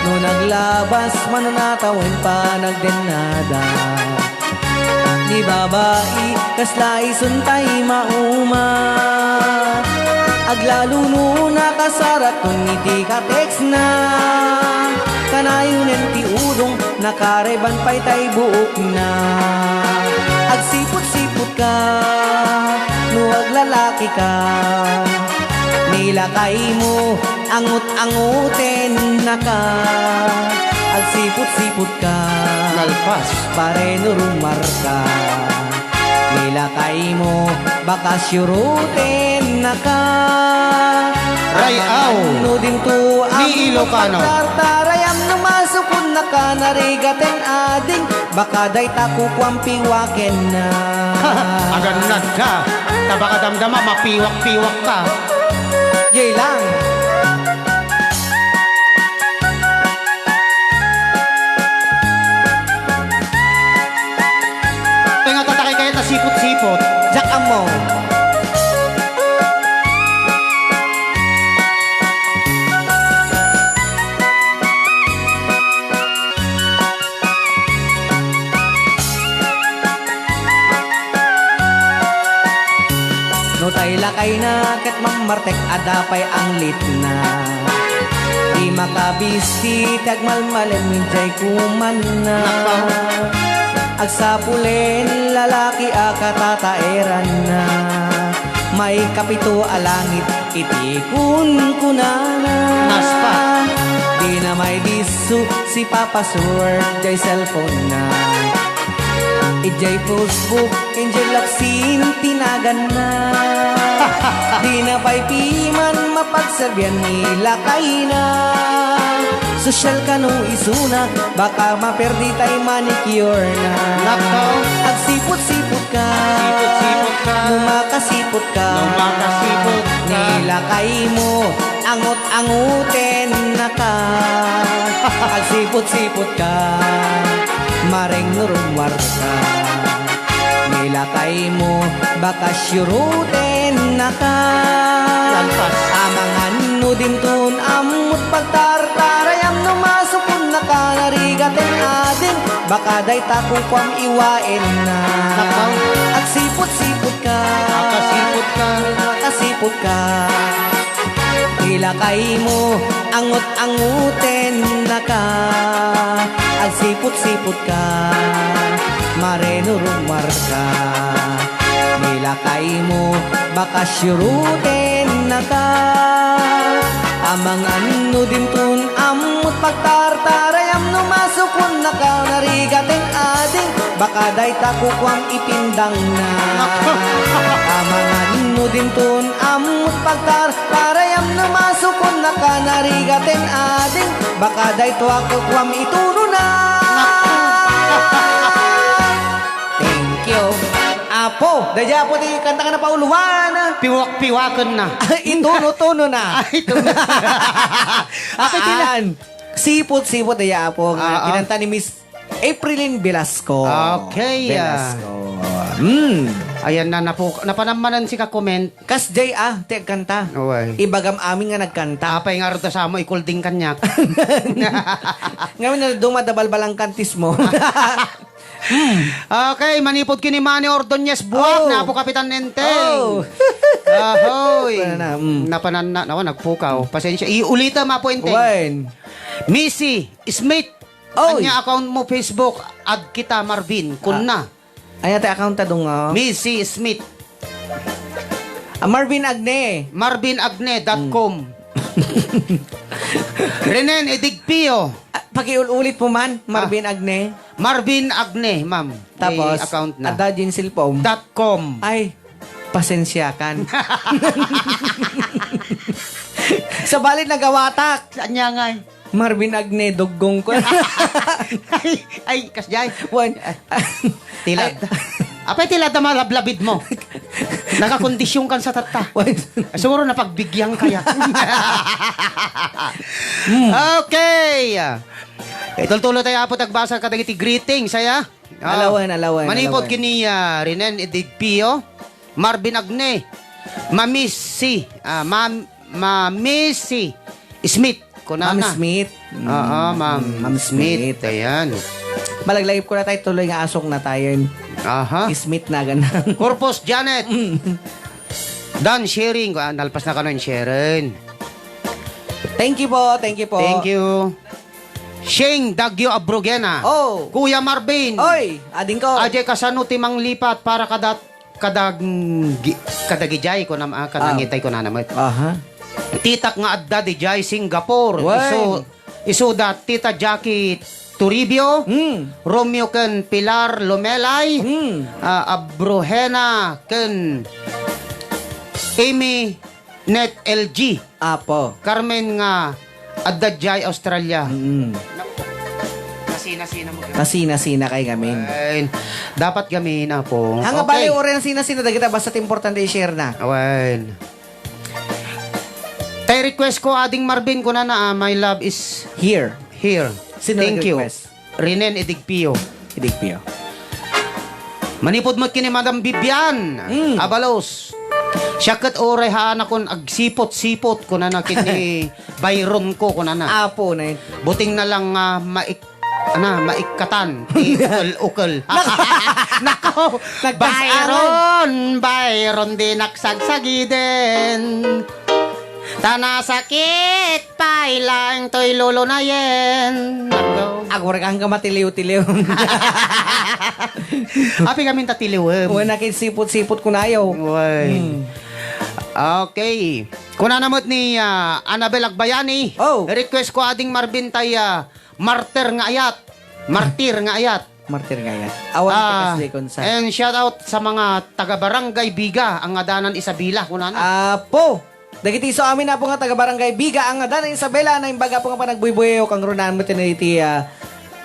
No naglabas, manunataw ken panagdennada. Ni babai, kasla isuntay mauma. Aglalo no nakasarat kun iti katextna. Kanayon ti udong, nakareban pay tay buokna. Agsipot-sipot ka, no aglalaki ka. Ni lakaymo, angot-angotennaka. Agsipot-sipot ka. Nalpas. Pare no rumarka. Ni lakaymo, baka siyurutennaka. Ray Aw. Amangan no dinto ni Ilocano. Tartarayam no masukonnaka, narigat ten ading, baka dayta kukuam piwakenna. Agannad ka. Ta baka damdama, mapiwak-piwak ka. Jay lang. Ay, nga tatakay kayo ta sipot-sipot. Jack Among. No tay lakayna ket mammartek, adda pay anglitna. Di makabisti ti agmalmalem, jay kumanna. Nakaw. Agsapulen lalaki a katataeranna. Maikapito a langit iti kunkunana. Naspa. Di na maidisso si Papa Sword jay cellphone-na. Ijay Facebook, Angel Locsin ti naganna. Di na pay piman mapagserbian ni lakayna. Sosyal kano isuna, baka maperdi tay manicure-na. Nakaw. Agsipot-sipot ka. Sipot-sipot ka. No makasipot ka. No makasipot ka. Ni lakaymo, angot-angotennaka. Agsipot-sipot ka. Mareng no rummuar ka. Ni lakaymo, baka siyurutennaka. Lampas. Amangan no dinton ammot pagtartarayam no masukonnaka, narigat ten ading, baka dayta kukuam iwaenna. Nakaw. Agsipot-sipot ka. Makasipot ka. Makasipot ka. Ni lakaymo, angot-angotennaka. Agsipot-sipot ka. Mare no rummuar ka. Ni lakaymo, baka siyurutennaka. Amangan no dinton ammot pagtartarayam no masukonnaka, narigat ten ading, baka dayta kukuam ipindangna. Amangan no dinton ammot pagtartarayam no masukonnaka, narigat ten ading, baka dayta kukuam itunona. Thank you. Apo, daydiay Apo ti kanta nga napauluan. Piwak-piwaken na. Ituno-tuno na. Ay, ituno. Apo, iti na. Aan. Sipot-sipot, daydiay Apo, nga kinanta ni Miss Aprilyn Velasco. Okay, ah. Velasco. Hmm. Ayan na, napu-, napanammanan si ka-comment. Kas Jay, ah, ti agkanta. Uy. Ibagam amin nga nagkanta. Apay nga arda samo ikulding kaniak. Ngamin na dumadabalbalang kantis mo. Hmm. Okay, manipod kini Manny Ordonez Buak, Oh. na po Kapitan Enteng. Oh. Ahoy. Wala na, mm. Napananna, nawa, nagpukaw. Pasensya. Iulita, mapo Enteng. Wen. Missy Smith. Oy. Anya account mo Facebook? Add kita, Marvin. Kunna. Ah. Anya ti account ta, dong, oh? Missy Smith. Ah, Marvin Agne. Marvin Agne dot com. Hmm. Renen Edigpio. Ah, pakiul-ulit mo man, Marvin Ah. Agne. Marvin Agne, ma'am. May Tapos, account na. Ada din cellphone. Dot com. Ay, pasensya kan. Sa bali, nagawatak. Saan niya nga eh? Marvin Agne, duggong ko. Ay, ay, kasjay. Wan. Tilad. Ay. Apay tilad na malablabid mo. Nakakondisyon kan sa tatta. Wan. Siguro napagbigyan kaya. Hmm. Okay. Itultulo tayo apo tagbasa kadagiti greetings, aya? Ah, Alawen, alawen, manipod alawen. kini, ah, Rinen Edigpio. Marvin Agne, Mami si, ah, Mam-, Mami si Smith, kunana. Ma'am Smith. Oo, Mm, Ma'am Ma'am Smith. Smith. Ayan. Malaglagip ko na tayo, tuloy nga asok na tayo. Aha. Smith na gana. Corpus Janet. Mm. Dan Sharing. Ah, nalpas na kano yung Sharon. Thank you po, thank you po. Thank you. Shane Dagyo Abrogena. Oh. Kuya Marvin. Oy, ading ko. Ajay kasano ti manglipat para kadat-, kadaggi-, kadagijay ko nam-, ah, Ah. kadagitay ko na naman. Aha. Titak nga adda dijay Singapore. Wen. Isu-, isuda Tita Jackie Toribio, Hmm. Romeo ken Pilar Lomelay, Hmm. ah, Abrogena ken Amy Net L G. Apo. Carmen nga adda jay Australia. Mm. Nasina-sina mo. Nasina-sina kay gamin. Awen. Dapat gamin, apo. Ang Okay. abali, uri ang sina-sina, dagita basta importante i-share na. Awen. Tay request ko, Ading Marvin, kunana, ah, "My love is Here. here." Sino Thank you. nag-request? Rinen Edigpio. Edigpio. Manipud met ken ni Madam Vivian Mm. Abalos. Siya ket uray haanakon agsipot-sipot, kunana ken ni Byron ko, kunana. Apo na yun. Buting na lang nga maik-, ana, maikkatan, ti ukel-ukel. Nako! Nagkasangan. Byron, Byron, di naksagsagiden. Ta nasakit pay laeng toy lulunayen. Nako. Agurek ang kamatiliw-tiliw. Api kami ta tiliwem. Wala kin sipot-sipot kunayo. Way. Hmm. Okay. Kunana met ni, ah, Annabel Agbayani. Oh. Request ko Ading Marvin tay, ah, Martir nga ayat. Martir nga ayat. Martir nga ayat. Awan Ah, ti kasdi kon sa. And shout out sa mga taga Barangay Biga, ang adanan Isabela, kunana. Apo! Dagiti isu amin, Apo, nga taga Barangay Biga, ang adanan Isabela, naimbag, Apo, nga panagbuybuyayo, kang runan mo tiniti, ah,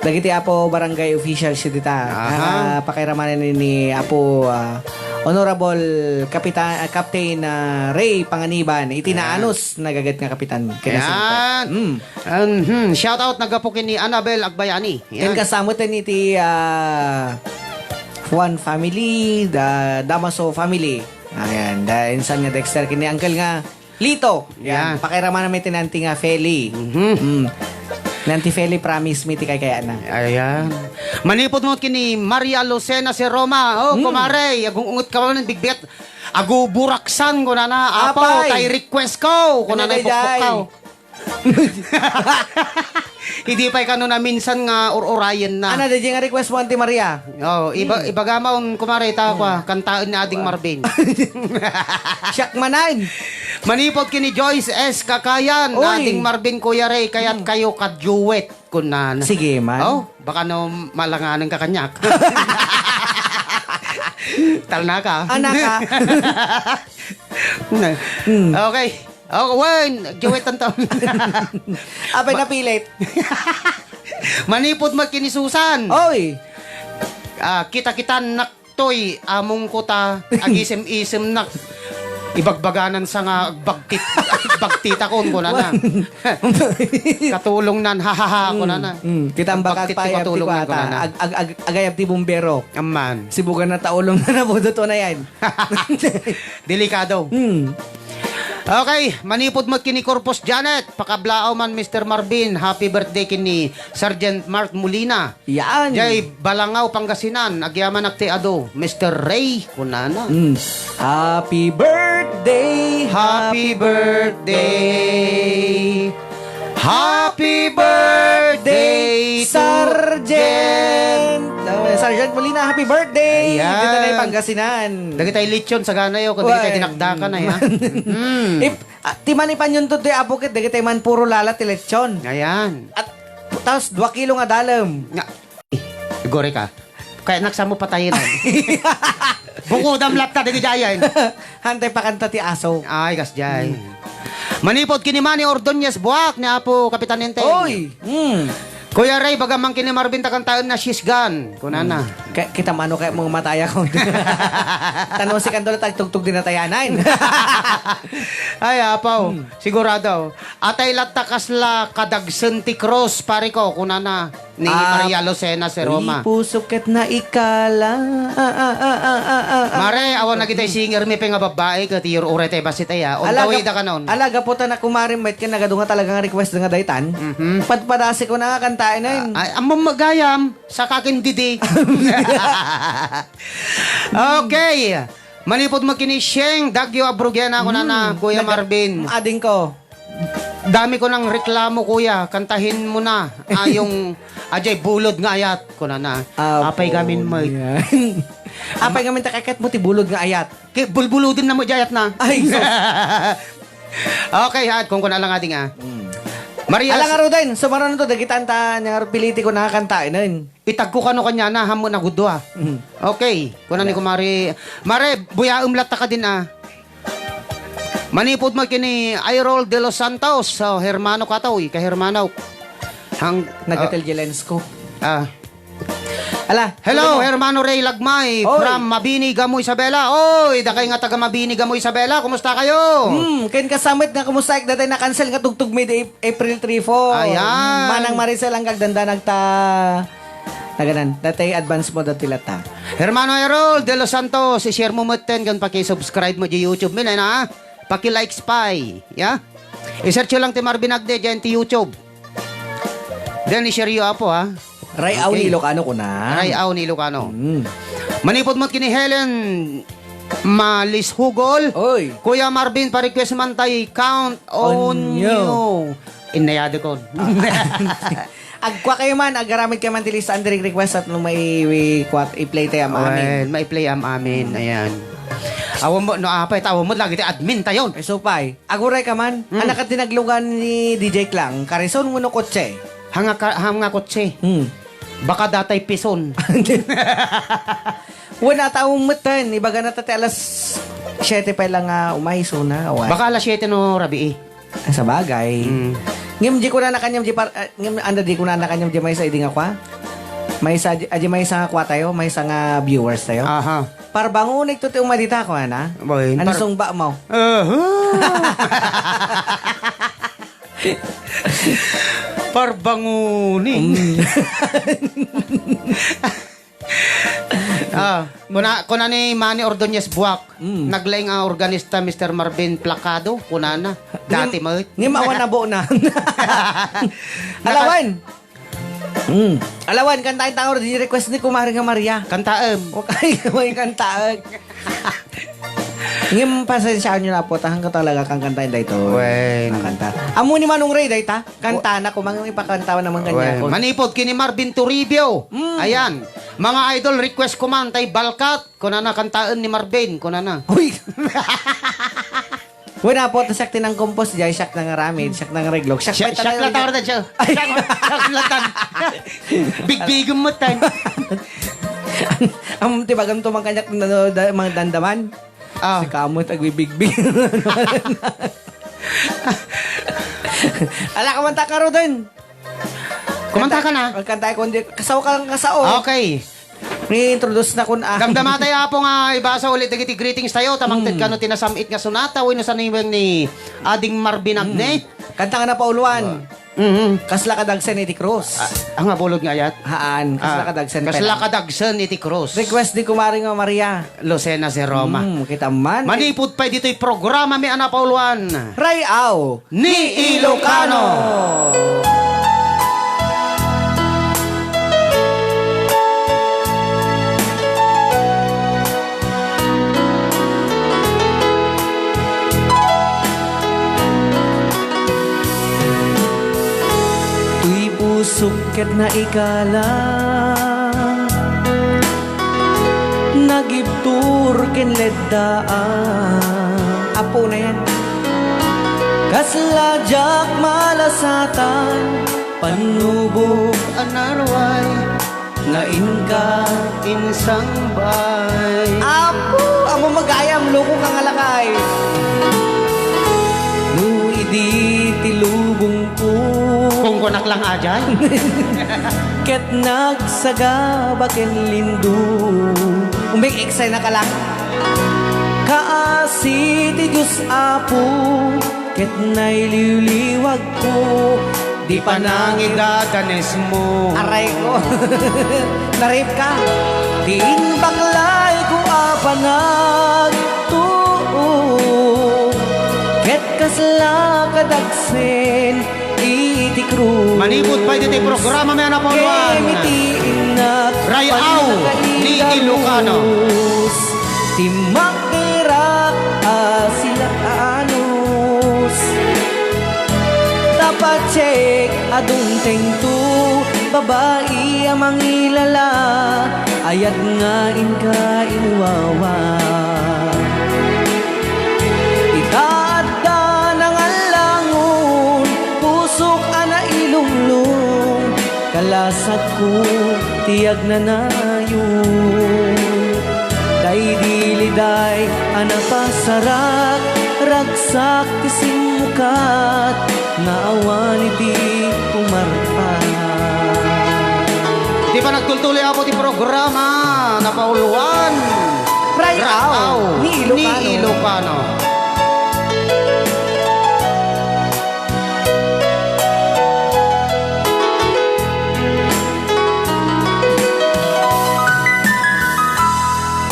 dagiti, Apo, barangay officials dita. Aha. Ah, pakairamanan ni, ni Apo, ah, Honorable Kapitan, ah, Captain, ah, Ray Panganiban, iti Ayan. naanus, nagagat nga kapitan. Kaya Ayan. siyempre. Mm. Um, hmm, shout out nagapu ken ni Annabel Agbayani. Yan. Ken kasama tayo iti, ah, Juan family, da, Damaso family. Ayan, da, insan nga Dexter, kini Uncle nga Lito. Yan. Yan. Pakiramanan mi ti nanti nga Feli. Mhm. Mm. Nanti Feli, promise mi ti kay kayana. Ayan. Manipod mo kini Maria Lucena si Roma. Oh, Mm. kumare, agung-unget ka man, bigbigat. Agu buraksan, kunana. Apo, Apay. tay request ko. Kunana, Ano, ipukpok Jay? ka. Idi pay kano na minsan nga ur-urayen na. Ana, di nga request mo, Auntie Maria? Oh, iba, Hmm. ibaga maon, kumare, ta, Hmm. kwa, kantaen ni Ading Marvin. Siak manan. Manipod kini Joyce S Kakayan, Uy. Ading Marvin, Kuya Ray, kayat Hmm. kayo ka-duet, kunana. Sige, man. Oh, baka no malanganan ka kanyak. Talna ka. Anak ka. Na- Hmm. Okay. Oh, wen, duet anto. Apay Ma- napilit. Manipod met kini Susan. Oy. Ah, kita-kitan nak toy, among ko ta, agisem-isem nak. Ibagbaganan sa nga agbagtit, agbagtitakon, kunana. Katulong nan, ha, ha, ha, kunana. Mm, mm. Kita ang bakal Agbagtit pa, ti ayab ti patulong nan, kuwata. Kunana. Ag-, ag-, ag-, agayab ti bumbero. Amman. Sibugan na taulong na nabudot na yan. Delikado. Mm. Okay, manipud met kini Corpus Janet, pakablaaw man Mister Marvin, happy birthday kini Sergeant Mark Molina. Yan. Jay Balangaw, Pangasinan, agyamanak ti adu, Mister Ray, kunana. Mm. Happy birthday, happy birthday. Happy birthday to Sergeant. Sergeant Molina, happy birthday. Ayan. Dito na yung Pangasinan. Dagitay lechon, sagana yo, kung dagitay Wen. Dinakdakan, ay, ha? Mm. Ip-, ah, ti man ipan yun to, ti apo ket, dagitay man puro lala ti lechon. Ayan. At, tapos, dua kilo nga dalem. Nga, Igore ka. Kaya nagsamo patayen, ay. Bukodam latta, dagiti ayan. Hantay pakanta ti aso. Ay, kasjay. Hmm. Manipod kini Manny Ordonez Buak ni Apo Kapitan Enteng. Oy! Hmm. Kuya Ray, baga man kini Marvin ta kantaen na She's Gone. Kunana. Hmm. Kaya kita mano kaya mong mataya ko. Tano si Kandol at agtugtog din natayanan. Ay, apaw. Hmm. Sigurado. Atay latta kasla kadagsen ti cross, pare ko, kunana. Ni Ah, Maria Lucena Seroma. Uy, puso ket naikala. Ah, ah, ah, ah, ah, ah, ah. Mare, awan na kitay singer mi pay nga babbai ket iyur-uray tay bassit aya. Ala, Ugawida gap-, kanon. Ala, gapu ta na kumare met ken nagadu nga talaga nga request nga daytan. Mhm. Padpadasi ko na nga kantaen, ay. Ah, ay, ammom gayam, sa kakin didi. Okay. Manipod mo kini Sheng, Dagyo Abrugena, kunana, Mm, Kuya nag-, Marvin. Ading ko. Dami ko nang reklamo, kuya. Kantahin mo na. Ah, yung, ajay, bulod nga ayat, kunana. Apo, Apay gamin mo. Yan. Apay gamin ta kaket mo ti bulod nga ayat. Ki-, bulbuludin na mo di ayat na. Ay, sus. Okay, ha, kung kuna lang ading, ah. Mm. Maria Alang Roden, sumaran to, dagitan ta, niyang piliti ko na kantainen. Itagko kano kanya na, hamo na gudua. Mm. Okay, kuna ni Kumari. Mare, buyaem latta ka din, ah. Manipod mo kini Ayrol de los Santos, so, hermano katoy, ka hermano. Hang, Nagatel ah, Jelensko. Ah. Ala, Hello, hello. Hermano Ray Lagmay Oy. From Mabini, Gamo, Isabela. Oy, dakay nga taga Mabini, Gamo, Isabela. Kumusta kayo? Hmm, ken kasamit nga kumusta ik datay na-cancel nga tugtog mi di April three four. Ayan. Manang Maricel ang kagdandanag ta Naganan, datay advance mo dati latta. Hermano Errol de los Santos, i-share mo metten ken paki-subscribe mo di YouTube mi, na, paki-likes pay, ya? I-search lang ti Marvin Agde diyan ti YouTube. Then i-share yo, apo, ha? Ray-aw Okay. ni Ilocano kuna. Ray-aw ni Ilocano. Mm. Manipod mo kini Helen Malishugol. Oy. Kuya Marvin, pa-request man tay Count On On You. You. Inayado ko. Agkua kayo man, agaramid kayo man ti lista and direct request at no may, may, kuat, i-play tayo am amin. Well, ma-play am amin. Ayan. Awan mo, no, apay, tawag mo, lagi tayo admin tayo. Ay, supay. Aguray ka man. Mm. Anak at dinaglugan ni D J Klang. Karison, wano kotse? Hanga ka, hanga kotse. Hmm. Baka datay pison. Wala tao meten. Ibaga na ta ti alas siete pa lang nga umay, so na, awan. Baka alas siete no rabii. Ah, sabagay. Mm. Ngem di ko na nakanyam di par-, ah, ngem anda di ko na nakanyam di maysa idi nga kwa. Maysa, ah, di maysa nga kwa tayo, maysa nga viewers tayo. Aha. Parbangunik to ti umadita ko, ana? Boy, Ano par- sungba mo? Aha. Parbanguni. Mm. Ah, kuna, kuna ni Manny Ordonez Buak, Mm. naglaing ang organista, Mister Marvin Placado, kunana. Dati Ngim-, mo. Ngim awan na buo na. Naka- Alawan. Mm. Alawan, kantain tangor di request ni Kumare nga Maria. Kantaem. Okay, may kantaem. Ngem, pasensyahan nyo na po, ta hanggang talaga kang kantain dayto. Wen. Ang kanta. Amo ni Manong Ray, dayta? Kanta na, kumang ipakanta naman kanya Wen. Ko. Manipod kini Marvin Toribio. Mm. Ayan. Mga idol, request ko man, tay Balkat. Kunana, kantaen ni Marvin. Kunana. Uy! Wala po, ta siak ti nang-compose, jay siak nang aramid, siak nang reglog, siak Siya, may siya talaga lang tawar na siya. Ay. Siya, siya lang tan. Bigbigom mo tan. Am, ti bagam to mang kanyak na, na, da-, mang dandaman. Ah. Si kamot, agbibigbig. Ala ka man ta, Karoden. Kumanta ka na? Kanta, kanta ko, hindi. Kasaw ka lang, kasaw. Okay. I-introduce na kun, ah. Damdamatay, Apo, nga ibasa ulit dagiti greetings tayo. Ta mangted kano ti nasam-it nga sonata wenno saniweng ni Ading Marvin Agne. Kanta nga napauluan. Mhm. Kasla kadagsen iti krus. Ah, nga bulod nga ayat? Haan, kasla Ah, kadagsen kasla pay lang. Kadagsen iti krus. Request ni Kumare nga Maria. Lucena de Roma. Mm, kita man. Manipud pay ditoy programa mi a napauluan. Ray-aw ni Ilocano. Toy pusok ket naikala, nagibtur ken leddaan. Apo na yan. Kasla diak malasatan, pannubok a naruay, nga inka insangbay. Apo, amo magayam, loko ka nga lakay. No idi ti lubong Kung kunak lang ajay. Ket nagsagaba ken lindo. Umbing eksena ka lang. Kaasi ti Dios Apo, ket nailiwliwagko. Di panangidadanesmo. Aray ko. Narip ka. Din baklay ko a panagtuo. Ket kasla kadagsen iti krus. Manipud pay ditoy programa mi a napauluan. Ken iti innak Ray-aw ni Ilocano. Ti makkerak a siaanus. Ta patiek a dumtengto, babai a mangilala, ayat nga inka inwawa. Ita adda nangallangon, pusok a nailunglung, kalasakko ti agnanayon. Daydi liday a napasarak, ragsak ti simmukat, nga awan iti umarpa. Iti panagtultuloy, Apo, ti programa, napauluan. Ray-aw ni Ilocano. Ilocano.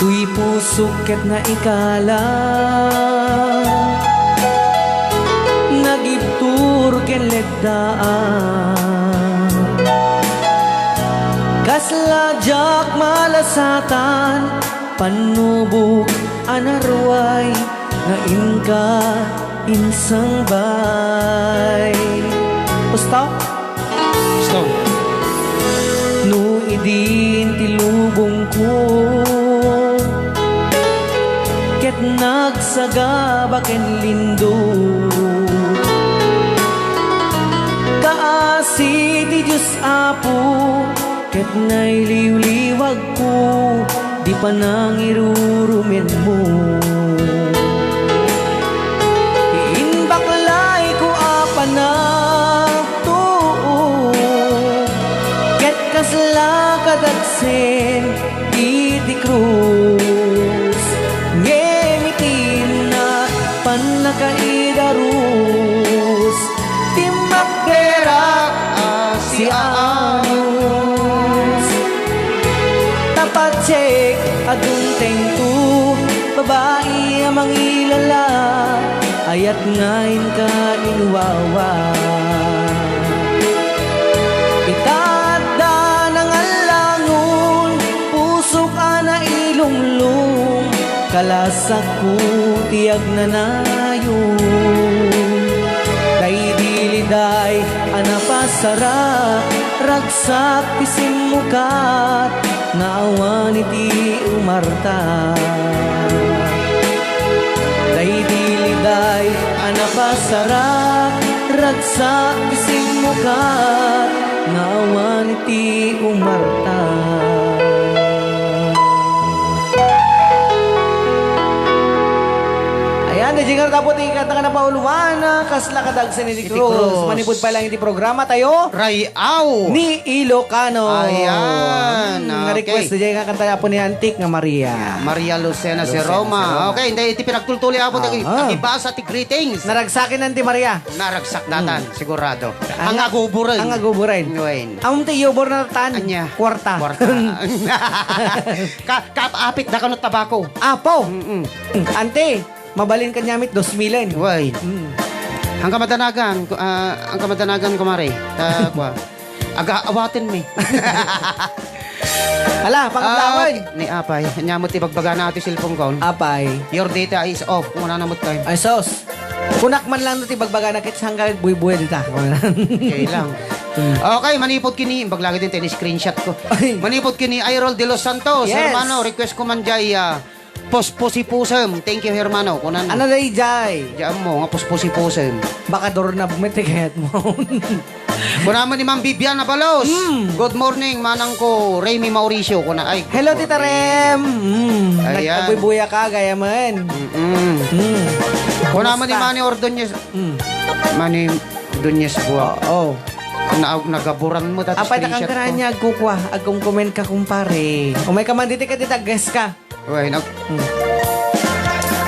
Toy pusok ket naikala, nagibtur ken leddaan. Kasla diak malasatan, pannubok a naruay nga inka insangbay. Stop. Stop. No idin ti lubongko, ket nagsagaba ken lindut. Kaasi ti Dios, Apo, ket nailiwliwagko di panangirurumenmo. Imbaklay ko a panagtuo, ket kasla kadagsen iti krus, ngem iti innak pannakaidarus. Timmakderak a siaanus. Ta patiek a dumtengto, babai a mangilala, ayat nga inka inwawa. Ita adda nangallangon, pusok a nailunglung, kalasakko ti agnanayon. Daydi liday a napasarak, ragsak ti simmukat, nga awan iti umarta. Daydi liday a napasarak, ragsak ti simmukat, nga awan iti umarta. Ayan, Jingar tapo ti kanta nga napauluan, kasla kadagsen ni Cruz. Cruz. Manipud pay lang iti programa tayo. Ray-aw. Ni Ilocano. Ayan, Hmm, okay. Request diay nga kanta apo ni Antik nga Maria. Maria Lucena Lucena Seroma. Seroma. Okay, hindi, iti pinagtultuloy apo, Ah. agi-, agibasa ti greetings. Naragsaken ti Maria. Naragsak datan, Hmm. sigurado. Ang Ang aguburen. ang aguburen. Ngayon. Amom ti iyubor na tan, Anya? Kwarta. Kwarta. Ka-, kaapit da kano tabako. Apo. Mm-mm. Ante, mabalin kaniamit, dos milen. Way. Mm. Ang kamadanagan, ku-, ah, ang kamadanagan, kumare. Ta, kwa. Aga, awaten mi. Ala, pangablawan. Ah, ni apay. Nya mo ti bagbagana ti cellphone ko. Apay. Your data is off. Kung ano namot tayo. Ay, sos. Kunak man lang ti bagbagana, kit saan ka buybuy dita. Okay lang. Hmm. Okay, manipod kini, baglagi din, tin-screenshot ko. Ay. Manipod kini, Irol de los Santos, Yes. hermano, request ko man jay, ah, Puspusi pusem. Thank you, hermano. Kunan. Ano dayjay? Diyan mo, nga puspusi pusem. Baka doorknob mo, tiket mo. Kunaman ni Ma'am Viviana Balos. Mm. Good morning, manang ko, Remy Mauricio. Kuna, ay, good Hello, Tita morning. Rem. Mm. Ayan. Nagkabuybuya ka, gaya man. Mm-mm. Mm. Kunaman ni Kumusta? Manny Ordonez. Mm. Manny Ordonez Buwak. Oo. Na, nagaburan mo, dati Apay, screenshot takang ka na ko. Niya, agkukwa. Agkong comment ka, kumpare. Umay ka man, diti ka, dita, guest ka. Uy, nag- Hmm.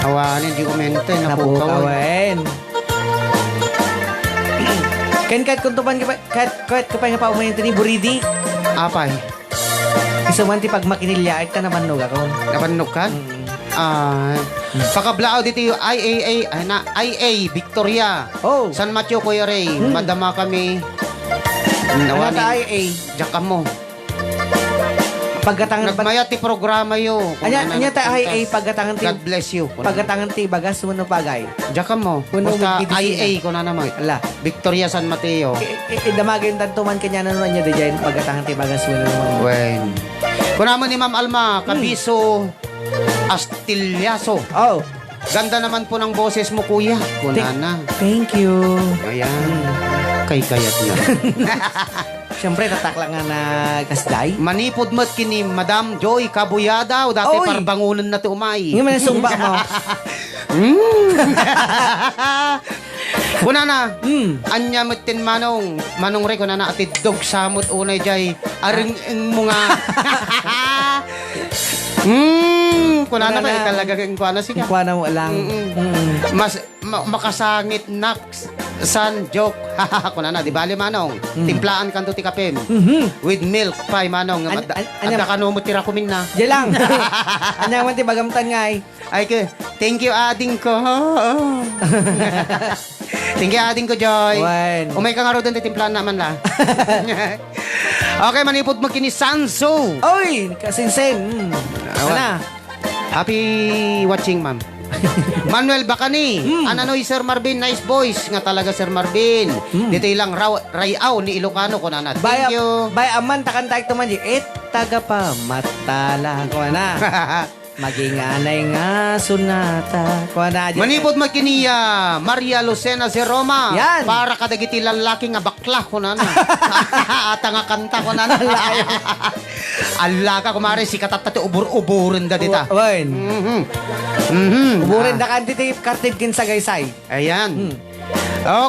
Awanen, di umente, napukaw. Napukawen. Ken ket kuntuban ka pa, ket, ket ka pa nga paumayen ti ni Buridi. Apay. Isu man ti pagmakinilya, ay ta nabannog ako. Nabannog ka? Mm. Ah, Hmm. Pakablaaw dito yung I A A, ay na, I A, Victoria. Oh. San Mateo, Kuya Ray. Hmm. Madama kami. Ano Nawanin. Ta I A? Diyak ka mo. Pagkatangan pag- Nagmayat ti programa yo. Anya, anya ta ay, ay, pagkatangan ti, God bless you. Pagkatangan ti bagas wenno pagay. Diyak mo. Wenno Basta magkidisina. I A ko na naman. Ala. Victoria San Mateo. I, i, idamagin tanto man kanya na naman niya diyan pagkatangan ti bagas wenno naman. Wen. Kunamo ni Ma'am Alma, Hmm. Kabiso, Astillero. Oh. Ganda naman po ng boses mo, kuya. Kunana. Thank you. Ayan. Hmm. Kay kayat na. Siyempre, tatak lang nga nagkasday. Manipod met kini Madam Joy Kabuyada, o dati Oy! Parbangunan na ti umay. Ngayon man ang sumba mo. Mm. Kunana, Mm. anya met tin manong, manong re, kunana, ati dog samot unay jay, areng-eng mo nga. Mm, kunana ba, Kunana. Eh, talaga, kuana siya. Kuana mo lang. Mm-mm. Mm. Mas, ma-, makasangit nak san joke. Kunana, di bali manong, Hmm. timplaan kanto ti kapem. Mhm. With milk pie, manong. An-, Mad-, an-, anya- adda kano mo tira kumin na. Di lang. Anya man ti bagamtan nga, eh. Ay, ke, thank you, ading ko. Thank you, ading ko, Joy. Wen. Umay ka nga rodon, ti timplaan naman la. Okay, manipod mo kini Sanso. Oy, kasinsen. Mm. Awan. Ana. Happy watching, ma'am. Manuel Bacani, Mm. Ananoy, Sir Marvin, nice voice nga talaga, Sir Marvin. Mm. Dito ilang raw-, rayaw ni Ilocano, kunana. Thank Baya-, you. Baya aman, takan tayo tuman, di, eh, taga pa, matala, kunana. Maging anay nga, sunata, kunana, di. Manipod magkiniya, Maria Lucena Seroma. Yan. Para kadagiti lallaki nga bakla, kunana. Ata nga kanta, kunana. Layo. Allaka, kumare, sikatatta ti ubur-uburen da dita. Wa-, wen. Mhm. Mhm. Uburen Ah. da kanti ti kartib kin sagaysay. Ayan. Hmm.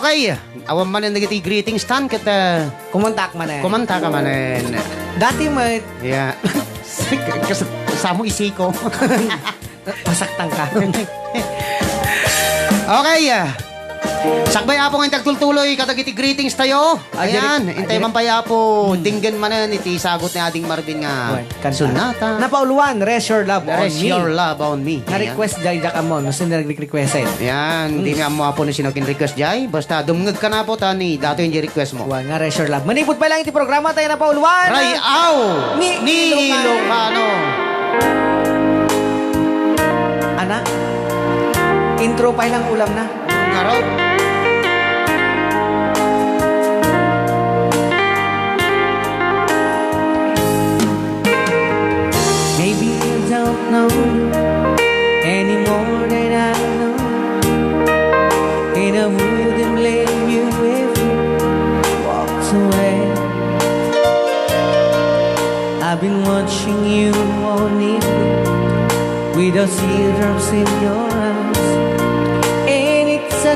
Okay. Awan manen dagiti greetings tan ket, ah, Kumontak manen. Kumanta ka manen. Dati met. Yeah. Kas-, samo isiko. Pasaktan ka. Okay, ah. Sakbay, Apo, nga intagtultuloy kadagiti greetings tayo. Ah, Ayan, direct, ah, intay direct. Man pay, Apo, Hmm. dinggen manen iti sagot ni Ading Marvin nga Wen, kanta. Sunata. Napauluan, Rest Your Love on Rest Me. Your Love on Me. Nga Ayan. Request, jay, jak ammo, no sino nag-request, eh. Ayan, Hmm. di mi ammo, Apo, no sino kin-request, jay. Basta dumngeg ka na, Apo, ta ni dato yung request mo. Wen, nga Rest Your Love. Manipod pa lang iti programa tayo napauluan. Rayaw Ni ni Ilocano. Ilocano. Anak, intro pa lang ulam na. Ngarod. Maybe you don't know any more than I know. And I wouldn't blame you if you walked away. I've been watching you all evening with those teardrops in your eyes.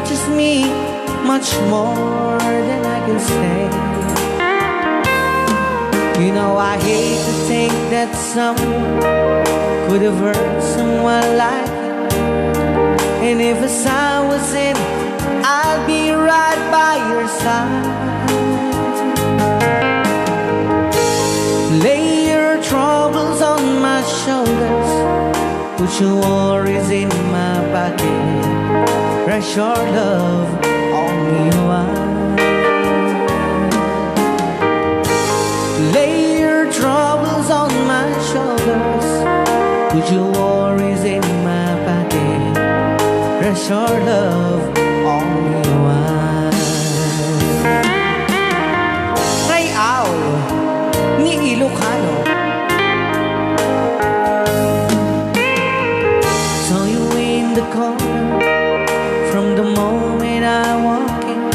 Just me, much more than I can say. You know, I hate to think that someone could have hurt someone like you. And if a sign was in, I'll be right by your side. Lay your troubles on my shoulders. Put your worries in my pocket. Rest your love on me, why? Lay your troubles on my shoulders. Put your worries in my pocket. Rest your love on me, why? Ray Au ni Ilocano. Saw you in the corner from the moment I walk in.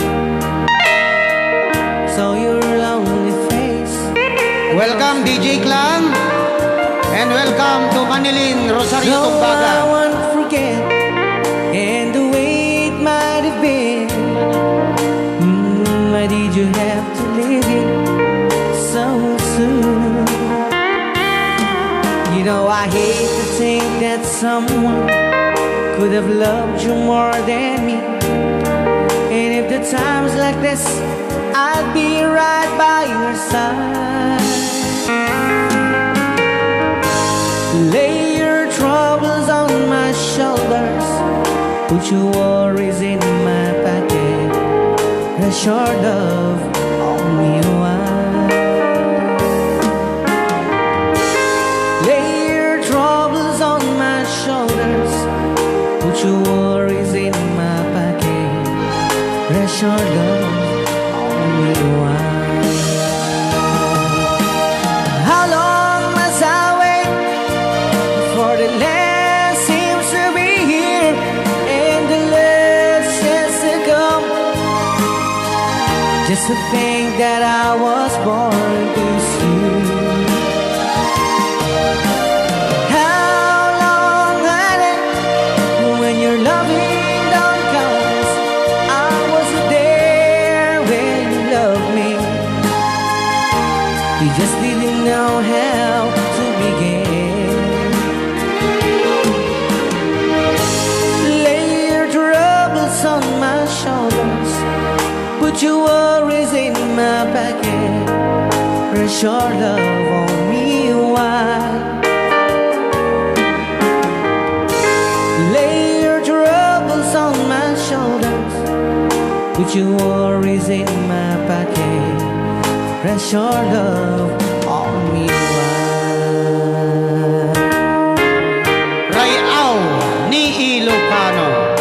Saw your lonely face. Welcome, D J Clang. And welcome to Manilin Rosario. No, Tumbaga. I won't forget. And the way it might have been. Mm, why did you have to leave it so soon? You know, I hate to think that someone could have loved you more than me. And if the times like this, I'll be right by your side. Lay your troubles on my shoulders. Put your worries in my pocket. Rest your love on me, why? Lay your troubles on my shoulders. Put your worries in my pocket. Rest your love on me, why? How long must I wait for the last seems to be here and the last says to come? Just to think that I was born to see. How long I left when your loving dawn comes? I wasn't there when you loved me. You just didn't know how to begin. Lay your troubles on my shoulders. Put your worries in my pocket. Rest your love on me, why? Lay your troubles on my shoulders. Put your worries in my pocket. Rest your love on me, why? Ray Au ni Ilocano.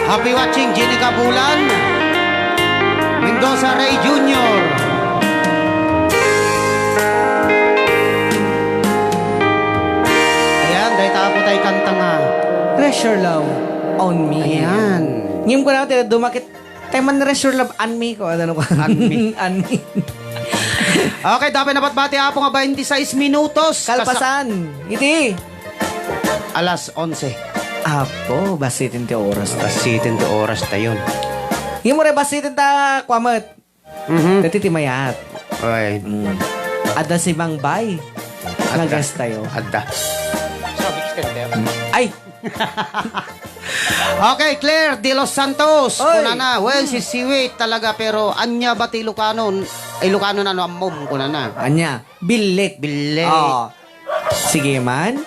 Happy watching, Jenica Bulan. Mendoza Ray Junior. Ayan, dayta po tay kanta nga. Rest your love on me. Ayan. Ngem ko na, tira dumakit. Tay man rest your love, anmi ko. Ano ko? Anmi. Anmi. Okay, dapat napatbati, Apo, nga twenty-six minutos. Kalpasan. Iti. Alas onse. Apo, basitin ti oras. Basitin ti oras tayon. Imo re basitin ta, kuamet. Mhm. Dati ti mayat. Oy. Mm. Adda si Mangbay. Adda. Nga guest tayo. Adda. Ay! Okay, Claire de los Santos. Oy. Kunana, "Well, si Siwit talaga, pero ania ba ti Ilocano? Ilocano na no ammom," kunana. Ania? Billit. Billit. Oo. Sige man.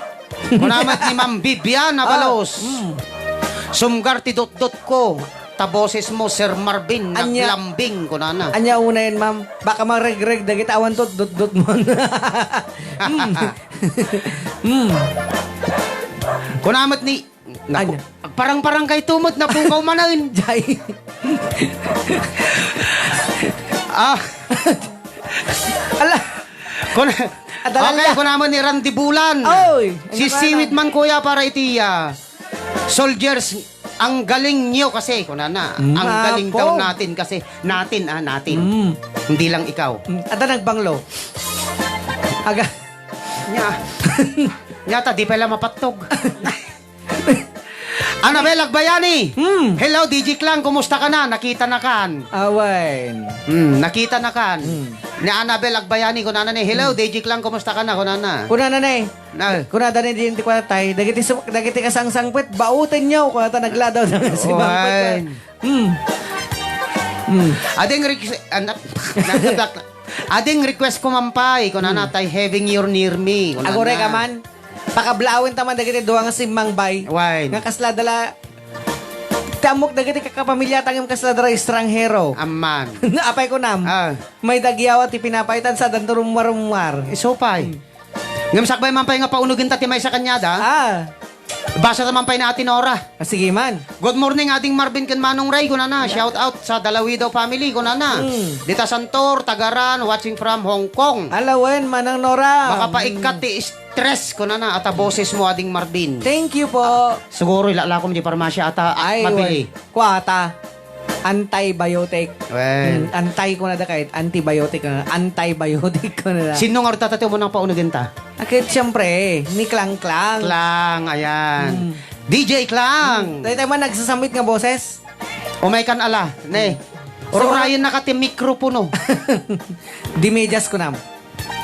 Kuna met ni Ma'am Vivian Abalos. Ah, mm. "Sumgar ti dotdot ko. Ta boses mo, Sir Marvin, ania, naglambing," kunana. Ania unayen, ma'am? Baka maregreg dagiti awan dotdot mo. Mm. Mm. Kuna met ni Naku, ania? Agparang-parang kayto met, napukaw manen. Jay. Ah. Ala. Kun-, adala okay, niya. Kuna met ni Randy Bulan. Oy, si ano, Siwit ano? Man, kuya, para iti, ah, soldiers, ang galing niyo kasi, kunana. Mm, ang galing daw natin kasi. Natin, ah, natin. Mm. Hindi lang ikaw. Mm, ada nagbanglo. Aga. Nia. Nia ta, di pala mapattog. Annabel Agbayani. Hmm. Hello, D J Klang, kumusta ka na? Nakita na kan. Awen. Hmm, nakita na kan. Hmm. Ni Annabel Agbayani, kunana ni, "Hello, Hmm. D J Klang, kumusta ka na?" Kunana. Kunana ni. Na. Kunada ni, "Di, di ko tay. Dagiti su-, dagiti kasangsangpet, bauten niyo." Kunata, nagladaw na si Mangpet. Wen. Hmm. Hmm. Ading request, anak, anak, ading request ko man pay, kunana, Hmm. tay, "Having you near me," kunana. Agore ka man? Pakablaawen ta man dagiti dua nga simmang bay. Wen. Nga kasla dala, ti ammok dagiti kakapamiliata ngem kasla dala estranghero. Amman. Apay kunam? Ah. May dagyaw ti pinapaitan sa danto rumwarumwar. Isu pay. Hmm. Ngem sakbay man pay nga paunogenta ti maysa kaniada. Ah. Basa ta man pay ni Ate Nora. Ah, sige man. "Good morning, Ading Marvin ken Manong Ray," kunana. Shout out sa Dalawidaw family, kunana. Hmm. Dita Santor, Tagaran, watching from Hong Kong. Ala wen, Manang Nora. Makapaikkat ti stress, kunana, ata boses mo, Ading Marvin. Thank you po. Siguro, ilalakom di parmasya ata, ah, Ay, mabili. Wen. Kuata. Antibiotic. Wen. Hmm, anti ko na da kahit antibiotic, ah, antibiotic ko na da. Sino nga rutata ti umunang paunogenta? Akit, siyempre, ni Klang Klang. Klang, ayan. Hmm. D J Klang. Hmm. Dahil tayo man nagsasamit nga boses. Umay kan ala, ne. Hmm. Urayen na ka ti mikropono. Di medyas ko nam.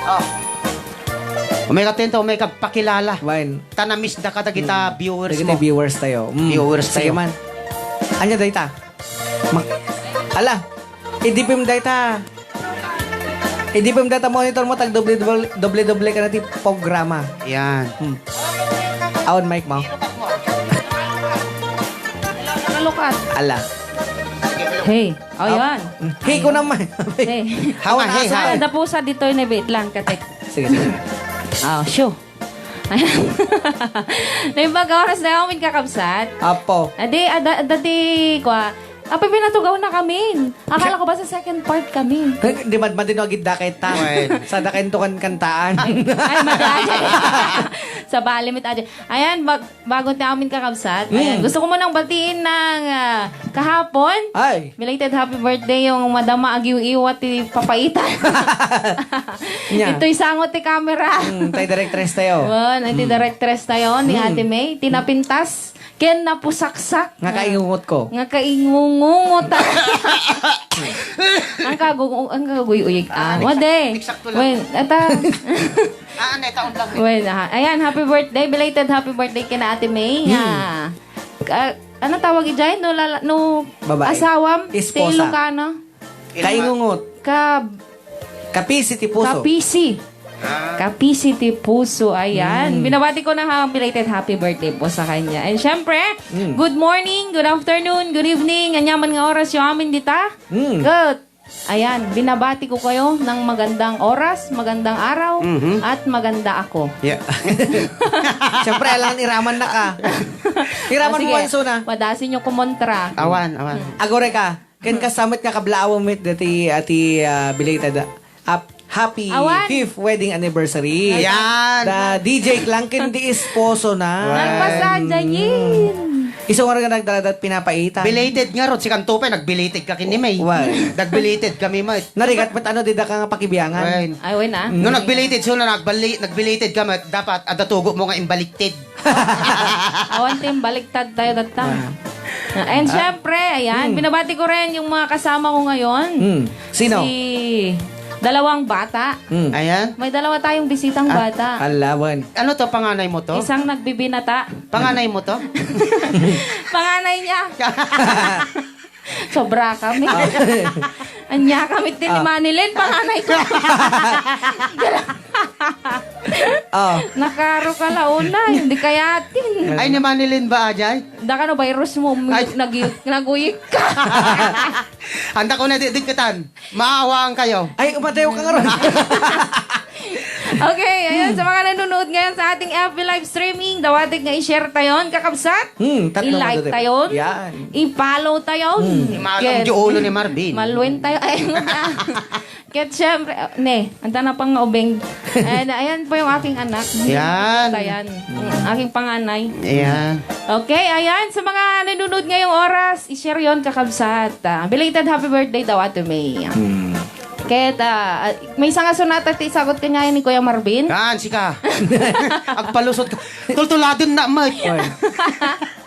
Oh. Umay ka tento, umay ka pakilala. Wen. Ta na-miss da ka dagita Hmm. viewers Dagita mo. Viewers tayo. Hmm. Viewers Sige tayo. Man. Anya dayta? Mak-, ala, idipim dayta. Idipim dayta monitor mo, tag doble-doble, doble-doble ka na ti programa. Yan. Hmm. Awan mic mo. Nakalukat. Ala. Hey. Oh, Aw. Yan. Hmm. Hey ko naman. Hey. Hanga, Awan, hey, asa? Ay, dapusa ditoy na bit lang, katek. Sige, sige. Oh, sure. Naimbag oras na amin kakabsat. Apo. Adi, ada, ada di, kwa. Apa pinatugaw na kami? Akala ko ba sa second part kami? Di mad-, madino agid dakay ta. Wen. Sa dakay to kan kantaan. Ay, ay, mali, ajay. Sa bali, mit, ajay. Ayan, bag-, bago ti amin kakabsat. Ayan, Mm. gusto ko munang batiin ng, ah, kahapon. Ay. Belated happy birthday yung madama agiw-iwa ti papaitan. Nya. Ito'y sangot ti camera. Mm, tay directress tayo. Wen, ay ti Mm. directress tayo ni Mm. Ate May. Tinapintas. Ken napusaksak. Nga kaingungot ko. Nga kaingungungot. Ang kagu-, ang kaguyuyig. Ah, Ah, wade. Eksakto lang. Wen, ata. Ah, ano, taon lang. Wen, ah, ayan, happy birthday, belated happy birthday kina Ate May. Hmm. Ah, ka-, ano tawag ijay? No, lala-, no, Babae. Asawam? Esposa. Ti Ilocano? Kaingungot. Ka- Kapisi ti puso. Kapisi. Ah. Kapisi ti puso, ayan. Mm. Binabati ko na ha, belated happy birthday po sa kanya. And syempre, Mm. good morning, good afternoon, good evening. Anyaman nga oras yung amin dita. Mm. Good. Ayan, binabati ko kayo ng magandang oras, magandang araw, Mhm. at maganda ako. Yeah. Siyempre, alangan iraman na ka. Iraman Ah, mo, sige. Anso na. Padasin nyo kumontra. Awan, awan. Agore ka. Ken kasama met nga kablaawem met dati, ati, ah, belated, ah, happy Awan. fifth wedding anniversary. Yan. Da D J Klang ken di esposo na. Awan. Nagpasa, Jayin. Isu nga nagdaladat pinapaitan. Belated nga rod, si Kanto pay, nagbelated ka kini May. Why? Nagbelated kami, May. Narigat met ano, di da ka nga pakibiangan. Awan. Ay, wala. Mm. No, nagbelated, so na nagbali-, nagbelated ka, May, dapat, ada tugo mo nga imbaliktad. Awan, Tim, baliktad tayo that time. Ah. And Ah. syempre, ayan, Hmm. binabati ko rin yung mga kasama ko ngayon. Hmm. Sino? Si dalawang bata. Hmm. Ayan. May dalawa tayong bisitang Ah, bata. Alawan. Ano to, panganay mo to? Isang nagbibinata. Panganay mo to? Panganay niya. Sobra kami. Ah. Anya kami ti ni Ah. Manilyn, panganay ko. Ah. Nakaro ka launa, hindi kayatin. Ay, ni Manilyn ba, Ajay? Da kano virus mo, Ay. nag-, naguyik ka. Anta ko na di, di kitan. Maawaan kayo. Ay, umadayo ka nga ron. Okay, ayan, sa mga nanonood ngayon sa ating F B live streaming, dawatek nga i-share tayon, kakabsat. Hmm, tatlo I-like nga dati. tayon. Yan. I-follow tayon. Hmm. Imalam Ket, di ulo ni Marvin. Malwen tayo. Ay, ano ka? Ket syempre, ah, ne, anta na pang nga ubing. And, ayan po yung aking anak. Yan. Ayan. Ang aking panganay. Ayan. Okay, ayan. Sa mga nanonood ngayong oras, i-share yon, kakabsat. Ah, belated happy birthday daw, Ate May. Hmm. Ket, ah, ah, may isang asunata ti isagot kanya ni Kuya Marvin. Yan, sika. Agpalusot ka. Tultuladen na, Mike. Oy.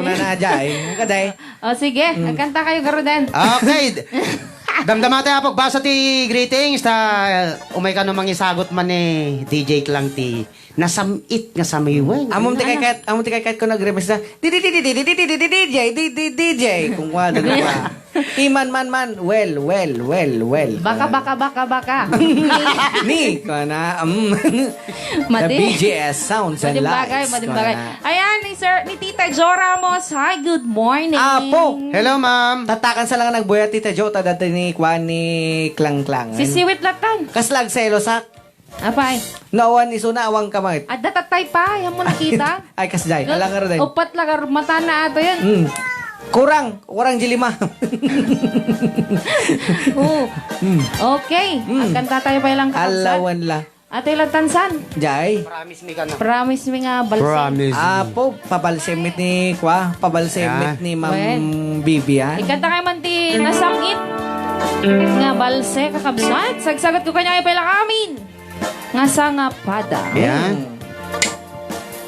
kunana, Jay. Kaday. O, sige. Agkanta kayo, garuden. Okay. Damdama tayo, pagbasa ti greetings, ta, umay kano mangisagot man ni D J Klang ti nasam-it nga samiwen. Amom ti kayat, amom ti kayat ko nag-request na, "Di, di, di, di, di, di, di, di, di, di, D J, di, di, D J." Kung kuwan, ano ba? Iman, man, man, well, well, well, well. Baka, baka, baka, baka. Ni, kuwan na, um. The Madi. B G S Sounds and Mading bagay, Lights, mading kuwan bagay. Na. Ayan, ni Sir, ni Tita Jo Ramos. Hi, good morning. Apo. Hello, ma'am. Tatakan sa lang nagbuya, Tita Jo, ta dati ni, kuwan, ni Klang Klang. Si Siwit Latan. Kaslag selosak. Apay. Naawan isuna, awan ka, mangit. Adda tatay pa, yan mo nakita? Ay, kasjay. Alang nga rin. Upat lang, ar-, mata na ato yan. Mm. Kurang, kurang di lima. Oo. Mm. Okay. Mm. Agkanta tayo pa ilang kakabsat. Alawan la. Ate Lantansan. Jay. Promise me ka na. Promise me nga balse. Promise me. Apo, pabalse met ni, kwa, pabalse met ni Ma'am Wen. Bibian. Ikanta kayo man ti nasangit nga balse, kakabsat. Sagsagat ko kanya kayo pala amin. Nga sangapada. Yan.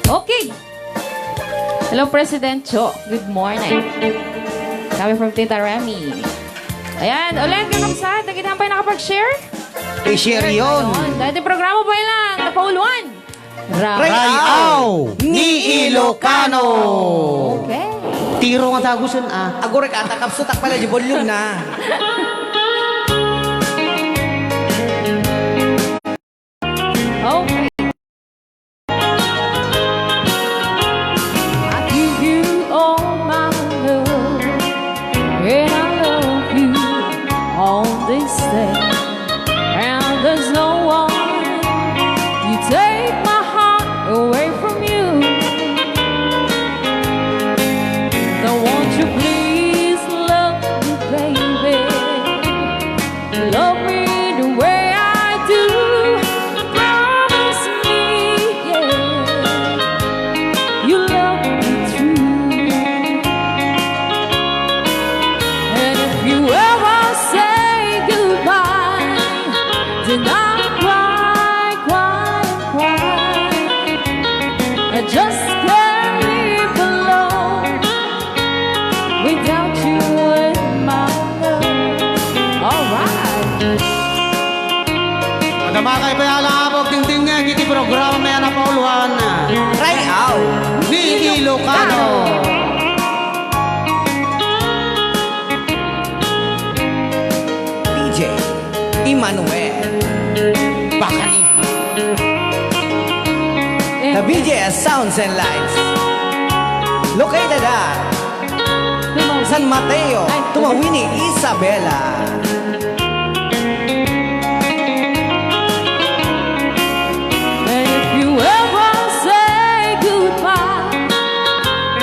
Okay. Hello, President Cho. Good morning. Kami from Tita Remy. Ayan, ulit, kakabsat, nagkita pa yung nakapag-share? I-share yon. Ayun. Dahil yung programa pa lang, napauluan. Ra- Rayaw ni Ilocano. Okay. Tiro nga tagusan, ah. Agurek ata, kapsutak pala di volume na. Okay. I give you all my love, and I love you on this day. And there's no one you take my heart away from you. Now won't you please love me, baby? Love me the way I do. Promise me, yeah, you love me true. And if you ever say goodbye, then I'll cry, cry, cry. I just can't live alone without you in my life. All right. Madama kayo pa yala nga pagdingding nga, iti programa may anak pauluan na. Rayaw ni Ilocano. D J Emmanuel. Bakani. The B J S Sounds and Lights. Located at San Mateo, Tumawini, Isabela. And if you ever say goodbye,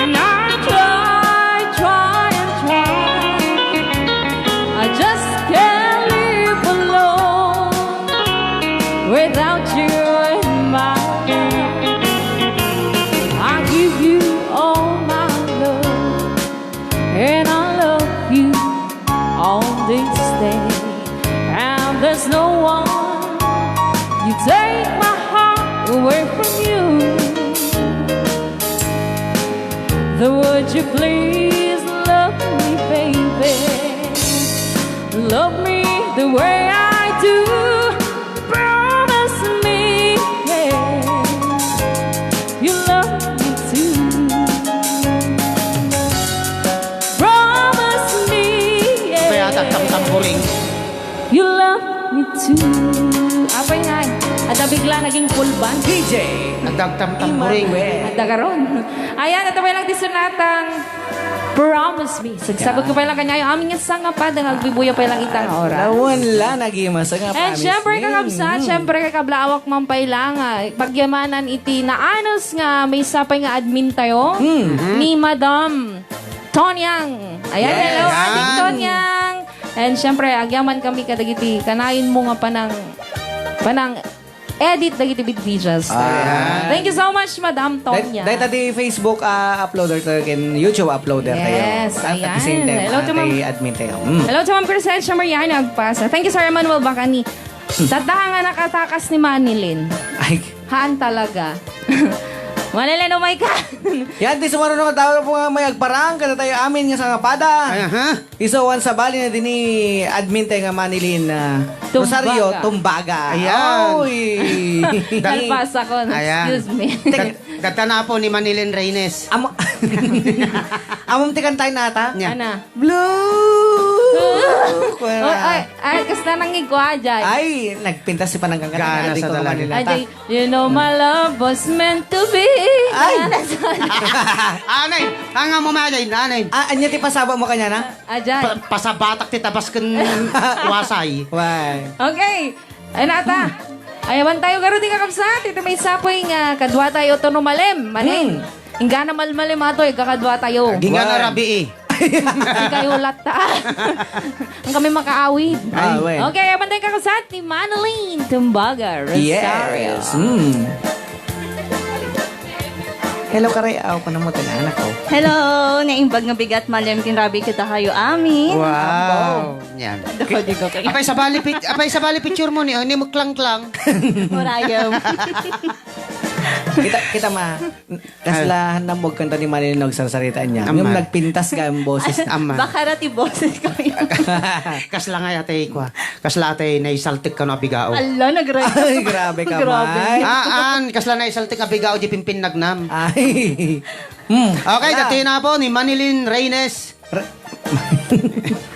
and I try, try and try, I just can't live alone without you in my life. I give you all my love, and I love you on this day. And there's no one you take my heart away from you. Then would you please love me, baby? Love me the way I do. Promise me, yeah, you love me too. Promise me, yeah, kaya tatamtamburing. You love me too. Apay nga, adda bigla naging full band. D J. Nagdagtamtamburing. Emmanuel. Adda karon. Ayan, ito pa lang ti sunatang Promise Me. Sagsagot ko pa lang kaniayo. Amin nga sangapada nga agbubuya pa lang ita nga oras. Lawan la, naging masangap. And syempre, kakabsat, syempre, kay kablaawak man pay lang, ah, pagyamanan iti naanus nga maysa pay nga admin tayo, ni Madam Tonyang. Ayan, hello, Aling Tonyang. And syempre, agyaman kami kadagiti kanayon mo nga panang, panang edit dagiti videos. Ayan. Thank you so much, Madam Tonya. Dahil di Facebook, ah, uploader tayo, ken YouTube uploader tayo. Yes, at, at the same time, hello to Ma'am, admin tayo. Mm. Hello to Ma'am Crescencia Mariana Agpasa. Thank you, Sir Emmanuel Bacani. Tataha nga nakatakas ni Manilyn. Ay. Haan talaga. Manilyn, oh my God. Yan, di sumaro na daw po nga may agparang, kada tayo amin nga sangapada. Ay, aha. Isu awan sabali na dini admin tayo nga Manilyn, ah, Tumbaga. Rosario Tumbaga. Ayan. Oy. Kalpasa ko. Ayan. Excuse me. Kat-, kanta na po ni Manilyn Reynes. Amo-, amom ti kantay nata? Nya. Ana. Blue. Oh, ay, ay, kasta nangigwa, Jay. Ay, nagpintas si pananggang. Gana sa talaga. Manilyn nata. Ajay, you know my love was meant to be. Ay! Anay, anga mo, Manilyn, anay. Ah, anya ti pasaba mo kanya na? Ajay. Pa-, pasabatak ti tabas ken wasay. Why? Okay. Ay, nata. Ayawan tayo, garo, di kakabsat. Ito may sapoy nga kadwa tayo to no malem. Manen. Hmm. Inggana malmalem ato, ikakadwa tayo. Ginggana rabii. Ikayo latta. Ang kami makaawid. Ah, wen. Okay, ayawan tayo, kakabsat, ni Manilyn Tumbaga Rosario. Yes. Hmm. Hello, Karay. Aw, ko na mo, tinaanak ko. Hello, naimbag nga bigat, malem ken rabii kita kayo, amin. Wow. Yan. Dako, di ko kayo. Apay sabali pic-, apay sabali picture mo ni, ni Muklangklang. Murayam. Kita, kita ma, kasla namog kanta ni Manilyn no agsarsarita niya. Ngem nagpintas ka ang boses. Ama. Baka ra ti boses ko yun. Kasla nga atay kwa. Kasla atay naisaltek kano a bigao. Ala, nagra-, ay, grabe ka, grabe. May. Aan, kasla naisaltek a bigao di pimpinnagnam. Ay. Hmm. Okay, ala. Dati na po ni Manilyn Reynes. Re-,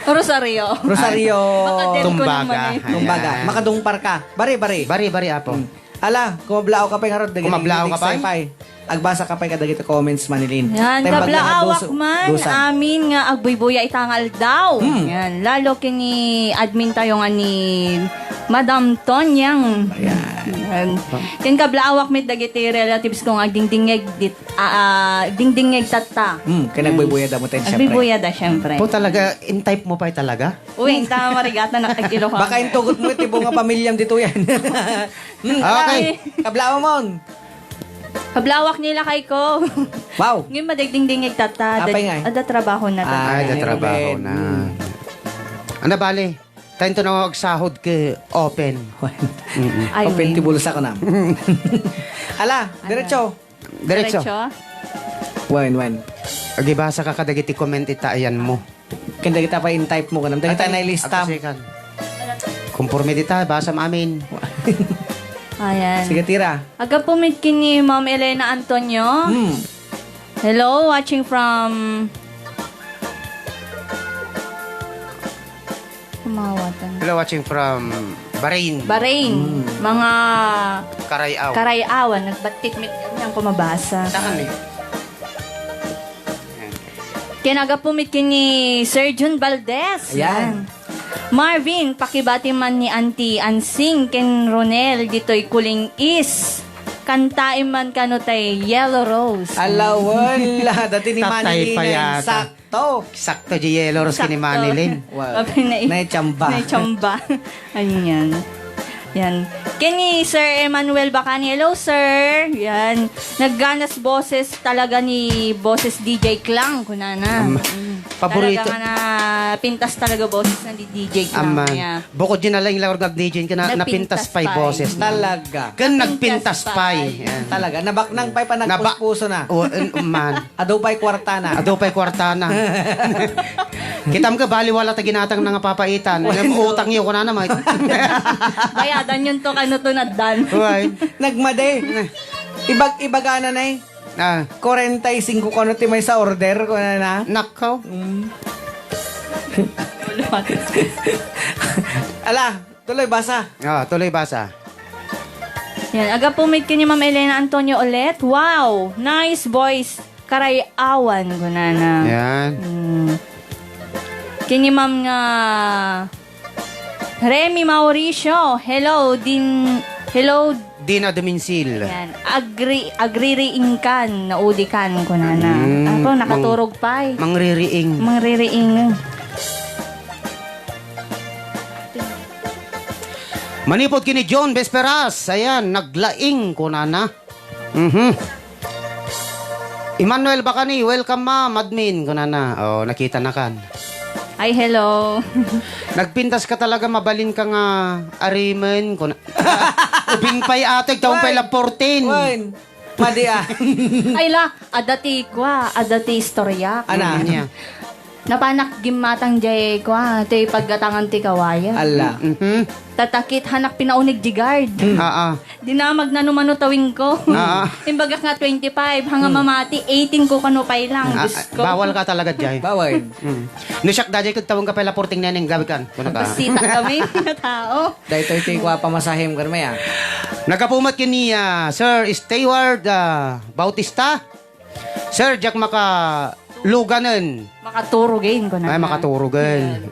Rosario. Rosario. Ay. Baka din ko Tumbaga. Naman eh. Tumbaga. Ayan. Makadungpar ka. Bari, bari. Bari, bari, apo. Hmm. Ala, kumablaaw ka pay ngarud, dagiti. Kumablaaw ka pay? Agbasa ka pay kadagiti comments, Manilyn. Yan, kablaawak man, amin nga agbuybuya ita nga aldaw. Hmm. Yan, lalo ken ni admin tayo nga ni Madam Tonyang. Ayan. Yan. Ken kablaawak met dagiti relatives ko nga agdingdingngeg dit-, ah, ah, dingdingngeg tatta. Hmm, ken agbuybuya da mo tayo, syempre. Agbuybuya da, syempre. Po talaga, in type mo pay talaga? Uy, ta marigatan na kag Ilocano. Baka intugot mo iti bunga pamilyam dito yan. Hmm, okay. Kablaaw mon. Kablawak ni lakay ko. Wow. Ngayon madagdingdingig tata. Apay nga eh. Ada trabaho na tata. Ay, ada trabaho na. Hmm. Ano bale? Tayo to na agsahod ke open. Mm-mm. Ay, open ti bulsa ko na. Ala, diretso. Diretso. Diretso? Wen, wen. Agibasa ka kadagiti comment ita ayan mo. Ken dagita pay in-type mo, kanam. Dagita nailista. Konforme dita, basam amin. Ayan. Sige, tira. Agapo met ken ni Ma'am Elena Antonio. Hmm. Hello, watching from Kumawatan. Hello, watching from Bahrain. Bahrain. Hmm. Mga Karayaw. Karayawan. Nagbatik mit niyang kumabasa. Saan eh? Ayan. Ken agapo met ken ni Sir Jun Valdez. Ayan. Ayan. Marvin, pakibati man ni Auntie Ansing ken Ronel ditoy Kuling East. Kantaem man kano tay Yellow Rose. Ala, wala. Dati ni Tatay Manny pa Linen, yata. Sak- To. Sakto di Yellow Rose ken ni Manny Lin. Wow. Abi na i-, naitsamba. Naitsamba. Ayan. Yan. Ken ni Sir Emmanuel Bacani. Hello, sir. Yan. Nagganas boses talaga ni boses D J Klang, kunana. Am, mm. Paborito. Talaga nga na pintas talaga boses na di D J Klang. Ama. Yeah. Bukod yun na lang yung laurgag ni Jane, kaya na-, napintas pa'y boses na. Talaga. Kan nagpintas pa'y. Yan. Talaga. Nabaknang pa'y panagpuspuso na. Naba-, o, un-, man. Adu pa'y kwarta na. Adu pa'y kwarta na. Kitam ka, baliwala ta ginatang na nga papaitan. Ano, utang yo, kunana, may. Bayadan yun to, kano to naddan. Uy. Nagmadi. Ibag-, ibagana na eh. Ah. Kuwarenta y singko kano ti maysa order, kunana. Nakaw. Mm. Ala, tuloy basa. Ah, tuloy basa. Yan, agapu met ken ni Ma'am Elena Antonio ulit. Wow! Nice voice. Karayawan, kunana. Yan. Mm. Ken ni Ma'am nga Remy Mauricio. Hello, din, hello. Dina Duminsil. Yan. Agri-, agririingkan, naudikan, kunana. Mm, apo, mang-, nakaturog pay. Mangririing. Mangririing. Manipod ken ni John Vesperas, ayan, naglaing, kunana. Mhm. Emmanuel Bacani, "Welcome, ma'am, admin," kunana. Oh, nakita na kan. Ay, hello. "Nagpintas ka talaga, mabalin ka nga arimen," kuna. Ubing pay, ate, taon pay Wen. La fourteen. Wen. Madi, ah. Ay, la, adda ti kua, adda ti istorya. Ana? Mm, yeah. Napanak gimmatang jay kua, ti paggatangan ti kawayan. Alla. Mhm. Tatakit hanak pinauneg di guard. Mm. Ah, ah. Dinamag na numano tawing ko. Ah, ah. Imbagak nga twenty-five, hanga Mm. mamati, eighteen ko kano pay lang, Ah, Diyos ko. Bawal ka talaga, jay. Bawal. Mm. No siak, dajay, kagtawang ka pay la fourteen neneng, gawi kan. Kuna ka. Pasita kami, nga tao. Daytoy ti kua pamasahem kan maya. Nagapu met ken ni, ah, Sir Stewart, ah, Bautista. Sir, diak makaluganen. Makaturugen, kuna Ay, na. Makaturugen.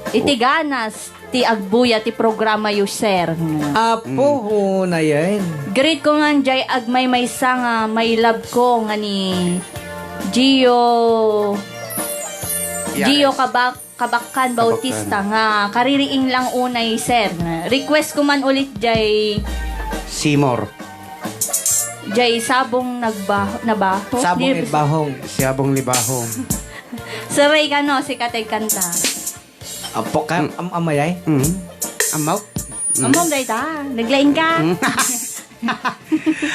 Iti ganas ti agbuya ti programa yo, sir. Apo, Mm. una yan. Greet ko ngan jay agmaymaysa nga my love ko nga ni Gio, Yanes. Gio Kabak. Kabakkan Bautista Kabakkan. Nga kaririing lang unay, sir. Request ko man ulit jay Seymour. Jay Sabong nagba-, nabaho. Sabong Di- nagbahong. Sabong libahong. Saray kano, si Kateg kanta. Apo ka, Mm. am-, amayay? Mm. Amaw? Mm. Among dayta, naglaing ka. Mm.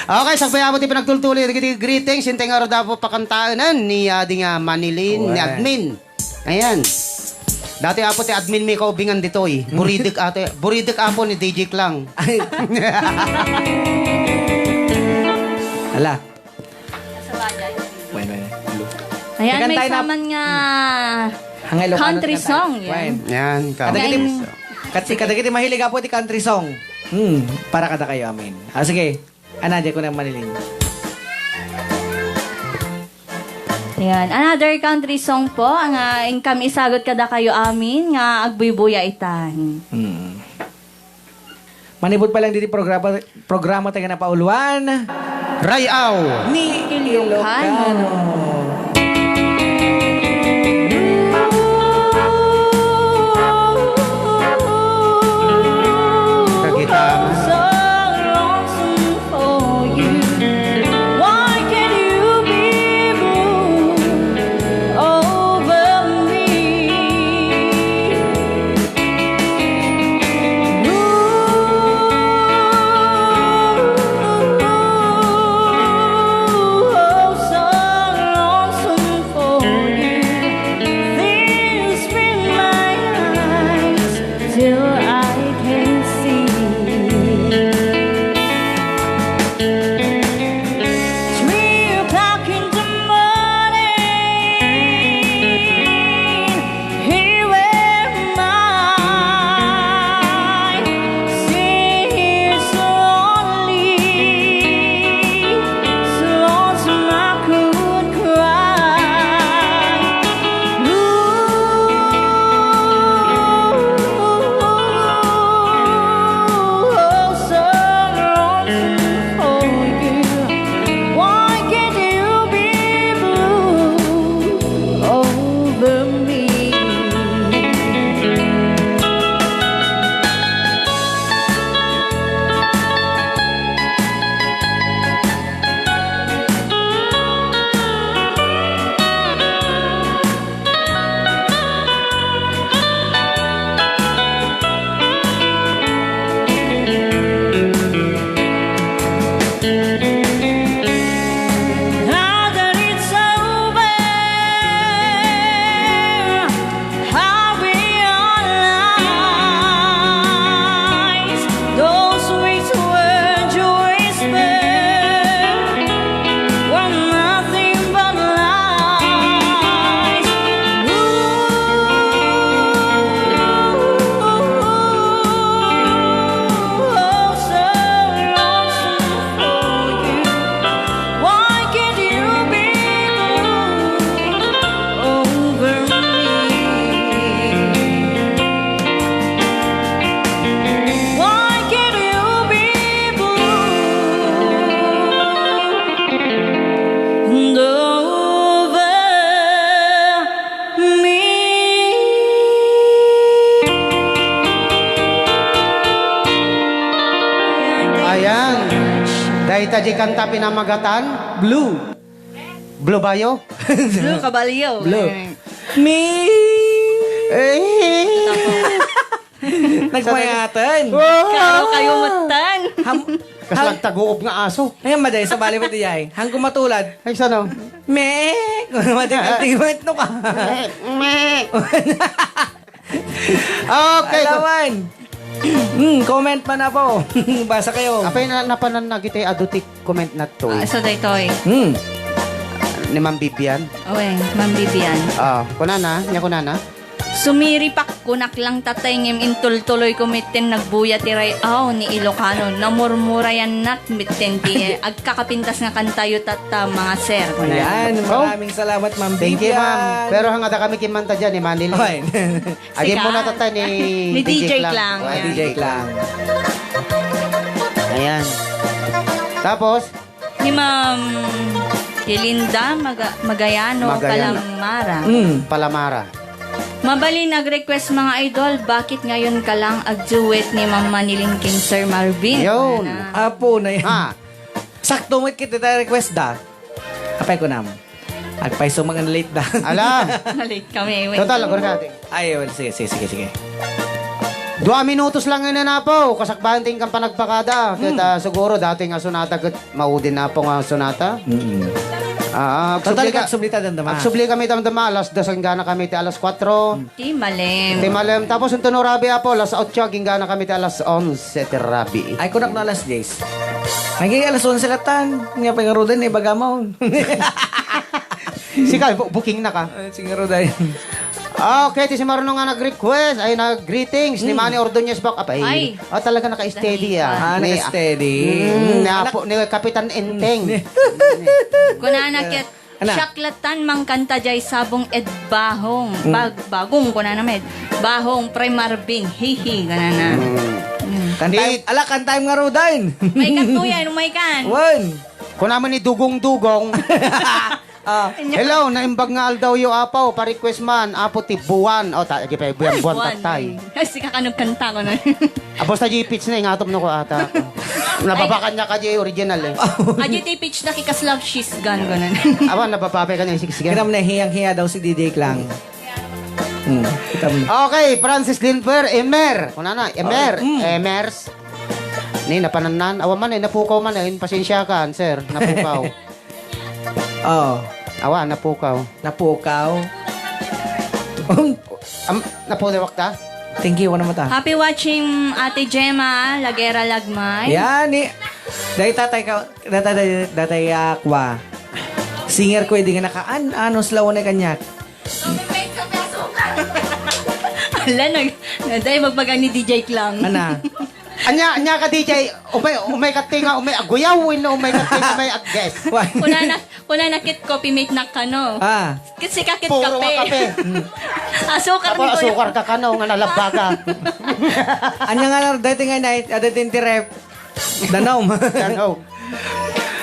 Okay, sakbay apo ti panagtultuloy dagiti greetings, intay nga rod apo pakantaenan ni, ah, di nga Manilin, ni Wen. Admin. Ayan. Dati apo ti admin mi kaubingan ditoy. Buridek ate, buridek apo ni D J Klang. Ay. Ala. Wen, wen. Hello. Ayan, may Kakantay na. Saman nga Ang Ilocano country ti kantay. Song, yan. Wen. Yan, Kadagiti, country song. Kat-, kadagiti mahilig apo ti country song. Hmm, para kada kayo, amin. Ah, sige. Ana, di ko na Manilin. Ayan. Another country song po, ang, ah, inkam isagot kada kayo amin nga agbuybuya itan. Hmm. Manipud pa lang diti programa, programa tayo na pauluan. Rayaw. Ni Ilocano. Ilocano. Kagitama. Diay kanta pinamagatan, Blue. Blue Bayo? Blue Caballo. Blue. Me. Eh. Nagpayaten. Wow! Karo kayo matan. Ham-, Kas ham-, nagtaguob nga aso. Ayan, maday, sa bali mo diay. Hangko matulad. Ay, sano? Me. Maday, kanti, no ka. Me. Okay. Alawan. Hmm, comment man, Apo. Basa kayo. Apay na, napanan na giti adu ti comment na to, eh. Ah, so daytoy. Hmm. Ni Ma'am Vivian. Oy, Ma'am Vivian. Ah, kunana, nia kunana. Sumiripak, kunak lang tatay ngem intultuloy ko metten nagbuya ti ray-aw ni Ilocano. Namurmurayannak metten ti, eh, agkakapintas nga kantayo tatta, mga sir. Kunana. Yan, oh, maraming salamat, Ma'am Vivian. Thank you, ma'am. Pero hangada kami kimanta dyan, eh, Manila. Oy. Agi muna, tatay, ni D J Klang. Ni D J Klang. Ah, D J Klang. Ayan. Tapos? Ni Ma'am Yelinda Maga-, Magayano. Magayano. Palamara. Mm. Palamara. Mabalin ag-request, mga idol, bakit ngayon ka lang ag-duet ni Ma'am Manilyn ken Sir Marvin? Yun. Wala na. Apo na yan. Ha? Sakto mo kita request da. Apay ko nam. Agpayso mga late da. Ala. Na-late kami, wait. Total, agor ka, ate. Ay, well, sige, sige, sige, sige. Dua minutos lang yun, Apo. Kasakbayan ting kang panagpakada. Ket, hmm, ah, siguro, dati nga sonata, ket maudi na po nga sonata. Mm-mm. Ah, ah, total, agsubli ka, agsublita damdama. Agsubli kami damdama, alas dos, inggana kami ti alas kuatro. Mm. Ti malem. Ti malem. Tapos, inton no rabii, Apo, alas otso, inggana kami ti alas onse ti rabii. Ay, kunak no alas dies. Ay, kay alas onse latan. Nga pangarudan, ibaga mo. Sika, bu-, booking na ka. Ay, siguro dahil. Ah, okay, ti simarno nga nag-request, ay, nag-greetings ni, hmm, Manny Ordonez Bak-, apay. Ay. Ah, talaga naka-steady, ah. Ah, ni, naka-steady. Mm, ni Anak- Apo, ni Kapitan Enteng. Kunana ket, anak. Siak latan mangkanta jay sabong ed bahong. Mm. Bag-, bagong, kunana met. Bahong, Pre Marvin, hihi, kunana. Mm. Mm. Kanta, di- ala, kanta nga rudain. May kantuyan, may kan. Wen. Kunana ni Dugong-Dugong. Ah. Hello, naimbag nga aldawyo, Apo. Pa-request man, Apo ti Buwan. O, ta-, agi pa, Buwan, ay, Buwan, Buwan, tattay. Ay, sika ka nagkanta ko na. Ah, basta J P H na, ingatom na ko ata. Nababakan niya ka, J original, eh. Adi ti pitch na kikas love she's gone ko na. Awa, nabababay ka na, sige, sige. Kiram na, hiyang-hiya daw si D J Klang. Hmm, kita mo. Okay, Francis Linfer, Emer. Kunana, Emer. Okay, mm. Emers. Ni, napanannan. Awa man, eh, napukaw man, eh. Pasensya ka, sir. Napukaw. Oo. Awa, napukaw. Napukaw? Am, napuliwak ta? Thank you, ano mo ta? Happy watching, Ate Gemma Lagera Lagmay. Yan, ni, dahil tatay ka, datay, datay, datay, ah, kwa. Singer ko, hindi nga nakaan, ano, slow na kanyak. Ala, nag-, dahil magbaga ni D J Klang. Ana? Anya, anya ka, D J, umay, umay ka tinga, umay aguyaw, wenno umay ka tinga, umay ag-guess. Why? Kunana, kunana ket copymate na kano. Ah. Kasi ka ket puro kape. Nga kape. Asukar. Tapos ni kuya. Asukar ka kano, nga nalabba ka. Anya nga, dati nga na, dati ti ref. Danom. Danom.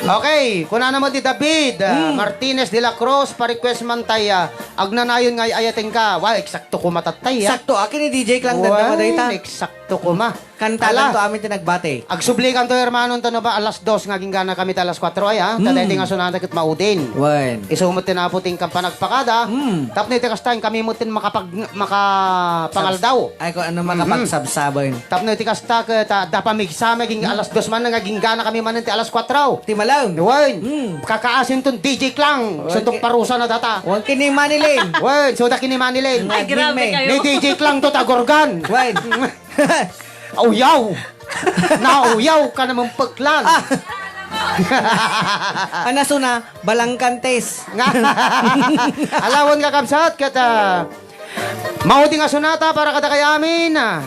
Okay, kunana mo ti David, ah, hmm, Martinez de la Cruz, pa-request man tay, ah, agnanayon nga ay-ayaten ka. Wa, eksakto ko matattay, ah. Sakto, akin ni D J Klang, danda, wen, madayta. Eksakto ko ma. Kantadan to amin ti nagbati. Agsubli kanto, hermano, ta no ba alas dos nga ginggana kami ta alas kuatro ay, ha? Ta, hmm, daytoy nga sonata ket maudin. Wen. Isu met ti naputing kan panagpakada. Hmm. Tapno iti kasta, kami met ti makapag-, makapangaldaw. Ay, kung ano, mhm, makapagsabsaben. Tapno iti kasta ket, ah, da pamigsa met, ging-, hmm, alas dos man nga ginggana kami manen ti alas kuatro. Ti malem. Wen. Hmm. Kakaasin ton D J Klang. Wen, so, ket parusa na data. Wen, ken ni Manilyn. Wen, so da ken ni Manilyn. Ay, grabe kayo. Ni D J Klang to tagorgan. Wen. Auyaw! Nauyaw ka naman peklan. Ah. Ano, suna, balangkantes. Nga. Alawan nga kabsat, ket, ah, maudi nga sonata para kadakay amin, ah.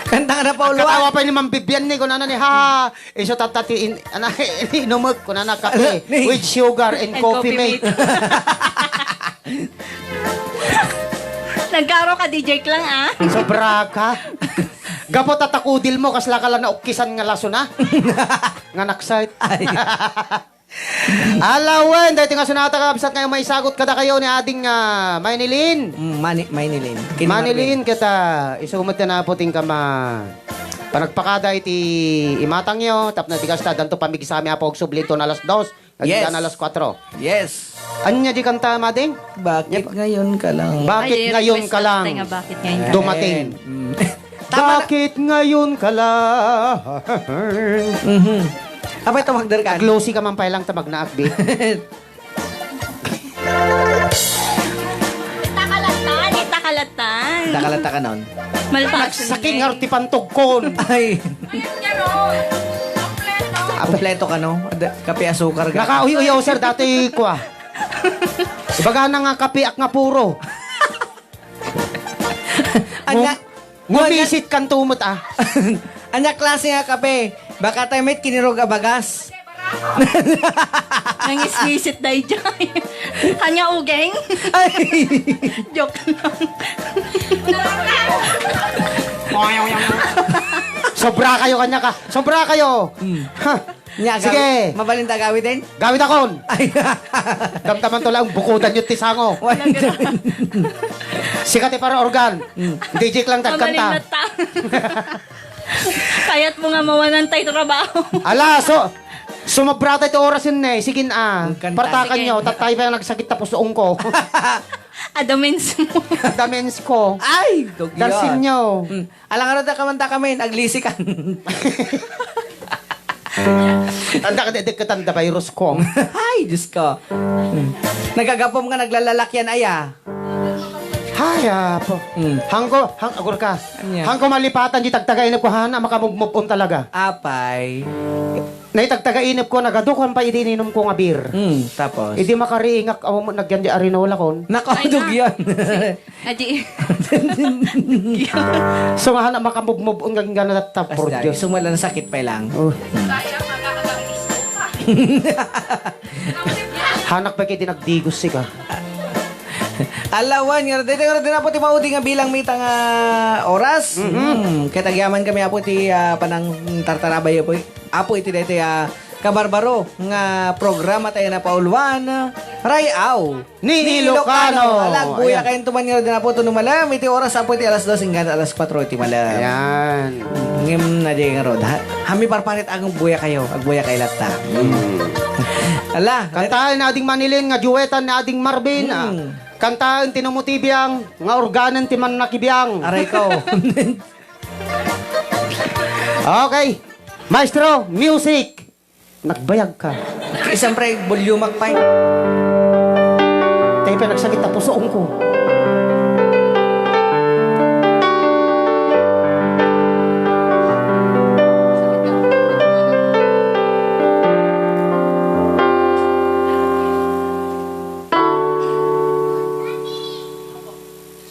Kanta nga na, Paolo, ah. Katawa pa ni Ma'am Vivian ni, kunana ni, ha, isu tatta ti in-, ana, inumek, kunana, kape, ni, with sugar and, and coffee, coffee mate, mate. Nagkaro ka, D J Klang, ah. Sobra ka. Gapu ta takudil mo, kasla ka la naukkisan nga laso na. Nga naksayt. Ay. Alawen, daytoy nga sonata, kabsat, nga maisagut kadakayo ni ading, ah, Maynilin. Mm, Mani-, Maynilin. Ken Maynilin, Marvin. Ket, ah, isu met ti naputing kama. Panagpakada iti imatangyo, tapno di kasta, danto pamigsami, Apo, agsubli inton alas dos, agingga alas kuatro. Yes. Ania di kanta, Mading? Bakit ngayon ka lang? Bakit Ay, ngayon request ka lang tayo nga, bakit ngayon ka lang? Dumating. Mm. Tama na. Bakit ngayon ka lang? Mhm. Apay, tumagder ka. Aglusi ka man pay lang, ta magnaakbi. Takalatan, eh, takalatan. Takalatan ka nun? Malpasan Nagsaking eh. Harti pantugkon. Ay. Kompleto ka, no? Ada, kape asukar ka. Nakauyaw, sir, dati kwa. Ibaga na nga kape ak nga puro. Anya, Ngu-, ngumisit kan tumot, ah. Anya klase nga kape? Baka tayo may kinirog a bagas. Nangisngisit daydiay. Kanya ugeng. Ay. Joke lang. Sobra kayo, kanya ka. Sobra kayo. Hmm. Ha. Nya, Sige. Gawi-, mabalin ta gawiden? Gawid akon. Ay. Damdaman to lang, bukudan yun ti sango. Wala. Sika ti para organ. Hmm. D J lang tagkanta. Mabalin na ta. Kayat mo nga mawanan tayo trabaho. Ala, so, sumobra tayo ti oras yun eh. Sige na. Ang kanta, Partakan sige. Nyo, tatay pa yung nagsakit tapos uong ko. Adamins mo. Adamins ko. Ay, dugyo. Darsin nyo. Hmm. Alangan da ka man da kami, aglisikan. Tanda ka, dek, tanda virus ko. Ay, Diyos ko. Hmm. Nagagapom nga naglalalakian, aya. Ay, apo. Hmm. Hangko, hang, agur ka. Anya? Hangko malipatan di tagtagainip ko, hana, makamove on talaga. Apay. Naitagtagainip ko, nagadukan pa idi ininom ko nga beer. Hmm, tapos? Idi makariingak, awan mo, nagyan di arinola kon. Nakaudog Ay, na. Yan. Adi. So, nga na makamove-move on nga gana tatta, por Diyos. Sumala na sakit pa lang. Oh. Hanak pa kiti nagdigos sika. Alawan, nga dito nga dito na po ti maudi nga bilang mita nga oras. Mhm. Hmm, ket agyaman kami apo ti, ah, panang tartarabay po. Apo iti daytoy a kabarbaro nga programa tayo na pauluan, Ray-aw ni Ilocano. Ala, agbuya kayo tuman nga din apo to numalem. Iti oras apo iti alas dos inggana alas kuatro iti malem. Ayan. Ngem na di nga rod. Ha, hami parparit ang agbuya kayo. Agbuya kayo latta. Mm. Ala, kantaen na ading Manilin nga duetan na ading Marvin. Ah. Mm. Kantaen ti numutibiang nga organen ti mannakibiang. Aray ko. Okay. Maestro, music. Nagbayag ka. Siyempre, volume up pa eh. Tayo pa nagsakit tapos uong ko.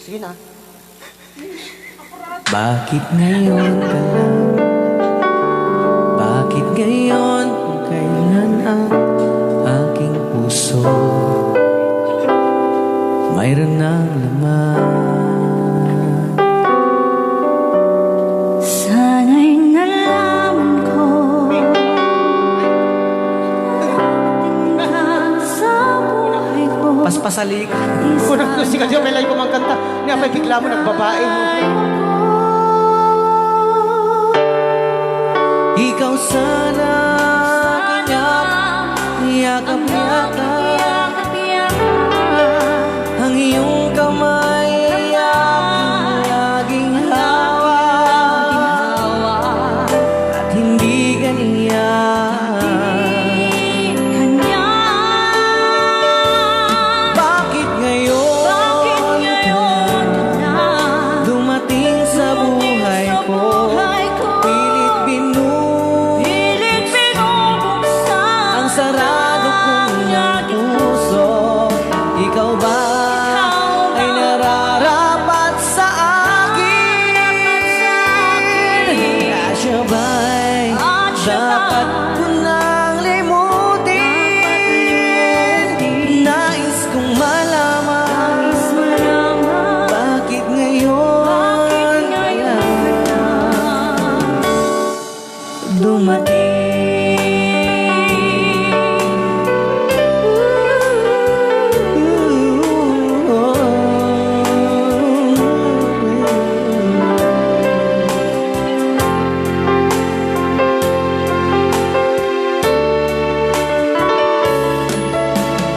Sige na. Bakit ngayon ka lang? Bakit ngayon kung kailan ang aking puso mayroon ng laman? Sana'y nalaman ko, dumating ka sa buhay ko. Paspasali ka. Kunat ko si Kadyo, may layo kumangkanta. Niya pa'y bigla mo nagbabae mo. Ikaw sana kanya yakap-yakap. Ang iyong kamay aking laging hawak. At hindi kanya. Hindi kanya. Bakit ngayon? Bakit ngayon ka lang dumating sa buhay ko? Dumating sa buhay ko. Pilit binu-, pilit binubuksan ang sarado kong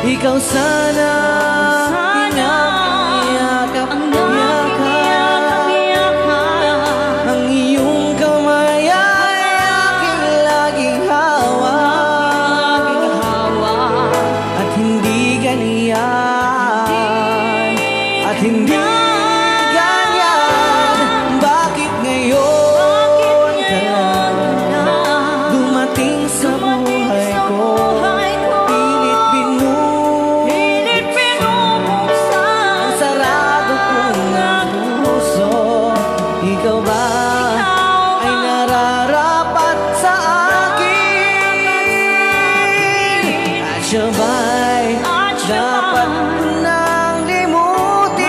Ikaw sana, sana, ang aking yakap-yakap. Ang iyong kamay ay aking laging hawak. At hindi ganyan, at hindi ganyan. Bakit ngayon ka lang dumating sa buhay ko? Pilit binuksan ang sarado kong puso. Ikaw ba ay nararapat sa akin? At siya ba'y dapat ko nang limutin?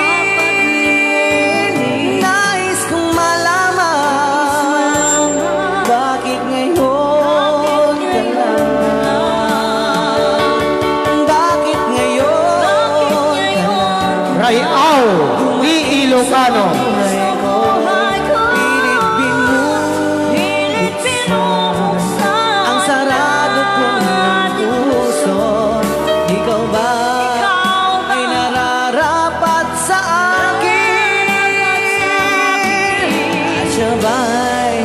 Nais kong malaman, bakit ngayon ka lang? Bakit ngayon ka lang? Rayaw ni Ilocano. Pilit binuksan ang sarado kong puso. Ikaw ba ay nararapat sa akin? At siya ba'y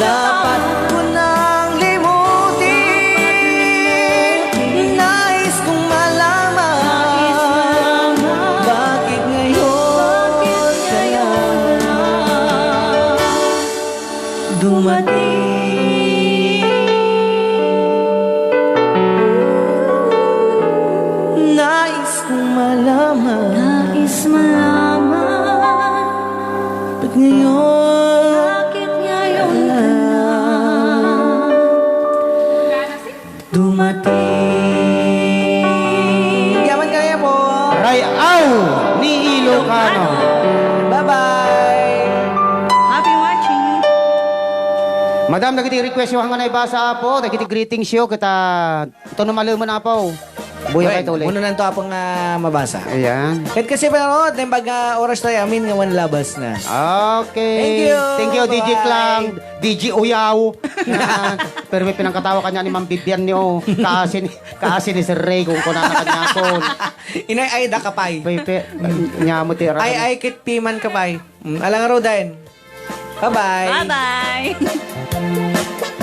dapat ko nang limutin? Nais kong malaman, bakit ngayon ka lang dumating? Nais kong malaman. Nais malaman. Ba't ngayon? Bakit ngayon ka lang dumating? Yaman kaya po. Rayaw ni Ilocano. Bye-bye. Happy watching. Madam, dagiti request yo nga naibasa, Apo, dagiti greetings yo, kita, ito no malumen, Apo. Buya kay Tuli. Uno nanto, Apo, nga mabasa. Ayan. Ket kasi, pero, naimbag nga oras tayo, amin nga wan labas na. Okay. Thank you. Thank you, D J Bye-bye. Clang, D J Uyaw. Yan. Pero may pinangkatawa kanya ni Ma'am Vivian niyo. Kaasi ni, kaasi ni Sir Ray kung kunana kanya kun. Inay, ay, da ka pay. Pay, pay, nya mo ti Ay, ay, kit piman ka pay. Mm, alang araw din. Bye-bye. Bye-bye.